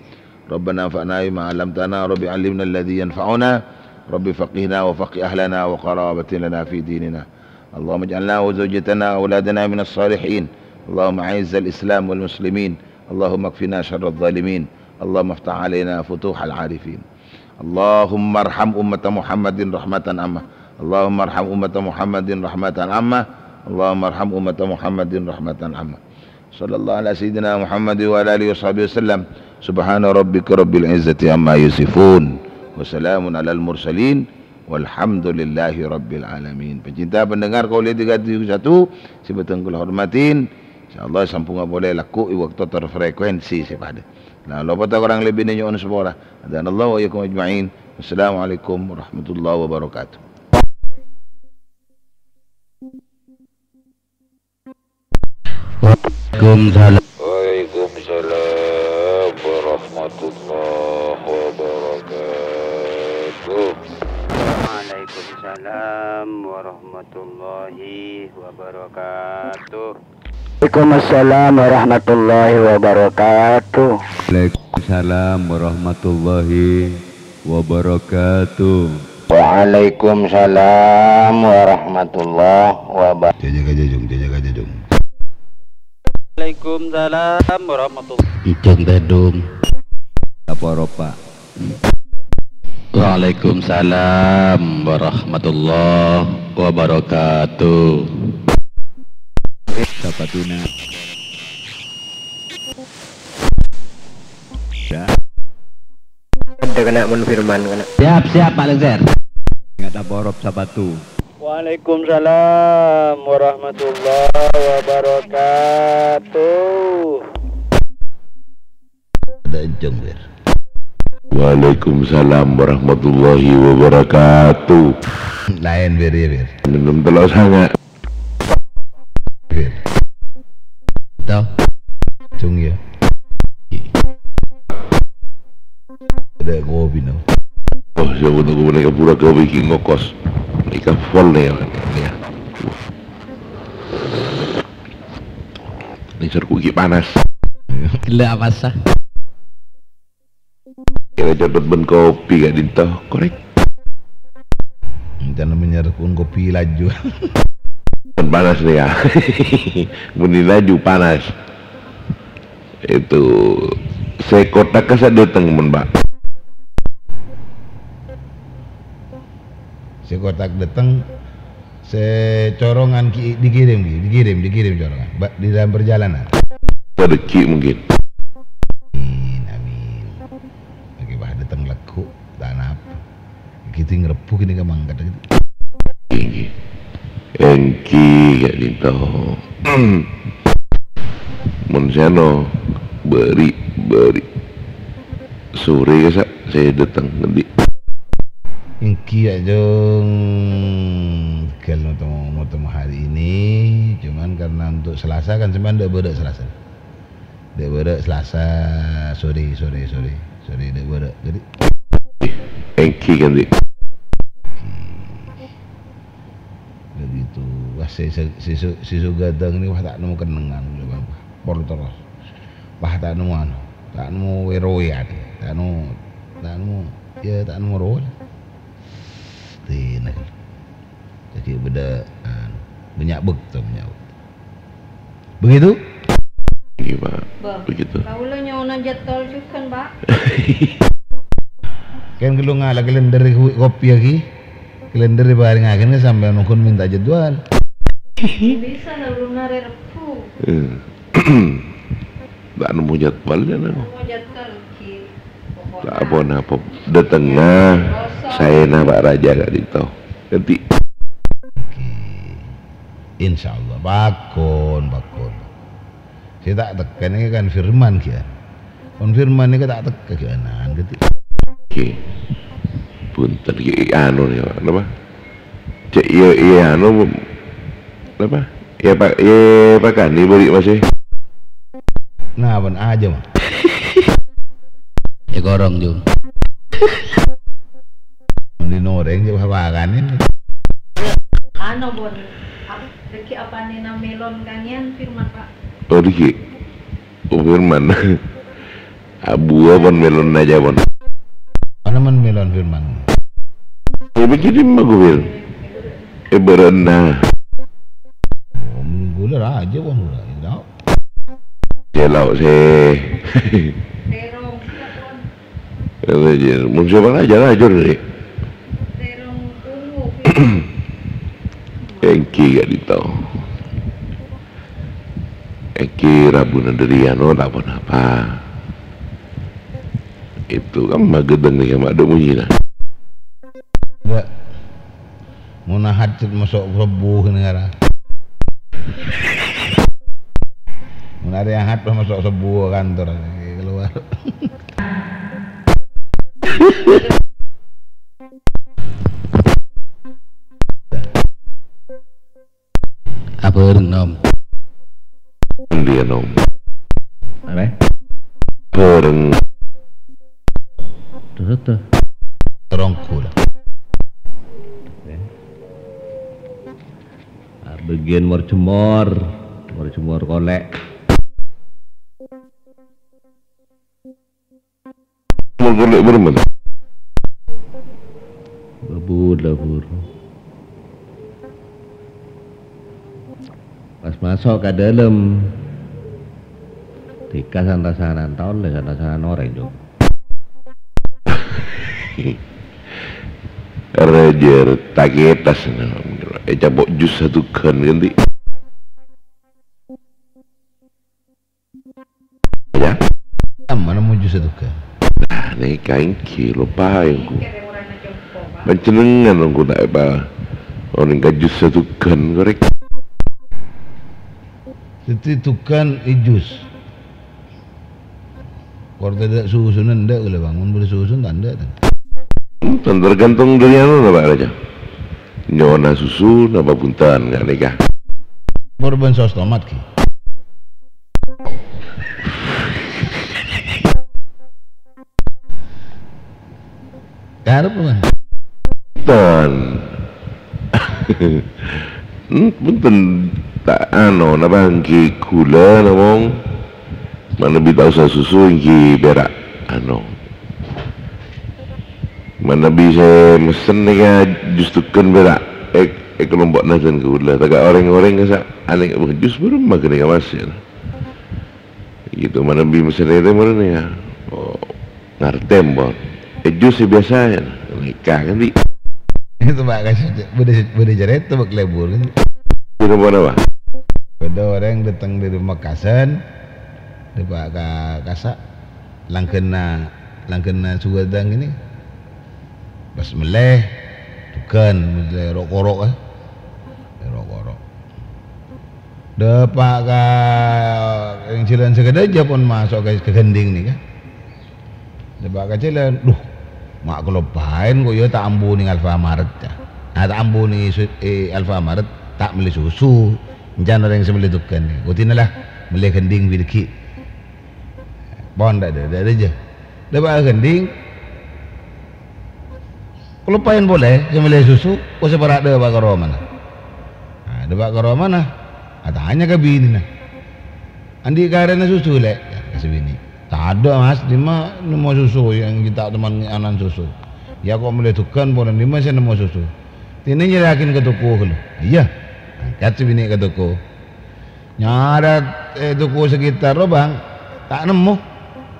Rabbana anfa'na bima 'allamtana. Rabbi 'allimna alladhi yanfa'una. Rabbi faqqihna wa faqqih ahlana wa qarabatin lana fi dinina. Allahumma ij'alna wa zawjatana wa auladana minas salihin. Allahumma a'izzal Islam wal muslimin. Allahumma kfina syarradh dhalimin. Allahumma iftah 'alaina futuhal 'arifin. Allahumma arham ummata Muhammadin rahmatan amma. Allahumma arham ummata Muhammadin rahmatan amma. Allahumma arham ummata Muhammadin rahmatan amma. Sallallahu ala sayyidina Muhammad wa ala alihi washabihi wasallam. Subhana rabbika rabbil izzati amma yasifun. Wa salamun alal mursalin. Walhamdulillahi rabbil alamin. Pecinta pendengar Qauliyah tiga tujuh satu, sè bhâdhân kaulâ hormatin. Insyaallah sambhungnga polè lagghu' è bâkto terfrekuensi sè padâ. Nah, lopot ta' korang lebbina nyo'on sapora. Hadanallahu wa iyyakum ajma'in. Wassalamualaikum warahmatullahi wabarakatuh. Waalaikumsalam. Waalaikumsalam warahmatullahi wabarakatuh. Waalaikumsalam warahmatullahi wabarakatuh. Waalaikumsalam warahmatullahi wabarakatuh. Waalaikumsalam warahmatullahi wabarakatuh. Waalaikumsalam warahmatullahi wabarakatuh. Jaga, jaga, Jung, jaga, jaga, Jung. Waalaikumsalam warahmatullahi. Ijung tèdung. Apa ropa? Waalaikumsalam warahmatullahi wabarakatuh. Sapatuna. Ya. Ada kena menfirman kena. Siap, siap, Pak Lengser. Ingat apa huruf sapatu? Waalaikumsalam warahmatullahi wabarakatuh. Ada enceng, Bir. Waalaikumsalam warahmatullahi wabarakatuh. Laèn, Bir, ya, Bir. Minum telok sanga. Tao. Cung, ya. Ada kopi, no. Oh, siapa tuh, gue naik pura kopi ki ngokos. Naik full nih, ya. Ini serku ki panas. Gila apa sah? Kira cepet bân kopi ka'dinto, korèk. Rencana menyerpun kopi laju. Kan panas nih ya. Muni laju panas. Itu sè kotak ka sadhâteng, mon, Pak. Sè kotak dâteng. Sè corongan ki-, dikirim, ki-, dikirim, dikirim corongan. Ba-, di dalam perjalanan. Sadhâjâ mungkin. Amin, amin. Lagi bah dâteng lagghu', ta' napa. Kita ngrebbu gini ka mangkat gitu. Èngghi. Èngghi, ka'dinto. Mon sè ano, bâri', bâri'. Sore ka, Sa', sè dâteng ngendi'? Èngghi, ya, Jung. Tegal mau temu, mau temu hari ini. Cuman karena untuk Selasa kan sampeyan ndak bârâ' Selasa. Ndak bârâ' Selasa sore, sore, sore. Sore ndak bârâ'. Jadi èngghi kan, Dik? Begitu. Wah, sè, sè, sè, sè, sè gadang ini wah ta' nemu kennengngan, Bang. Pol terus. Wah, ta' nemu anu, ta' nemu wèr-wèran, ta' nemu, ta' nemu, ya, ta' nemu rowa. Tèna kan. Jadi bâdâ, anu, bânnya' bâkto, bânnya' bâkto. Begitu? Iya, Pak. Begitu. Kaulâ nyo'ona jadwal jhughân, Pak. Kan ghâllu ngala' kalender kopi lagi. Kalender èparèngaghi ka sampèyan, mongghun minta jadwal. Bisa, la, ulun arè Rebbhu. Eh. Ta' nemmo jadwal, ya, no. Nemmo jadwal, Ki. Pokokna. Ta' apa-napa. Dâtengnga, saèna Pak Raja ka'dinto. Nganti. Oke. Insyaallah. Pakon, pakon. Sè ta' tekka nèka kan firman, Ki, ya. Mon firman nèka ta' tekka, Ki, anan, gitu. Oke. Punten, Ki, anu, ya, napa? Cè' iyâ, iyâ, anu, Apa? Ya, Pak, ya, Pak Kani beri masih. Nah, bân aja, Mak. Ya, korong, Jung. Mending orèng jâ' Pak Kani. Anu, Bon, apa, dâgghi' apa nèna melon kangen Firman, Pak? Oh, dâgghi'. Oh, Firman. Abuwâ pon melonna jâ' pon. Ana mon melon Firman. È, bâghi dimma, Gu, Fir? È, bârâ'na. Oh, ghulâ rajâ, pon ghulâ. Jâ' lao' sè. Terong, siap, pon. Mon sè pon ajâr, ajâr, Dek. Terong ungu, Fir. Èngghi ka'dinto. Èngghi rabuna dâri anu ta' ponapa. Itu kan mageddhâng nèka ma' dâ' monyèna. Enggak. Mon ahad cè' maso' subuh nèka ra. Mon arè ahad pas maso' subuh kantor, keluar. Abhâreng, Nom. Endi, Nom? Apa? Bhâreng. Terus tuh. Terongku lah. Ah, bagian mor-jemor, mor-jemor kolek. Mon kolek bârâmma? Babur, babur. Pas maso' ka dâlem, dhika san-rasanan taon lè san-rasanan orèng, Jung. Rajâ taketas, ècapo' jus satugghân, ghântè. Ya. Amma nemmo jus satugghân. Nah, nèka èngghi, loppa èngghi. Panjhennengngan èngghi ta' èpa-, orèng ka jus satugghân, korèk. Dhâddhi tugghân è jus. Kor tadâ' susuna endâ' ghâllu, Bang. Mon bâdâ susu, ta' endâ', ta'. Hmm, tergantung dâri anu, Pak Raja. Nyo'ona susu napa bhunten, ghânèka. Korban saos tomat, Ki. Karep, Bang. Bhunten. Hmm, bhunten. Ta' anu, napa èngghi ghulâ, namong. Manabi ta' osa susu èngghi pèra', anu. Manabi sè messen nèka justru kan pèra' è, è kalompo'na dân kaulâ. Ta' ka orèng-orèng kasa' anèng, "Wah, jus bârâmma ghânèka, Mas?" Gitu, manabi messen è tèmor nèka. Oh, ngartè, ampon. È jus sè biyasa, ya. Nèka kan, Di. Itu, Pak, kasih, bâdâ, bâdâ carèta, Pak, lebur, kan. Bâdâ ponapa? Bâdâ orèng dâteng dâri Pamekasan, dâpa' ka kasa', langghânna, langghânna Suwadang ini. Pas mellè, tugghân, mellè ro'-koro', eh. Mellè ro'-koro'. Dâpa' ka jhâlân sakadhâjâ pon maso' ka, ka ghendhing nèka. Dâpa' ka jhâlân, duh, ma' kaloppaèn ko' iyâ ta' ambu neng Alfamart, ya. Ah, ta' ambu neng su-, è Alfamart, ta' mellè susu. Èncana orèng sè mellè tugghân. Ko' dinala mellè ghendhing bi' dhâggi'. Pon dâ', dâ', dâ', dâ' jâ. Dâpa' ka ghendhing. Kaloppaèn polè, sè mellè susu, ko' sè para' dâpa' ka romana. Nah, dâpa' ka romana, atanya ka binèna. "Andi' karèna susu, Lè'?" Ka sè binè'. "Tadâ', Mas, dimma nemmo susu, yang kita teman anan susu." "Ya, ko' mellè tugghân, polè dimma sè nemmo susu?" "Dinna nyarèyaghin ka toko ghâllu." "Iyâ." Angkat sè binè' ka toko. Nyarè, eh, toko sekitar rowa, Bang. Ta' nemmo.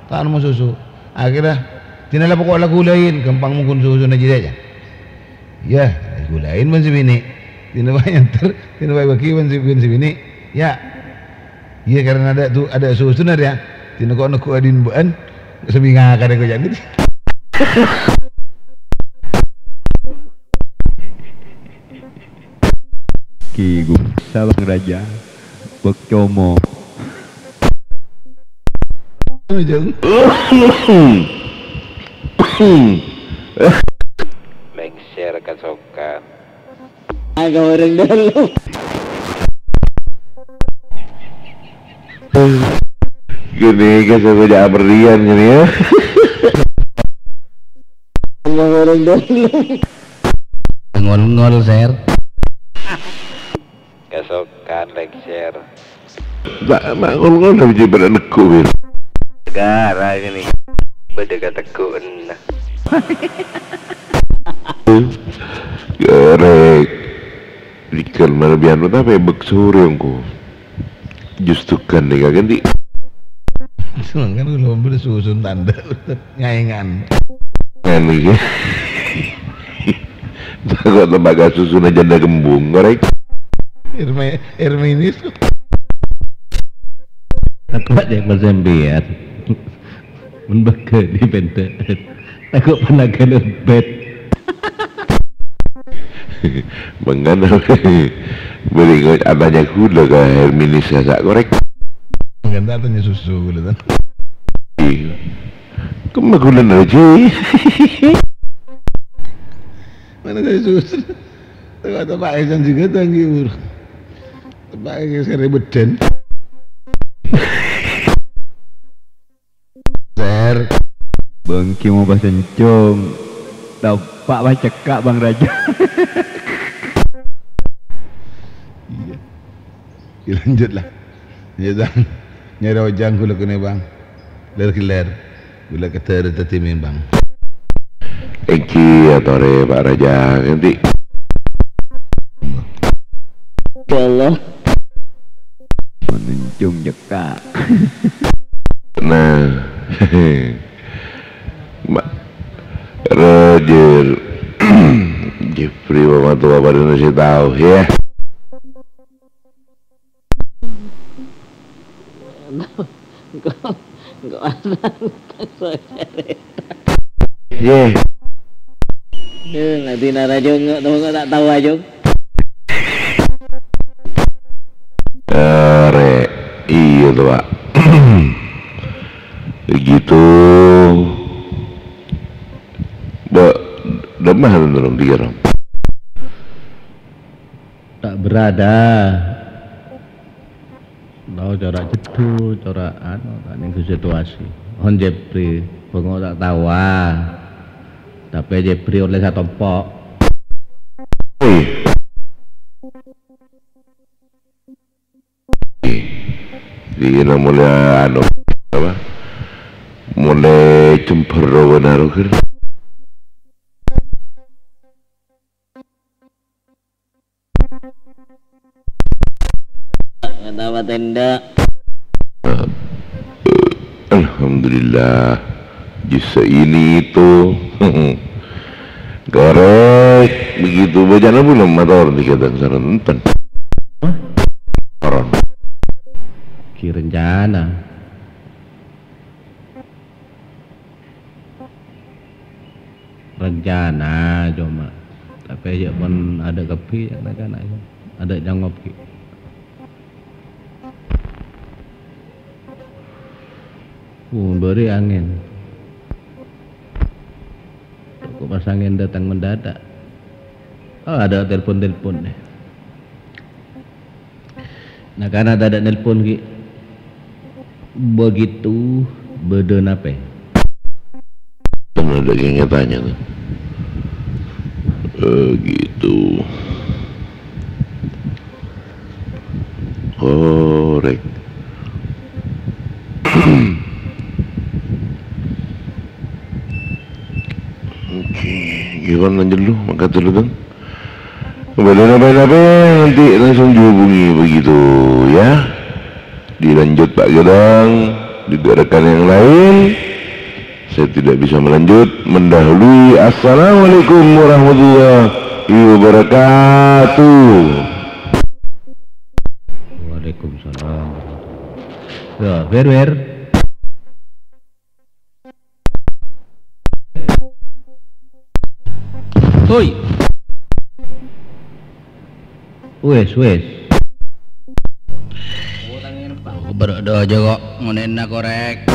Ta' nemmo susu. Akhirnya, dinala pokok la ghulâin, ghâmpang mongghu susuna jârèya, ya. Iyâ, ghulâin bân sè binè'. Dinala nyanter, dinala bâgi bân sè, bân sè binè'. Ya. Iyâ, karena ada tu, ada susuna, ya. Dinala ko' neggu' adin bân, sè binga' karè ko' jâ' gitu. Ki Gu-, Sabang Raja, Bek Como. Lèngsèr kasokan. Agak orang dalam. Gini, guys, aku ajak amerrian gini ya. Ngol-ngol, share. Kasokan, like, share. Ta', ma' ngol-ngol, tapi jâ' bâdâ neggu', Wir. Gara ini bâdâ kateggu'na. Korèk. Dikon mara bi'en tapè bâk sorè ongghu. Justru kan nèka kan, Di'. Kan kula bâdâ susun tandhâ ngaèngan. Kan iki. Tako' tembak ka susun aja ndak kembung, korèk. Irme-, Irminis. Tako' aja pas sampèyan. Mon bâgâ di pènta. Tako' panaga lebet. Mangkana, bâli ngo-, atanya ghulâ ka Herminis kassa' korèk. Mangkana atanya susu ghulâ, tan. Iyâ. Kemma ghulâ nara, Ji? Mana saya susu? Tebak-tebak ya, kan juga tanggi, Bur. Tebak ya, saya ribet, Den. Ser, bângki mau pas encong. Teppa' pas cekka', Bang Raja. Iyâ. Iyâ, lanjut lah. Iyâ, Bang. Nyarè ojhân ghulâ kènè', Bang. Ler-gheller. Ghulâ keter dhâddhi mèmbang. Èngghi atorè, Pa' Raja. Nganti. Ya Allah. Mon encong cekka'. Nah. Ma-, Roger. Jeffrey, pamatowa padâna sè tao, ya. Engko', engko' asal saya cerita. Ye. Eh, nanti nara jong, tau nggak tak tahu aja. Arè', iyâ to, Pak. Begitu. Ba-, dâmma, Ron, Ron, pikir, Ron. Ta' berrâ'. Tao cara ceddu, cara anu, ta' nèngghu situasi. On Jepri, bengong ta' tawa. Tapè Jepri ollè satompo'. Oi. Iyâ, na mulai anu, apa? Mulai jembhâr rowa naro, Gir. Kata apa tenda? Alhamdulillah. Jisa ini itu. Korek. Begitu bacana belum motor dikatakan sareng enten. Hah? Koron. Ki rencana. Rencana coma. Tapè ya pon adâ' kabbhi na'-kana' ya. Adâ' cangop ki. Uh, bâri' angèn. Kok pas angèn datang mendadak. Oh, adâ' telpon-telpon nè. Na'-kana' tadâ' nelpon, Ki. Begitu bâdâ napè? Kan ada yang tanya tuh. Eh, gitu. Korek. Oke, gimana lanjut dulu? Mangkat dulu, Bang. Kembali apa-apa nanti langsung dihubungi begitu ya. Dilanjut Pak Gadang, juga rekan yang lain. Saya tidak bisa melanjut, mendahului. Assalamualaikum warahmatullahi wabarakatuh. Waalaikumsalam warahmatullahi wabarakatuh. Ya, Wer, Wer. Oi. Wes, wes. Berdoa aja kok, ngonena korek.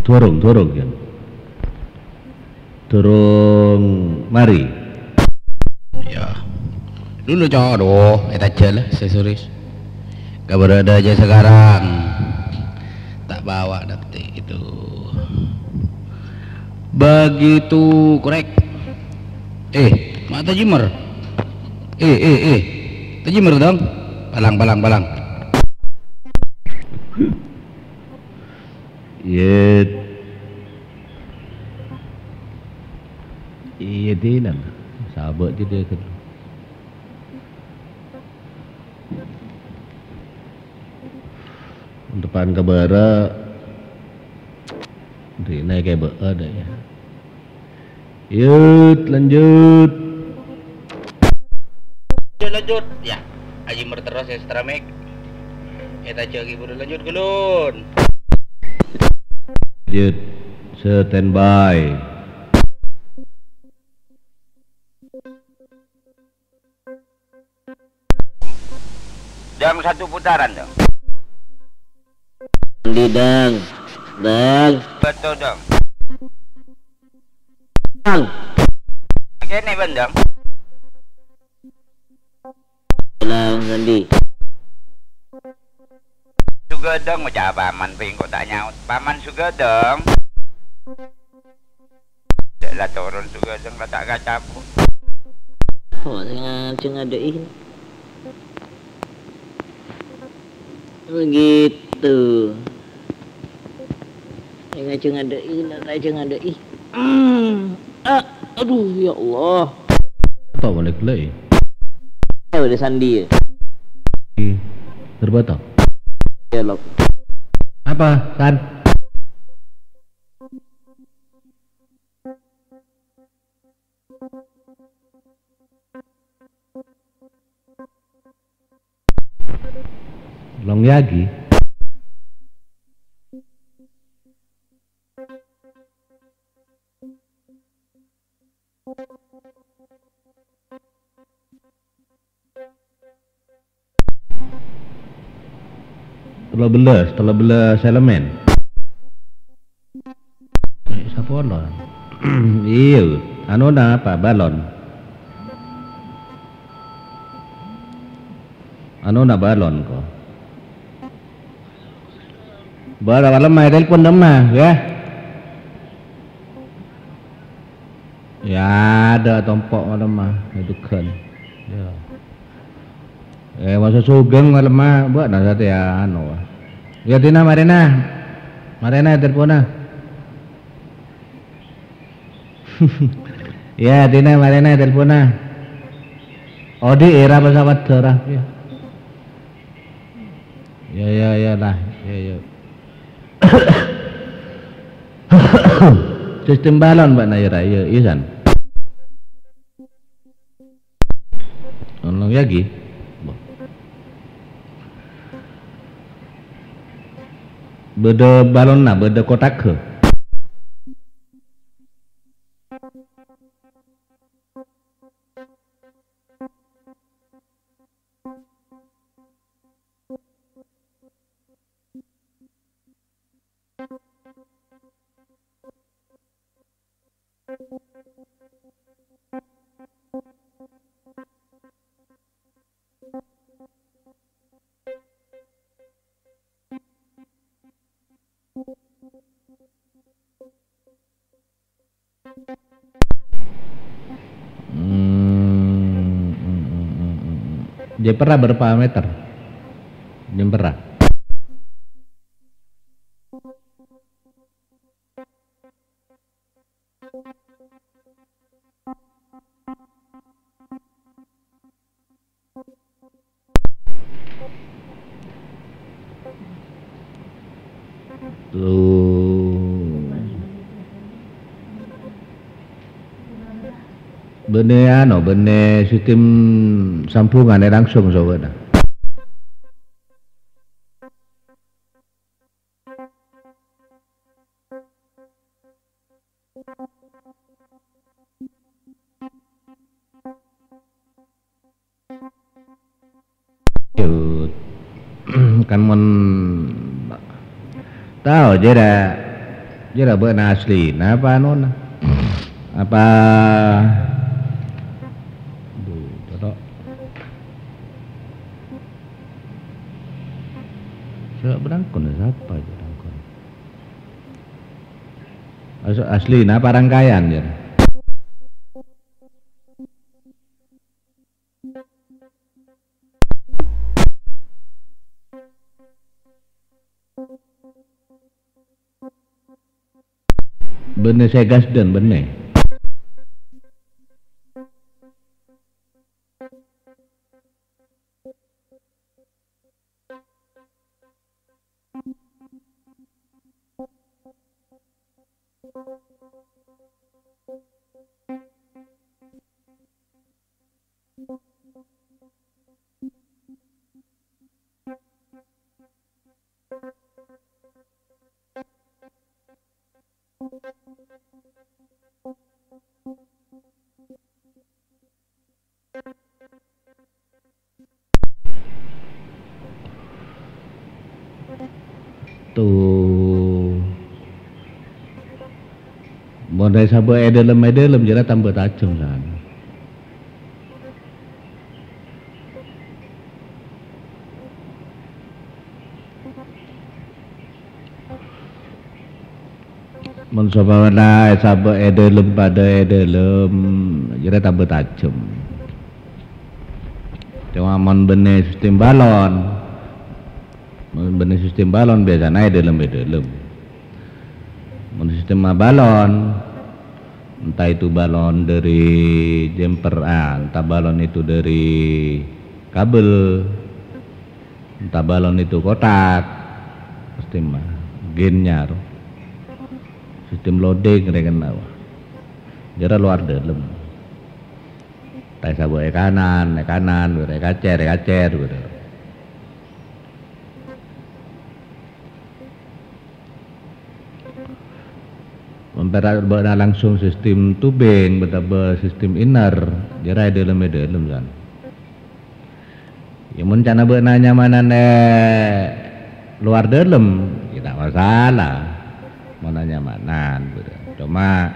Dorong, dorong, kan. Dorong, mari. Ya. Dulu, Cok. Aduh, eta aja lah, sesuris. Gak berada aja sekarang. Bawa dakti itu. Begitu korek. Eh, ma' tajimer. Eh, eh, eh. Tajimer dong. Palang, palang, palang. Yet. Iyâ, dinan. Sabâ' jâ' dâ' ghâllu. Teppa'an ka bârâ', dina èkèbâ'â dâ' iyâ. Yut, lanjut. Lanjut, lanjut. Ya, ajimer terros ya, Stramik. Ètajâ'âghi buru lanjut, ghâllu. Lanjut, standby. Dang, satu putaran, Dang. Endi, Dang? Dang. Betul, Dang. Dang. Kene, Bang, Dang. Bilang, Sandi. Sugadang, ngoca' paman, pèng kok ta' nyaot. Paman Sugadang. Dek la toron Sugadang, la ta' kacabut. Oh, sè ngajeng adâ'i. Begitu. Sè ngajeng adâ'i, la ta' ajeng adâ'i. Hmm. Ah, aduh, ya Allah. Apa balik lagi? Eh, udah Sandi ya? Ih, terbatal. Ya, Lok. Apa, San? Long yagi. Tello bellas, tello bellas elemen. Eh, sapolo? Iyâ, anona apa? Balon. Anona balon, ko. Bârâ' malem aè telpon dâ' emma, ya. Ya, adâ' tompo' malem, ah, è dugghân. Ya. Eh, masa sogeng malem, ah, bâ'na satèya, anu, ah. Ya, dina marèna. Marèna telponna. Ya, dina marèna telponna. Odi' èra pesawat dârâ. Ya. Ya, ya, ya, lah. Ya, ya. Sistem balon, Pak Nayra. Ya, iya, San. Ono yagi. Bâdâ balonna, bâdâ kotak. Hmm, hmm, hmm, hmm, hmm, hmm. Jemperra berapa meter? Jemperra. Tuh. Bânnè, anu, bânnè sistem sambhunganna langsung sowena. Yut. Kan mon tao jârèya, jârèya bâ'na aslina apa anona? Apa? Duh, todok. Coba berangkon, sapa aja berangkon? As-, aslina parangkayan, ya. Bânnè sè ghâsdhân, bânnè. Tuh. Mon èsabâ' è dhâlem, è dhâlem jârèya tambâ tajhem, san. Mon sampèyan èsabâ' è dhâlem, padâ è dhâlem, jârèya tambâ tajhem. Coma mon bânnè sistem balon, mon bânnè sistem balon, biyasana è dhâlem, è dhâlem. Mon sistem balon, entah itu balon dari jemper, ah, entah balon itu dari kabel, entah balon itu kotak, sistem, ah, gennya, ro. Sistem loading, rè kenna, wah. Jârèya lowar dhâlem. Entah èsabâ' è kanan, è kanan, è kacèr, è kacèr, gitu. Mon pèra' bâ'na langsung sistem tubing, otabâ sistem inner, jârèya è dhâlem, è dhâlem, san. Ya, mon ca'na bâ'na nyamanan è lowar dhâlem, ya, ta' masalah. Mon nyamanan, coma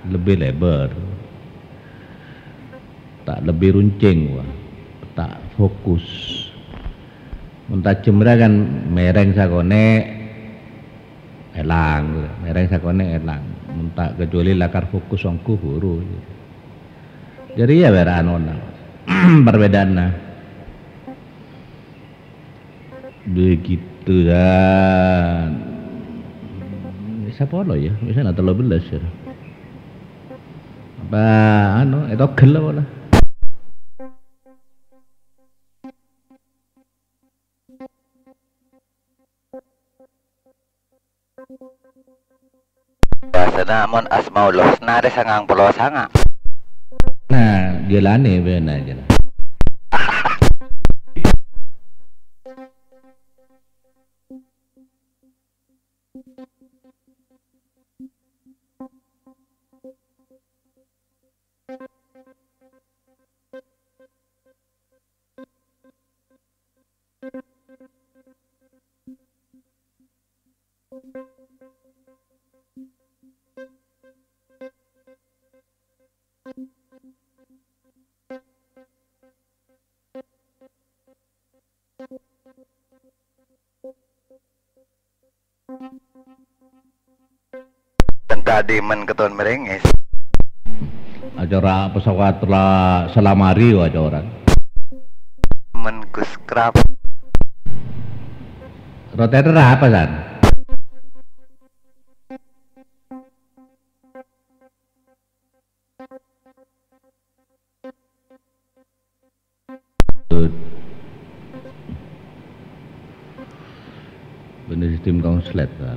lebbi lèbâr. Ta' lebbi runcèng, wah. Ta' fokus. Mon tajhem ra kan mèrèng sakonè' èlang, mèrèng sakonè' èlang. Mon ta' kecuali lakar fokus ongghu buru. Jârèya bârâ anona, perbedaanna. Begitu, dan sapolo, ya, biasanya tello belas, ya. Apa, anu, ètogel apa lah? Bhâsana mon Asmaul Husna rè sangang polo sanga'. Nah, jhâlanè bâ'na jhâlan. Tentang dimen keton merengis. Acara pesawat la salamari acara. Men Gus Krap. Roter apa, San? Bânnè sistem konslet, Pak.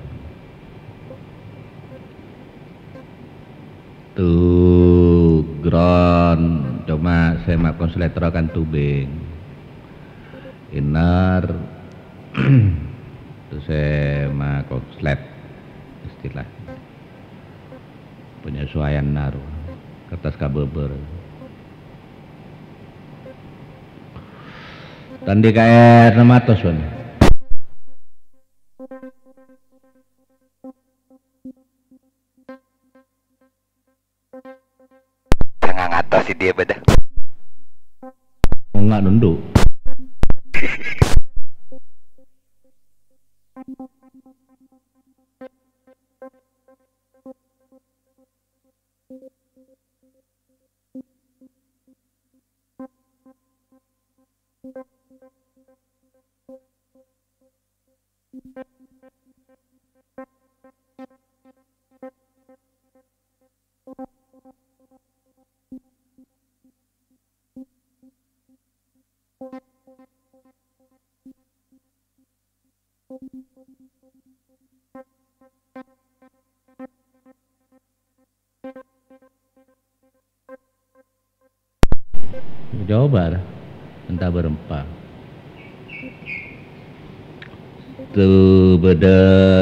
Tugron, coma sè ma' konslet ro kan tubing. Inner, terus sè ma' konslet, istilah. Penyesuaian naru kertas kabâbâr. Tandhi K R enam ratus, Wan. Sangang atos si dia beda. Enggak nunduk. Coba, ra. Enta bârâmpa. Tu bâdâ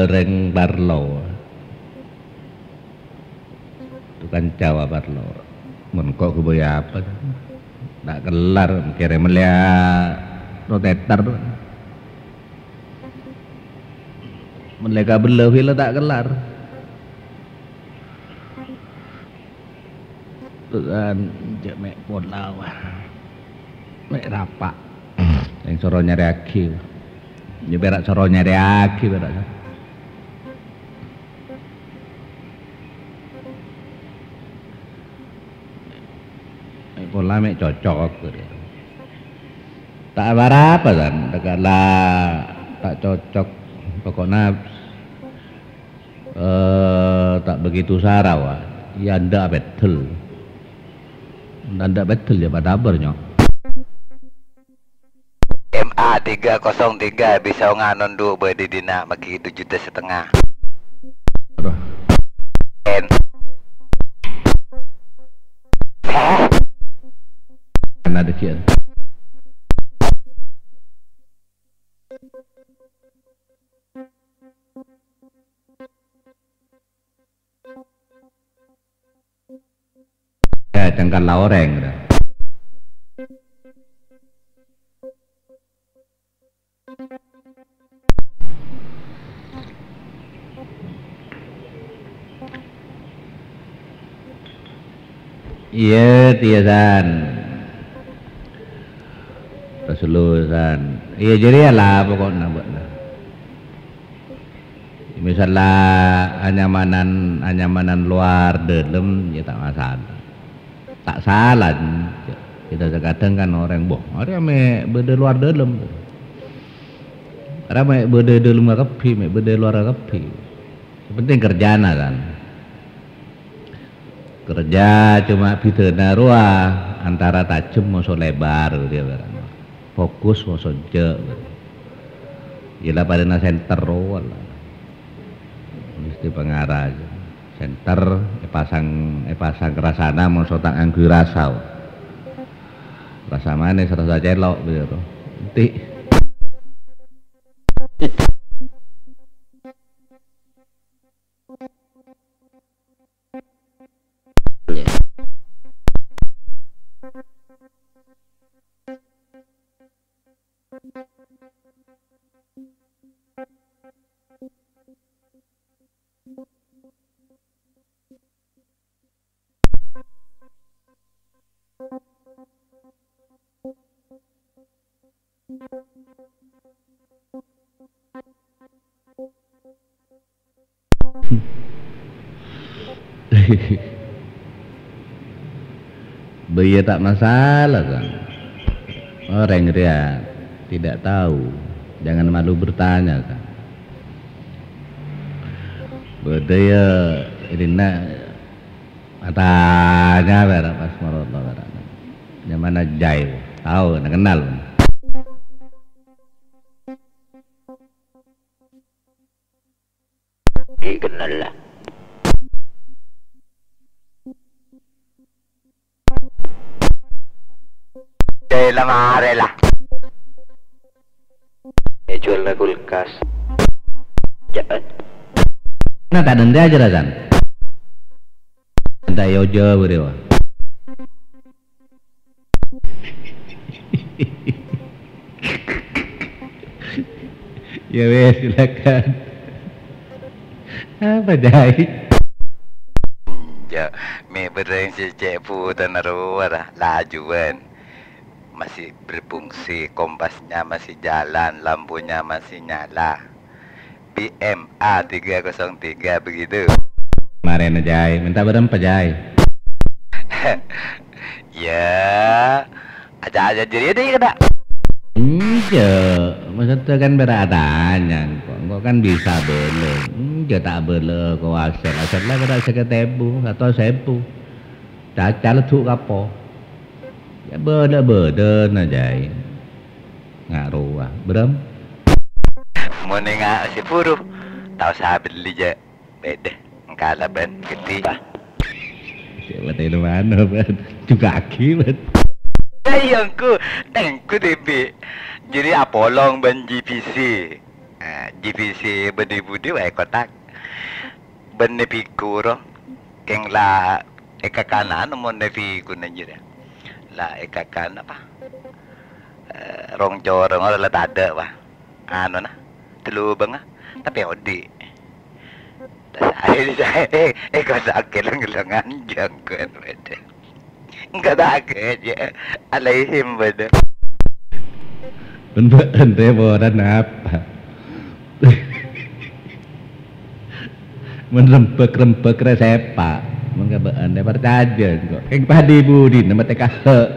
rèng parlo. Tu kanca wa parlo. Mon ko' ghâbây apa? Ta' kellar, kèrè mellèya roteter. Mellè kabellâ pèla ta' kellar. Tuhan, jhâ' mè' pola, wah. Mè' rapa'. Sèng soro nyarèyaghi. Iyâ, pèra' soro nyarèyaghi, pèra'. Mè' pola, mè' cocok. Ta' apa-apa, San. Tekka' la ta' cocok. Pokokna, eh, ta' begitu sara, wa. Iyâ, anda' peddel. Anda' peddel, iyâ, padâ bâr, nyok. M A tiga kosong tiga bisa nganon du bâdâ dina magi du juta setengah. Aduh. En. Hah? Kan ada kian. Ya, cangkalla orèng, ra. Iyâ, tèya, San. Rasulullah, San. Iyâ, jârèya la pokokna, bâ'na. Misal la anyamanan, anyamanan lowar dâlem, ya ta' masalah. Ta' sala, kita terkadang kan orèng, "Boh, arèya mè' bâdâ lowar dâlem. Arèya mè' bâdâ dâlem kabbhi, mè' bâdâ lowar kabbhi." Yang penting kerjana, kan. Kerja cuma bhidhâna rowa antara tajem moso lèbâr, gitu ya, kan. Fokus moso enjâ', gitu. Gila padâna senter rowa lah. Mesti pangara aja. Senter èpasang, èpasang rasana moso ta' ngangghuy rasa. Rasa manis, rasa cèlo', gitu. Enti'. Bâ iyâ ta' masalah, kan. Orèng rèya tidak tahu, jangan malu bertanya, kan. Bâdâ iyâ, rèna atanya pèra' pas marotto pèra'. Nyamana Jai, tao, na kennal. Ghi' kennal la. Jai la marè la. È juwâl kulkas. Jâ'. Na ta' dendha aja, Rasan. Enta' è oja bâriyâ, wa. Ya wes, silakan. Apa, Jai? Enjâ', mè' bâreng sè cè' bhutana rowa, ra, lajuwân. Masih berfungsi, kompasnya masih jalan, lampunya masih nyala. B M A tiga kosong tiga begitu. Marèna, Jai. Mènta bârâmpa, Jai? Ya, aja-aja jârèya dâ' iyâ, kènè'. Enjâ', maksudnya kan pèra' atanya engko'. Engko' kan bisa bâlâ. Enjâ' ta' bâlâ kowasèt. Asalla pèra' sèket èbu, satos èbu. Caca leddhu' kapo. Ya bâdâ-bâdâna jâi. Nga' rowa, bârâm? Mon enga' sè buru, ta' osa bellè jâ'. Bâdâ, engka la bân, gheddhi. Cè' bâdâ è mano, bân? Jugâ'aghi, bân. Ayo, engko', engko' dhibi'. Jârèya apolong bân J P C. Ah, J P C bâdâ è budi wae kotak. Bân è bhikkhu ro. Kèng la èkakanan mon è bhikkhuna jârèya. La èkakan apa? Eh, rong corong la tadâ', wah. Anona, tellu bângnga, tapè odi'. Saè, saè, eh, kok sakè leng-lengan jangkon bâdâ. Enggak sakè, jâ'. Alaihim bâdâ. Bân bâ'ân rè poran apa? Mon rembhâk-rembhâk rè sèpa', mon ka bâ'ân rè parcajâ engko'. Kèng padâ è budina mate kahâ'.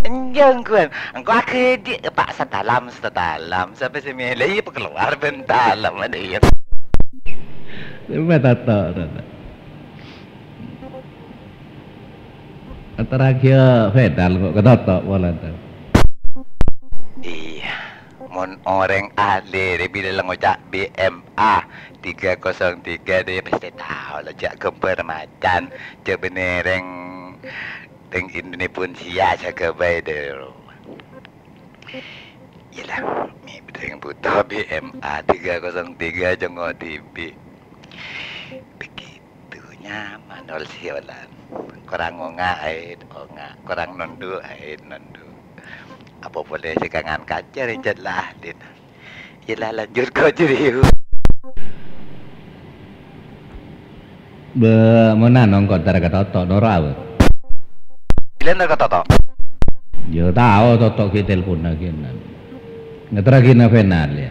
Enjâ' engko', engko' aghâdhi', Pak, satalam, satalam. Sapa sè mèlè, iyâ pakalowar bân talam, adâ, iyâ. Coba tato, tato. Antaraghi final kok ketoto' pola, ta? Iyâ, mon orèng ahli rè bilâ la ngoca' B M A tiga kosong tiga, dâ' pastè tao la jâ' ghâmbhâr macan, jâ' bânnè rèng, rèng Indonesia sè ghâbây dâ. Iyâ la, mè' bâdâ sè bhuto B M A tiga kosong tiga jhângo dhibi'. Begitu nyaman ol siolan. Korang onga' aèt onga', korang nondhu' aèt nondhu'. Apa polè sè kangan kaca rèncet la ahlina. Iyâ la, lanjut ko' jârèya. Bâ, mon anu engko' entar ka Toto', noro' apa? Bilâ entar ka Toto'? Yâ tao, Toto' ghi' telponna ghi' nan. Ngaterraghina final, yâ.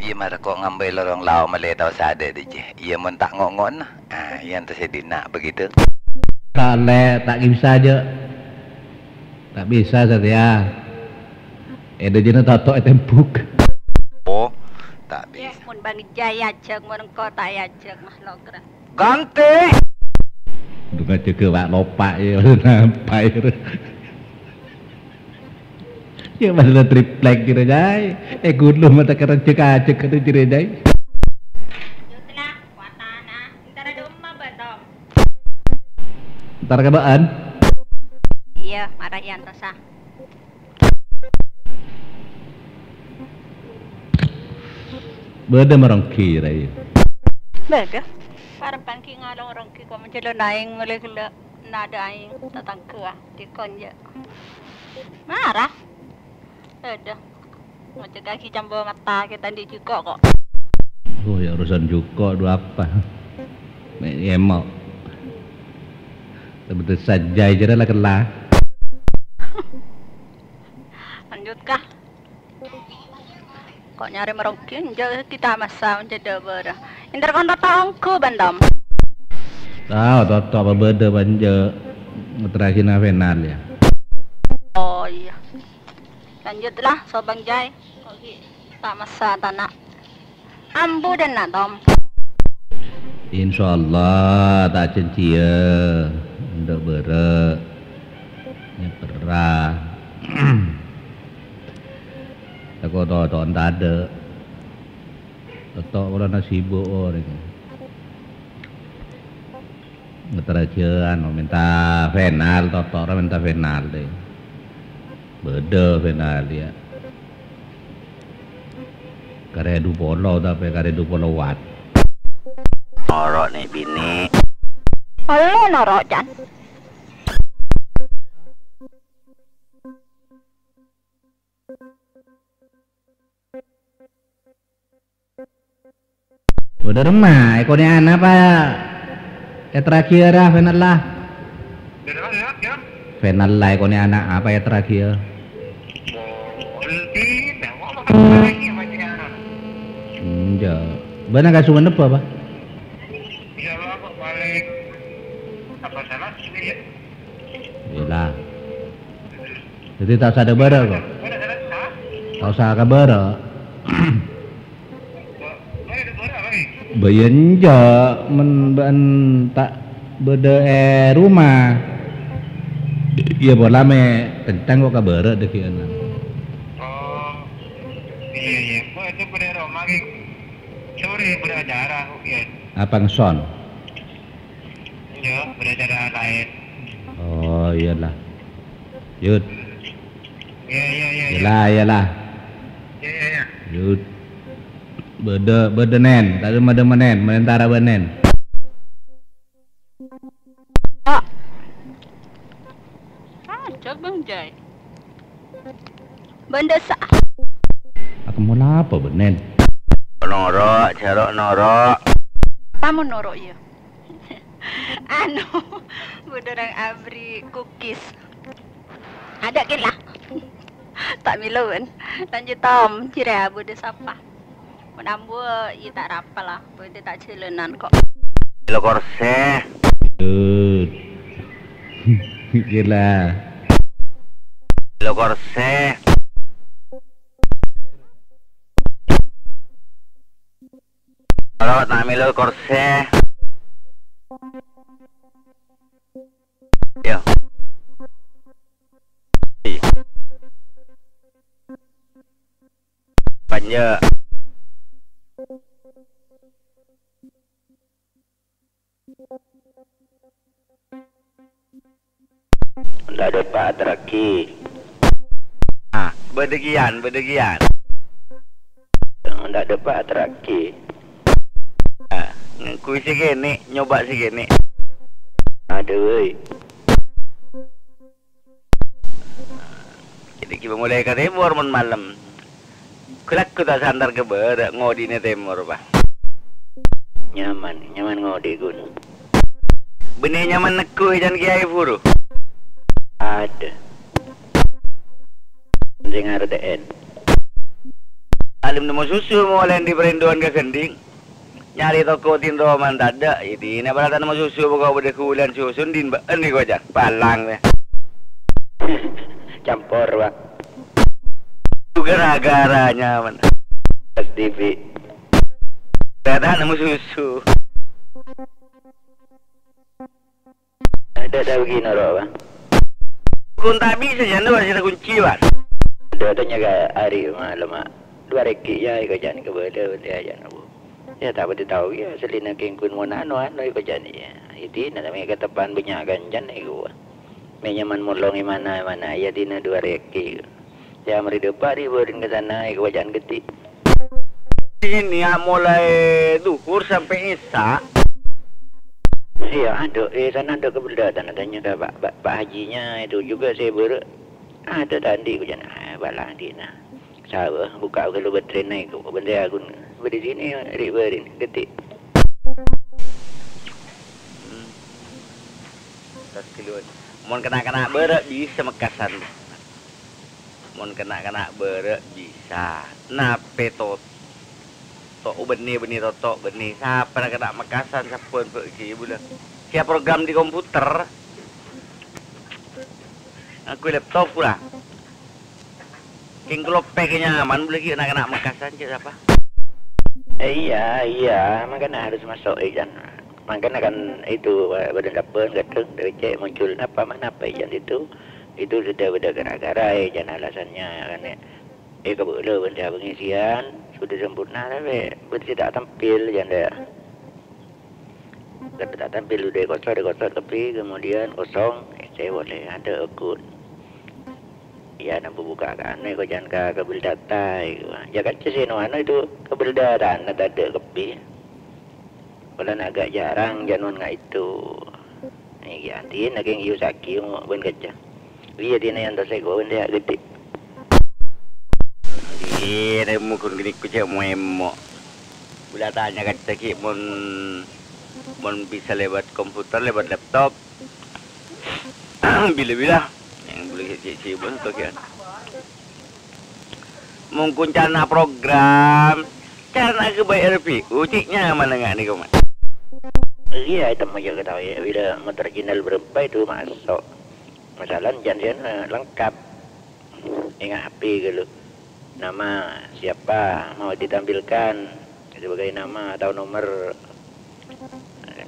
Iyâ, mara ko' ngambâi lorong lao mèlè tao sadhâ, Dhi, jâ. Iyâ, mon ta' ngo'-ngo'na. Ah, iyâ, ento sè dinna' begitu. Ta' lè, ta' bisa, jâ. Ta' bisa satèya. È dhâjâna Toto' ètembhuk. Oh, ta' bisa. Mon bang ijâ èajhâk, mon engko' ta' èajhâk, mah logra. Ganti! Dunga jâgâ wa' lopa' ya, nampa' ya. Ya, masalah triplek kira jai. Eh, gunung mata kerja kacek kata jere jai. Jutlah, watana. Entar ada umma, Batom. Entar ka ba'an? Iya, mara iyan tosa. Bâdâ maronggi, Rai? Bâdâ. Karebbhâ ghi' ngalong ronggi, kok menjelo naèng mele gella' nadâ aèng tatangghâ, dikon, ya. Mara. Bâdâ. Ngocèkaghi cambo matta kita andi' jhuko' kok. Oh, ya urusan jhuko' du apa? Me' emo'. Sebetul saja jârèya la kella. Lanjut, Kak. Kok nyarè maronggi, enjâ' kita masa menjadi bârâ. Entar kon Toto' ongghu, Bantam. Tao, Toto' apa bâdâ, Banja. Terakhirnya final, ya. Oh, iya. Lanjutlah, Sobang Jai. Kok ghi' ta' massa tana'. Ambu dânna', Tom. Insyaallah, ta' jhânjhiyâ. Endâ' bârâ'. Nyeperra. Tako' toto'an tadâ'. Toto' polana sibuk orèng. Ngeterraghi anu, mènta final, Toto' ra mènta final, deh. Bâdâ final, ya. Karè du polo, tapè karè du polo watt. Noro' nè' binè'. Olo noro', Can. Bâdâ remma, èkonè'ana apa èterraghi ra finalla? Finalla èkonè'ana apa èterraghi? Enjâ'. Bâ'na kasungan napa, Pa? Ella. Dhâddhi ta' sadhâ bârâ', kok. Ta' osa ka bârâ'. Bâ iyâ enjâ', mon bâ'na ta' bâdâ è roma. Iyâ pola mè' kencang ko' ka bârâ' dâggi'ânna. Oh. Iyâ, iyâ. Engko' itu bâdâ è roma, Ki. Sore bâdâ acara, ko' iyâ. Apa ngeson? Iyâ, bâdâ acara laèn. Oh, iyâlah. Yud. Iyâ, iyâ, iyâ, iyâ. Iyâlah, iyâlah. Iyâ, iyâ, iyâ. Yud. Bâdâ, bâdâ, Nèn. Ta' dâmma-dâmma, Nèn. Mentara bâ'na, Nèn. Kok. Ajâk, Bang Jai. Bândâ sa-, Aku mau lapa, bâ'na, Nèn? Noro', jhâro' noro'. Apa mon noro', iyâ? Anu, bâdâ orèng abri kukis. Adâ' kèla. Ta' mèlo, bân. Lanjut, Tom. Jârèya bâdâ sapa? Mon ambu, iyâ ta' rapa la. Bâdâ ta' jhâlânan, kok. Mèlo korsè. Dud. Kèla. Mèlo korsè. Kalau ta' mèlo korsè. Yo. Panja. Ndak dâpa' aterraghi. Ah, bâdâ kèyan, bâdâ kèyan. Ndak dâpa' aterraghi. Ah, ngangguy sè kènè', nyoba sè kènè'. Adhu, woi. Jadi, kita mulai ka tèmor mon malem. Ghâlâk ta' santar ka bârâ' ngodhi'na tèmor, Pa'. Nyaman, nyaman ngodhi', Gun. Bânnè nyaman neggu' è can kèyaè buru. Adâ. Sè ngartè'èn. Alem nemmo susu molaè andi' parènduwân ka ghândhing. Nyarè toko tinroman tadâ', iyâ dinah para ta' nemmo susu, pokok bâdâ ghulân susu, din bâ'en rè koca', palang, wè. Campor, Pak. Gara-gara nyaman. S T V. Ta' nemmo susu. Adâ' ta' bâgiyâ noro', Pak. Kun ta' bisa, jâ' noro' sè takunci, Pak. Adâ' tanya ka Ari malem, Mak. Dua rèkè', yâ, èkoca'na ka bâdâ, bâdâ, yâ, nabo. Yâ, ta' bâdâ tao, yâ, asllina kèng kun mon anu, anu, èkoca'na, yâ. Iyâ dinah, mè' kateppan bânnya' kancana, èkowa. Mè' nyaman molong è mana, è mana, iyâ dinah dua rèkè'. Yâ, marè dâpa' rè bârin ka sana, èkoca'na ghâdhi'. Ini ya, mulai duhur sampai isya. Iya, adâ', è sana adâ' kabellâ, tana tanya ka Pak, Pak, Pak Hajinya itu juga saya bârâ'. Adâ' ta' andi', koca'na, ah, bâlâ andi' na. Sabâ, buka' ghâllu bâtrèna, èkowa bân rèya ghun. Bâdâ sini, rè bârin, ghâdhi'. Hmm. Tas kiluan. Mon kèna'-kèna' bârâ' bisa mekkasan. Mon kèna'-kèna' bârâ' bisa. Napè to-, to' bânnè, bânnè toto' bânnè. Sapana kèna' mekkasan sabbhân bâ' ghi bulâ. Siap program di komputer. Aku laptop pula. Kèng keloppè kè nyaman bulâ ghi na'-kana' mekkasan cè' sapa? Eh, iya, iya, makanya harus masuk, eh, kan. Makanya kan itu, eh, badan sabbhân kadhâng dhâri cè' muncul napa, ma-, napa, eh, kan itu. Itu sudah bâdâ gara-gara, eh, kan alasannya, kan, eh. Eh, kabâlâ bân pengisian sudah sempurna, tapi berarti tak tampil, janda. Tapi tak tampil, udah kosong, udah kosong, tapi kemudian kosong, eh, saya boleh ada akun. Ya, nampu buka kan, eh, kok jangan ka kabel data, eh, ya kan, sih, no, anu itu kabel data, nah, tak ada kepi. Polana agak jarang janon nga' itu. Nèka andi'na kèng iyâ sakèng bân kècca. Iyâ, dina èyantos sèko bân dâ' ghâdhi'. Iyâ, rèmmo ghun ghânèko cè' mo-èmmo. Bulâ tanya kècca ghi' mon, mon bisa lewat komputer, lewat laptop. Bilâ-bilâ. Yang bulâ cè'-cè' bân to kèya. Mon kun carana program, carana ghâbây R P U, cè' nyamanna nga' nèko, Mas. Iya, itu mah jaga tahu ya. Bila motor Jinal berempat itu masuk. Masalah janjian, eh, lengkap. Ingat H P gitu. Nama siapa mau ditampilkan sebagai nama atau nomor.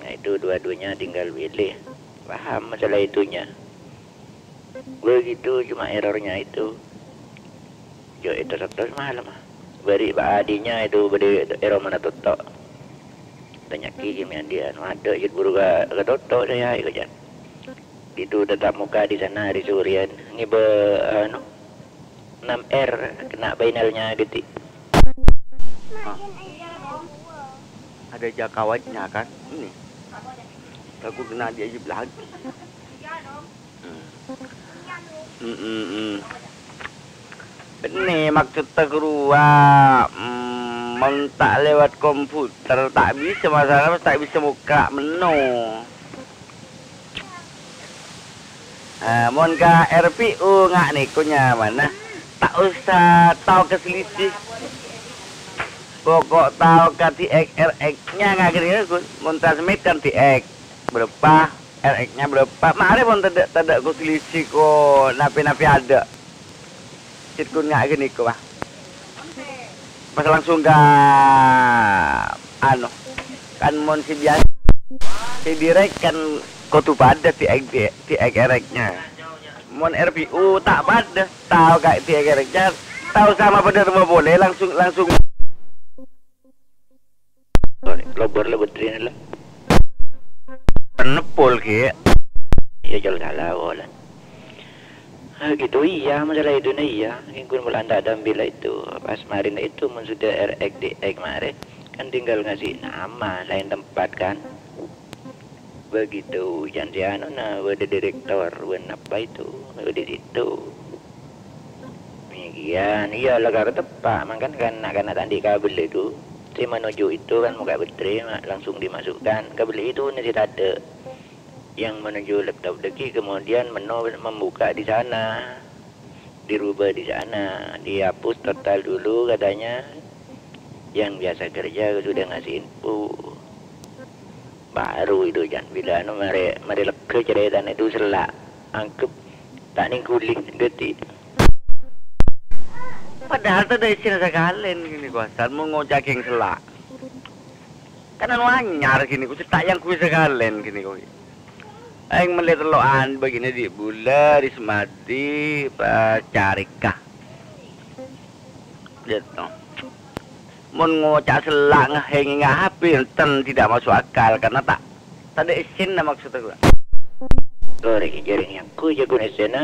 Nah, itu dua-duanya tinggal pilih. Paham masalah itunya. Begitu cuma errornya itu. Yo, itu satu semalam. Beri Pak Adinya itu beri error mana tutup. Tanya Ki Jimian dia, anu ada, ya, buru ke, ke tutup saya, itu, Jan. Itu tetap muka di sana hari Surian. Ngiba, anu, enam R kena finalnya gitu. Ah. Ada jakawannya kan? Ini. Aku kena dia lagi. Hmm. Hmm, hmm, hmm. Benne maksudta ghâruwa, hmm, mon ta' lewat komputer ta' bisa masalah, ta' bisa mokka' menno. Ah, mon ka R P U nga' nèko nyamana, ta' osa tao ka selisih. Pokok tao ka D X R X-nya nga' gini, Gus. Mon transmit kan D X berapa, R X-nya berapa. Mare mon tadha', tadha' ko selisih ko napi-napi adha'. Cè' ghun nga' gini ko, Pak. Pas langsung ka, anu, kan mon si biasa, si direct kan kodu padha D X, D X R X-nya. Mon R P U ta' padha, tao ka D X R X-nya, tao sama padha rumah boleh langsung, langsung. Lobor la baterena la. Penepul, Ki. Iya, jal salah, wala. Ah, gitu, iya, masalah itu nih, iya. Mungkin bulan tak ada ambil itu. Pas kemarin itu, mun sudah R X D X kemarin, kan tinggal ngasih nama, lain tempat, kan. Begitu, janji anu, nah, bâdâ direktor, bân apa itu, bâdâ di situ. Demikian, iya, la karep teppa', mangkana kan, karena tadi kabel itu, si menuju itu kan muka baterai, ma-, langsung dimasukkan. Kabel itu nih si tadâ' yang menuju laptop lagi, kemudian meno membuka di sana, dirubah di sana, dihapus total dulu katanya, yang biasa kerja sudah ngasih info. Baru itu, Jan, bila anu mare, mare lega caretana itu sella'. Anggep ta' nèng ghuli, ngerti. Padahal tadâ' essèna sakalèn gini, Ko, asal mon ngoca' kèng sella'. Kan anu anyar gini, Ko, cè' ta' èyangghuy sakalèn gini, Ko. Aèng mellè tello'an bâgiyânna di' bulâ, di' samadhi, pas carèka. Gitu. Mon ngoca' sella' ngèngènga H P, enten tidak masuk akal, karena ta', tadâ' essèna maksudda ghâruwa. Korè, jârèng èyangghuy jâguna essèna,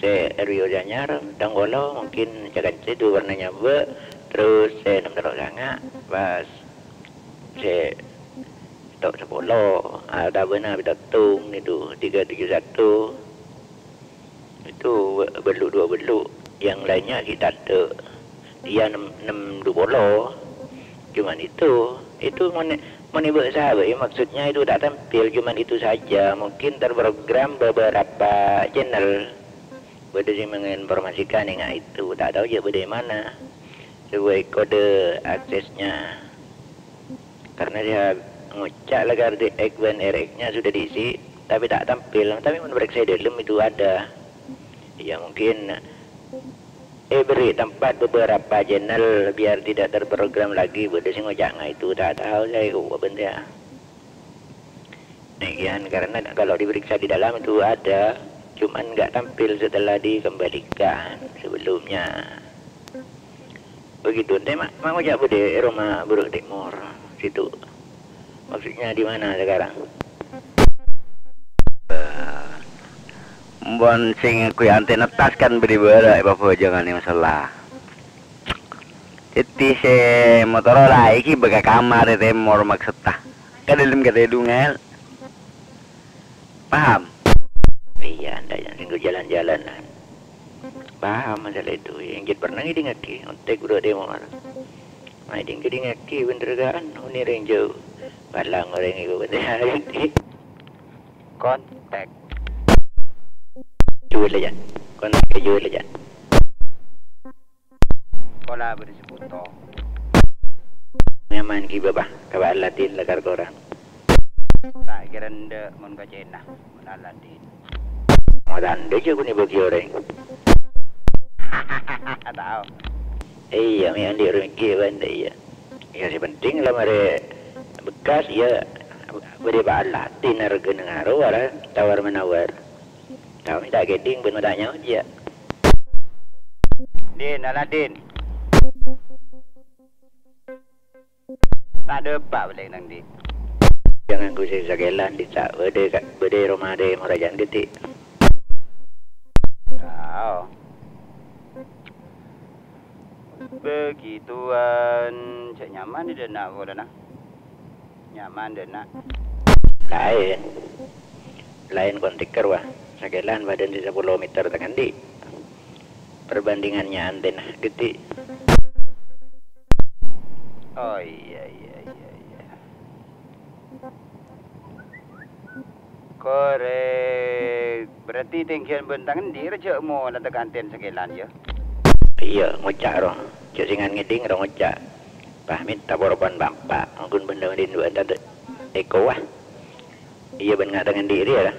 sè Rio Janyar, Tanggolo, mungkin cè' kancè itu warnanya bâ', terros sè ennem tello' sanga', pas sè to' sapolo, ah, tabâna Bitatung itu, tiga tujuh satu. Itu bâ-, bâllu' dua bâllu'. Yang lainnya kita te-, iya nem, nem dua puluh. Cuman itu, itu mon, mon ibu sahabat, ya, maksudnya itu tak tampil, cuman itu saja. Mungkin terprogram beberapa channel. Bâdâ sè menginformasikan enga' itu, tak tahu ya bâdâ è mana. Sesuai kode aksesnya. Karena dia ngoca' la karep D X bân R X-nya sudah diisi, tapi tak tampil. Tapi mon parèksa dâlem itu ada. Ya, mungkin, eh, beri tempat beberapa channel biar tidak terprogram lagi. Bâdâ sè ngoca' nga' itu, tak tahu saya kok, apa ya. Demikian, karena kalau diperiksa di dalam itu ada, cuman nggak tampil setelah dikembalikan sebelumnya. Begitu, ente ma-, mau jawab di rumah Buruk Timur situ. Maksudnya di mana sekarang? Mon sing kuwi antena tas kan beri bara, Bapak, jangan yang salah. Iti se Motorola iki bâ' ka kamar e tèmor maksudta. Ka dâlem katè dungan. Paham? Iya, anda yang singgo jalan-jalan. Paham masalah itu. Yang jât pernah ngèdingngaghi, ontek udah tèmor. Nah, ngèdingngaghi bener kan? Uni renjo. Palang orèng iku bener. Kontak. Jual aja. Kontak jual aja. Pola bâdâ sè buto. Nyaman ki, Bapa', ka Pak Aladin lakar korang. Ta' kèra endâ' mon ka Cèna, mon Aladin. Mau tandha jâ' kuni bagi orèng. Ta' tao. Iyâ, mè' andi' rèmèghi bân iyâ. Iyâ, sè penting la marè bekkas, iyâ, bâdâ pahalati narghâna ngaro, wara tawar-menawar. Tao mè' ta' kèdhing bân ma' ta' nyaot, iyâ. Din, Aladin. Ta' dâpa' bâli nang andi'? Jhâ' ngangghuy sè sakèlan, Di', ta' bâdâ ka-, bâdâ è roma dâ' moraja'an ghâdhi'. Tao. Begituan, cè' nyaman dâ' enna' polana. Nyaman dâ' enna'. Laèn. Laèn konteker, wah. Sakèlan bâdâna sè sapolo meter tang andi'. Perbandingannya antena ghâdhi'. Oh, iyâ, iyâ, iyâ, iyâ. Korèk. Berarti tèngghiân bân tang andi' rèya jhâ' mola tèka antena sakèlan, yâ? Iyâ, ngoca' ro. Jhâ' sèngan ngèdhing ro ngoca'. Pamèt ta' poro pan bâmpa', mangkun bân dâ' andi' bân tadâ' èko, wah. Iyâ, bân nga' tang andi' rèya, ra.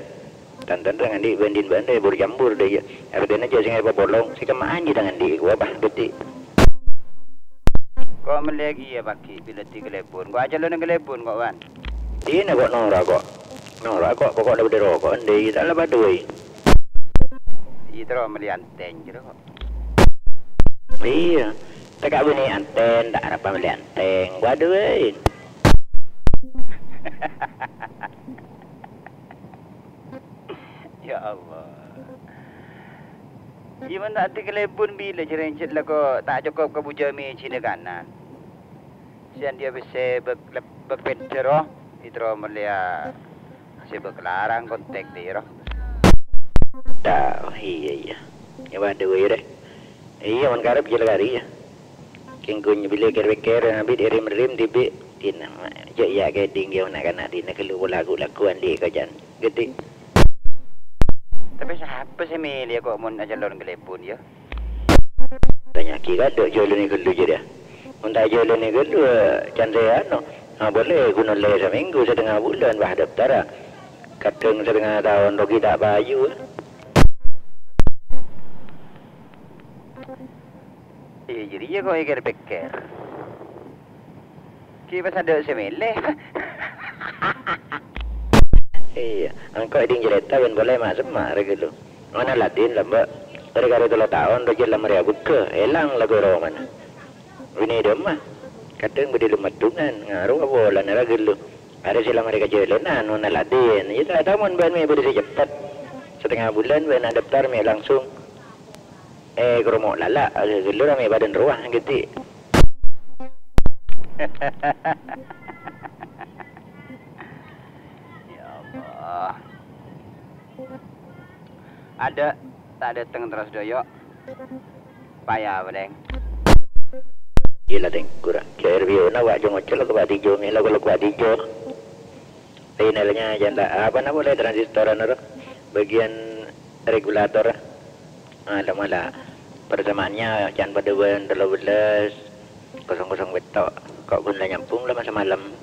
Tan-tan tang andi' bân din bân rèya bur-cambur dâ' iyâ. Artèna jhâ' sèngan èpapolong, sè kemma'an jiyâ tang andi' kowa, bah, ghâdhi'. Ko' mellèya kèya paghi' bilâ dâri Kalèbun. Ko' ajhâlân Kalèbun, ko', Wan. Dinna ko' noro' ko'. Noro' ko', pokok la bâdâ roko'an dâ' iyâ ta' la padâ bhâi. Iyâ, terro mellè antèng, jârèya, ko'. Iyâ. Tèka bânnè antèn, ta' arapa mellè antèng. Waduh, wèy. Ya Allah. Iyâ, mon ta' dâri Kalèbun bilâ jârèya cè' la ko' ta' cokop ka bujâ mèjina kanan. Sè andi' abis sè bâk-, lep-, bâk pènter, oh. Èterro mellèya sè bâk larang kontek dâ' iyâ, oh. Ta-, oh, iyâ, iyâ. Iyâ, waduh, iyâ, rè. Iyâ, mon karep jâ la karè, iyâ. Kèng ghun bilâ kèr-pèkkèr, abit èrèm-èrèm dhibi'. Dinna, ma-, jâ' iyâ kèdhing ghâbây na'-kana' dinna ghâllu pola ghu-lagghu andi' koca'an ghâdhi'. Tapè sapa sè mellèya ko' mon ajhâlân Kalèbun, yâ? Tanya'aghi kadâ' jhâlânè ghâllu jârèya. Mon ta' jhâlânè ghâllu, can sè ano, ah, polè ghun ollè samènggu, satengnga bulân, wah, dâptara. Kadhâng satengnga taon rogi ta' payu. Iyâ, jârèya ko' èkèr-pèkkèr. Ghi' pas adâ' sè mellè. Iyâ, engko' èdhing carèta bân polè ma'-semma' rè ghâllu. Ana Ladin lambâ', rè-karè tello taon rajâ la marè abugghâ, èlang lagghu è romana. Binè dâmma, kadhâng bâdâ lem maddhungan, ngarowa polana ra ghâllu. Arè sè la marè ka jhâlânan, ana Ladin. Iyâ ta' tao mon bân mè' bâdâ sè ceppet. Satengnga bulân bân adâptar mè' langsung. Eh, koromo' lala', eh, ghâllu ra mè' padâna rowa, ghâdhi'. Ya Allah. Adâ', ta' dâteng terros dhoyo'. Paya, palèng. Gila, Tèng, kurang. K R W O na, wa', jong ocol, ko' bâdhi, jong, elo, ko' bâdhi, jong. Panelnya janda apa napa oleh transistoran ro? Bagian regulator. Ala mala. Persamaannya can padâ bân tello bellâs kosong kosong pètto'. Ko' ghun la nyambung la masa malem.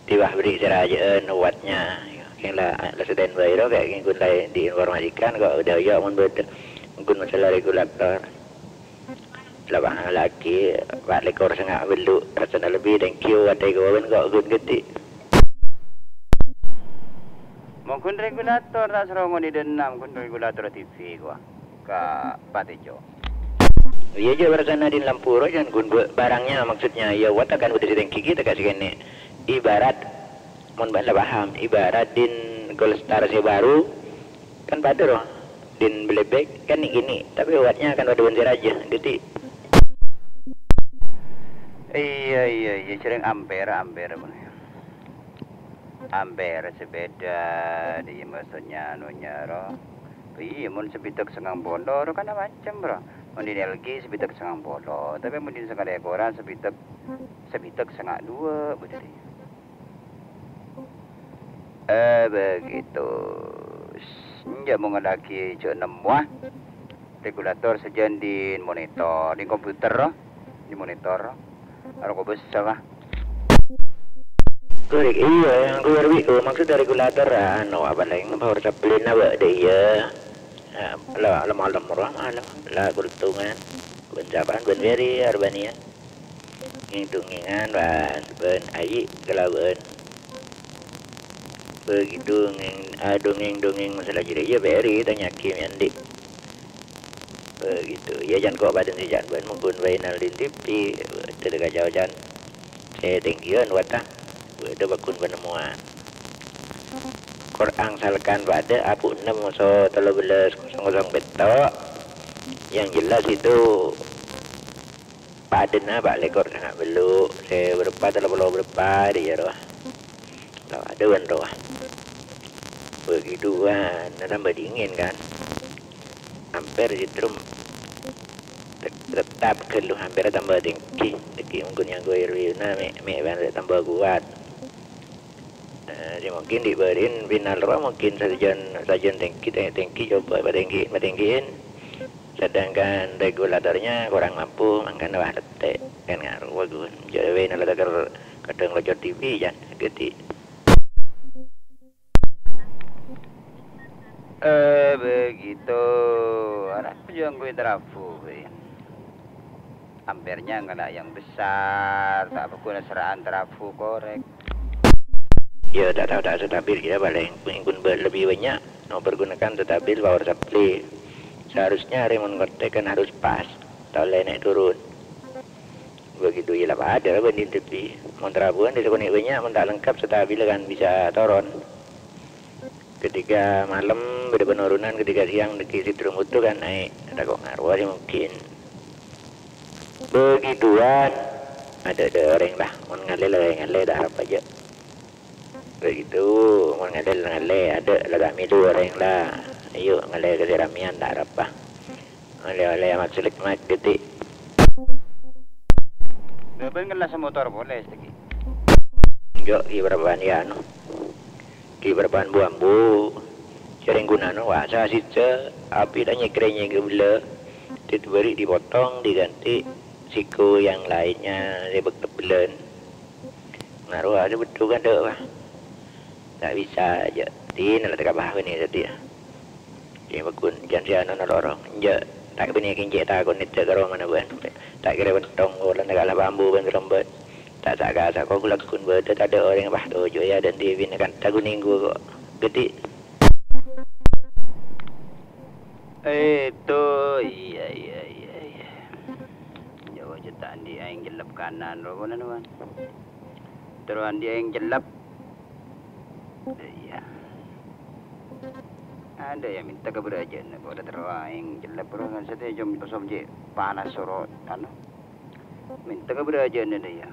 Tiwah bâri' sè rajâ'ân wattnya. Kèng la, la standby ro, kèng ghun la diinformasikan ko' dâ' iyâ mon bâdâ. Ghun masalah regulator. Lapangan lagi, empat lekor sanga' bellu', rasana lebbi, thank you, adâ' kawan ko' ghun ghâdhi'. Mon ghun regulator, ta' soro ngoni dâ' enna', ghun regulator T V ko', ka Patejo. Iyâ, jâ' rasana din lampu ro, jân ghun ba-, barangnya, maksudnya, iyâ, watakan bâdâ sè thank you kita ka sè kènè'. Ibarat, mon bâ'na la paham, ibarat din Goldstar sè baru, kan padâ ro. Din bellebek kan nèng kènè', tapè wattnya kan padâ bân sè rajâ. Dhâddhi. Iyâ, iyâ, iyâ, jhâreng amper, amper, mon. Amper sepeda, di maksudnya anunya, ro. Iyâ, mon sabidhâk sangang polo, ro, kan macem, ro. Mon di L G sabidhâk sangang polo, tapè mon di sakalè koran sabidhâk, sabidhâk sanga' duwâ', begitu. Eh, begitu. Enjâ' mongol lagi jhâ' nemmowa. Regulator sajân di monitor, di komputer, di monitor. Aro kobâsa, Pak. Korèk, iyâ, yang keluar W O, maksud dari regulator, anu, apa lagi, power supply-na, Pak, deh, iyâ. Eh, la, la malem, rowa malem, la kultungan. Bân sapa'an bân Ferry Arbania. Ngèng-dongèngan bân, bân Aji kalabân. Begitu ngèng-, adhungèng-dongèng masalah jârèya, iyâ Ferry tanya'aghi mè' andi'. Begitu. Iyâ, can ko' padâna sè can bân, mongghun final di T V. Dâri kaca-ocan. Sè tèngghiyân, wata. Bâdâ bâkkun panemmowan. Korang salkan padâ, abu' ennem moso tello bellâs kosong kosong pètto'. Yang jelas itu padâna pa' lèkor sanga' bellu', sè bârâmpa tello polo bârâmpa, dhi' iyâ rowa. Lah, adâ bân rowa. Begituan, tambah dingin, kan. Hampir setrum tet-, tetap ghâllu, hampir tambah tèngghi. Dhâggi' mongghun nyangko R W-na mè', mè' bân tambah kuat. Eh, sè mungkin dhi' bâri'na final rowa mungkin sajân, sajân tèngghi, tè-, tèngghi coba patèngghi-, patèngghi'in. Sedangkan regulatornya kurang mampu, mangkana wah letè'. Kan ngaruh, ghun. Jârèya final tekèr kadhâng locor T V, jân. Ghâdhi'. Eh, begitu. Arapa jâ' ngangghuy trafo, Win? Ampernya ngala' yang besar, ta' paggun sera'an trafo korek. Ya, ta' tao, ta' stabil, ya, paling minggun ba-, lebih banyak mempergunakan stabil power supply. Seharusnya arè mon kontak kan harus pas, ta' ollè naik turun. Begitu, ya, la padâ bânding T V. Mon trafoan dhi' sakonè' banyak, mon ta' lengkap stabil kan bisa toron. Ketika malam bâdâ penurunan, ketika siang dâggi' setrum butuh kan naik. Tako' ngaruh sih mungkin. Begituan. Adâ'-adâ' orèng lah. Mon ngalè la ngalè, ta' arapa jâ'. Begitu. Mon ngalè la ngalè. Adâ' la ta' mèlu orèng lah. Ayo ngalè ka sè rameyan, ta' arapa. Olè-olè maksud nikmat gede. Bâbâ ngellas motor polè, Stegi. Enjâ', ghi' bârâmpan, ya, anu. Ghi' bârâmpan bu-ambu. Jhâreng ghunana wasa sèjjhâ', abit anyèk-rènyèk ghâbellâ. Dibâri' dipotong, diganti siku yang lainnya, sè bâk-, bâk-bellân. Ngaruh aja beddhu kan, Dok, wah. Ta' bisa, jâ'. Dinala ta' kabâhâ bânnè dhâddhi, ya. Jâ' paggun, jân sè anu noloro. Enjâ', ta' bânnè kèng cè' tako' nèddhâ ka romana bân. Ta' kèra bentong, polana kala bambu bân serembet. Ta' sa'-kasa' ko' gulagun bâdâ, tadâ' orèng, wah, toju', ya, dan T V-na kan tako' nèngghu ko'. Gede. Itu, iya, iya, iya, iya. Jâwâ jâ' ta' andi' aèng jellep kanan, ro, polana, bân. Terro andi' aèng cellep. Iyâ. Adâ' ya mènta ka bârâjâna, kok la terro aèng cellep, bro, kan satèya jâm kosong cè' panas soro, anu. Mènta ka bârâjâna dâ' iyâ.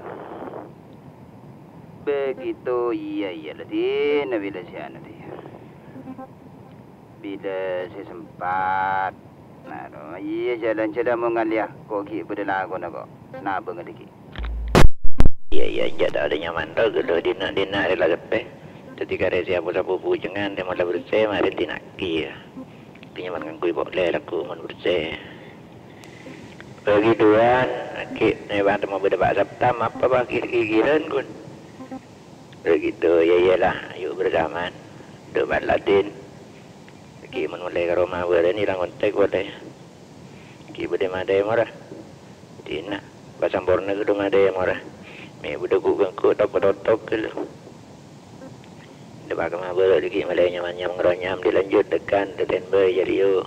Begitu, iyâ, iyâ, la dina bilâ sè anu dâ' iyâ. Bilâ sè sempat. Nah, iyâ, jhâlân-jhâlân mon ngalèya, ko' ghi' bâdâ lakona, ko'. Nabângnga dâggi'. Iyâ, iyâ, enjâ' ta' adâ' nyaman, ro, ghâllu dina'-dina' rè la seppè. Dhâddhi karè sè apo-sapo bujângan, sè mon la bersè, marè dina'aghi, ya. Dhâddhi nyaman ngangghuy polè, lagghu mon bersè. Begituan, ghi' nèbâ temmo bâdâ Pak Saptam, apa, Pak, kir-, kir-, kiran, kun. Begitu, ya iyalah, ayo bersamaan. Duk Pak Ladin. Ghi' mon molaè ka roma bârâ' nèka la ngontek polè. Ghi' bâdâ matè mora. Dina, pasamporna ghâdhu matè mora. Mè' bâdâ ghu-, ghu-, tok-tok ghâllu. Dâpa' ka ma' bârâ' ghi' molaè nyam-nyam ngronyam dilanjut dâkan dâtèn bâi jârèya.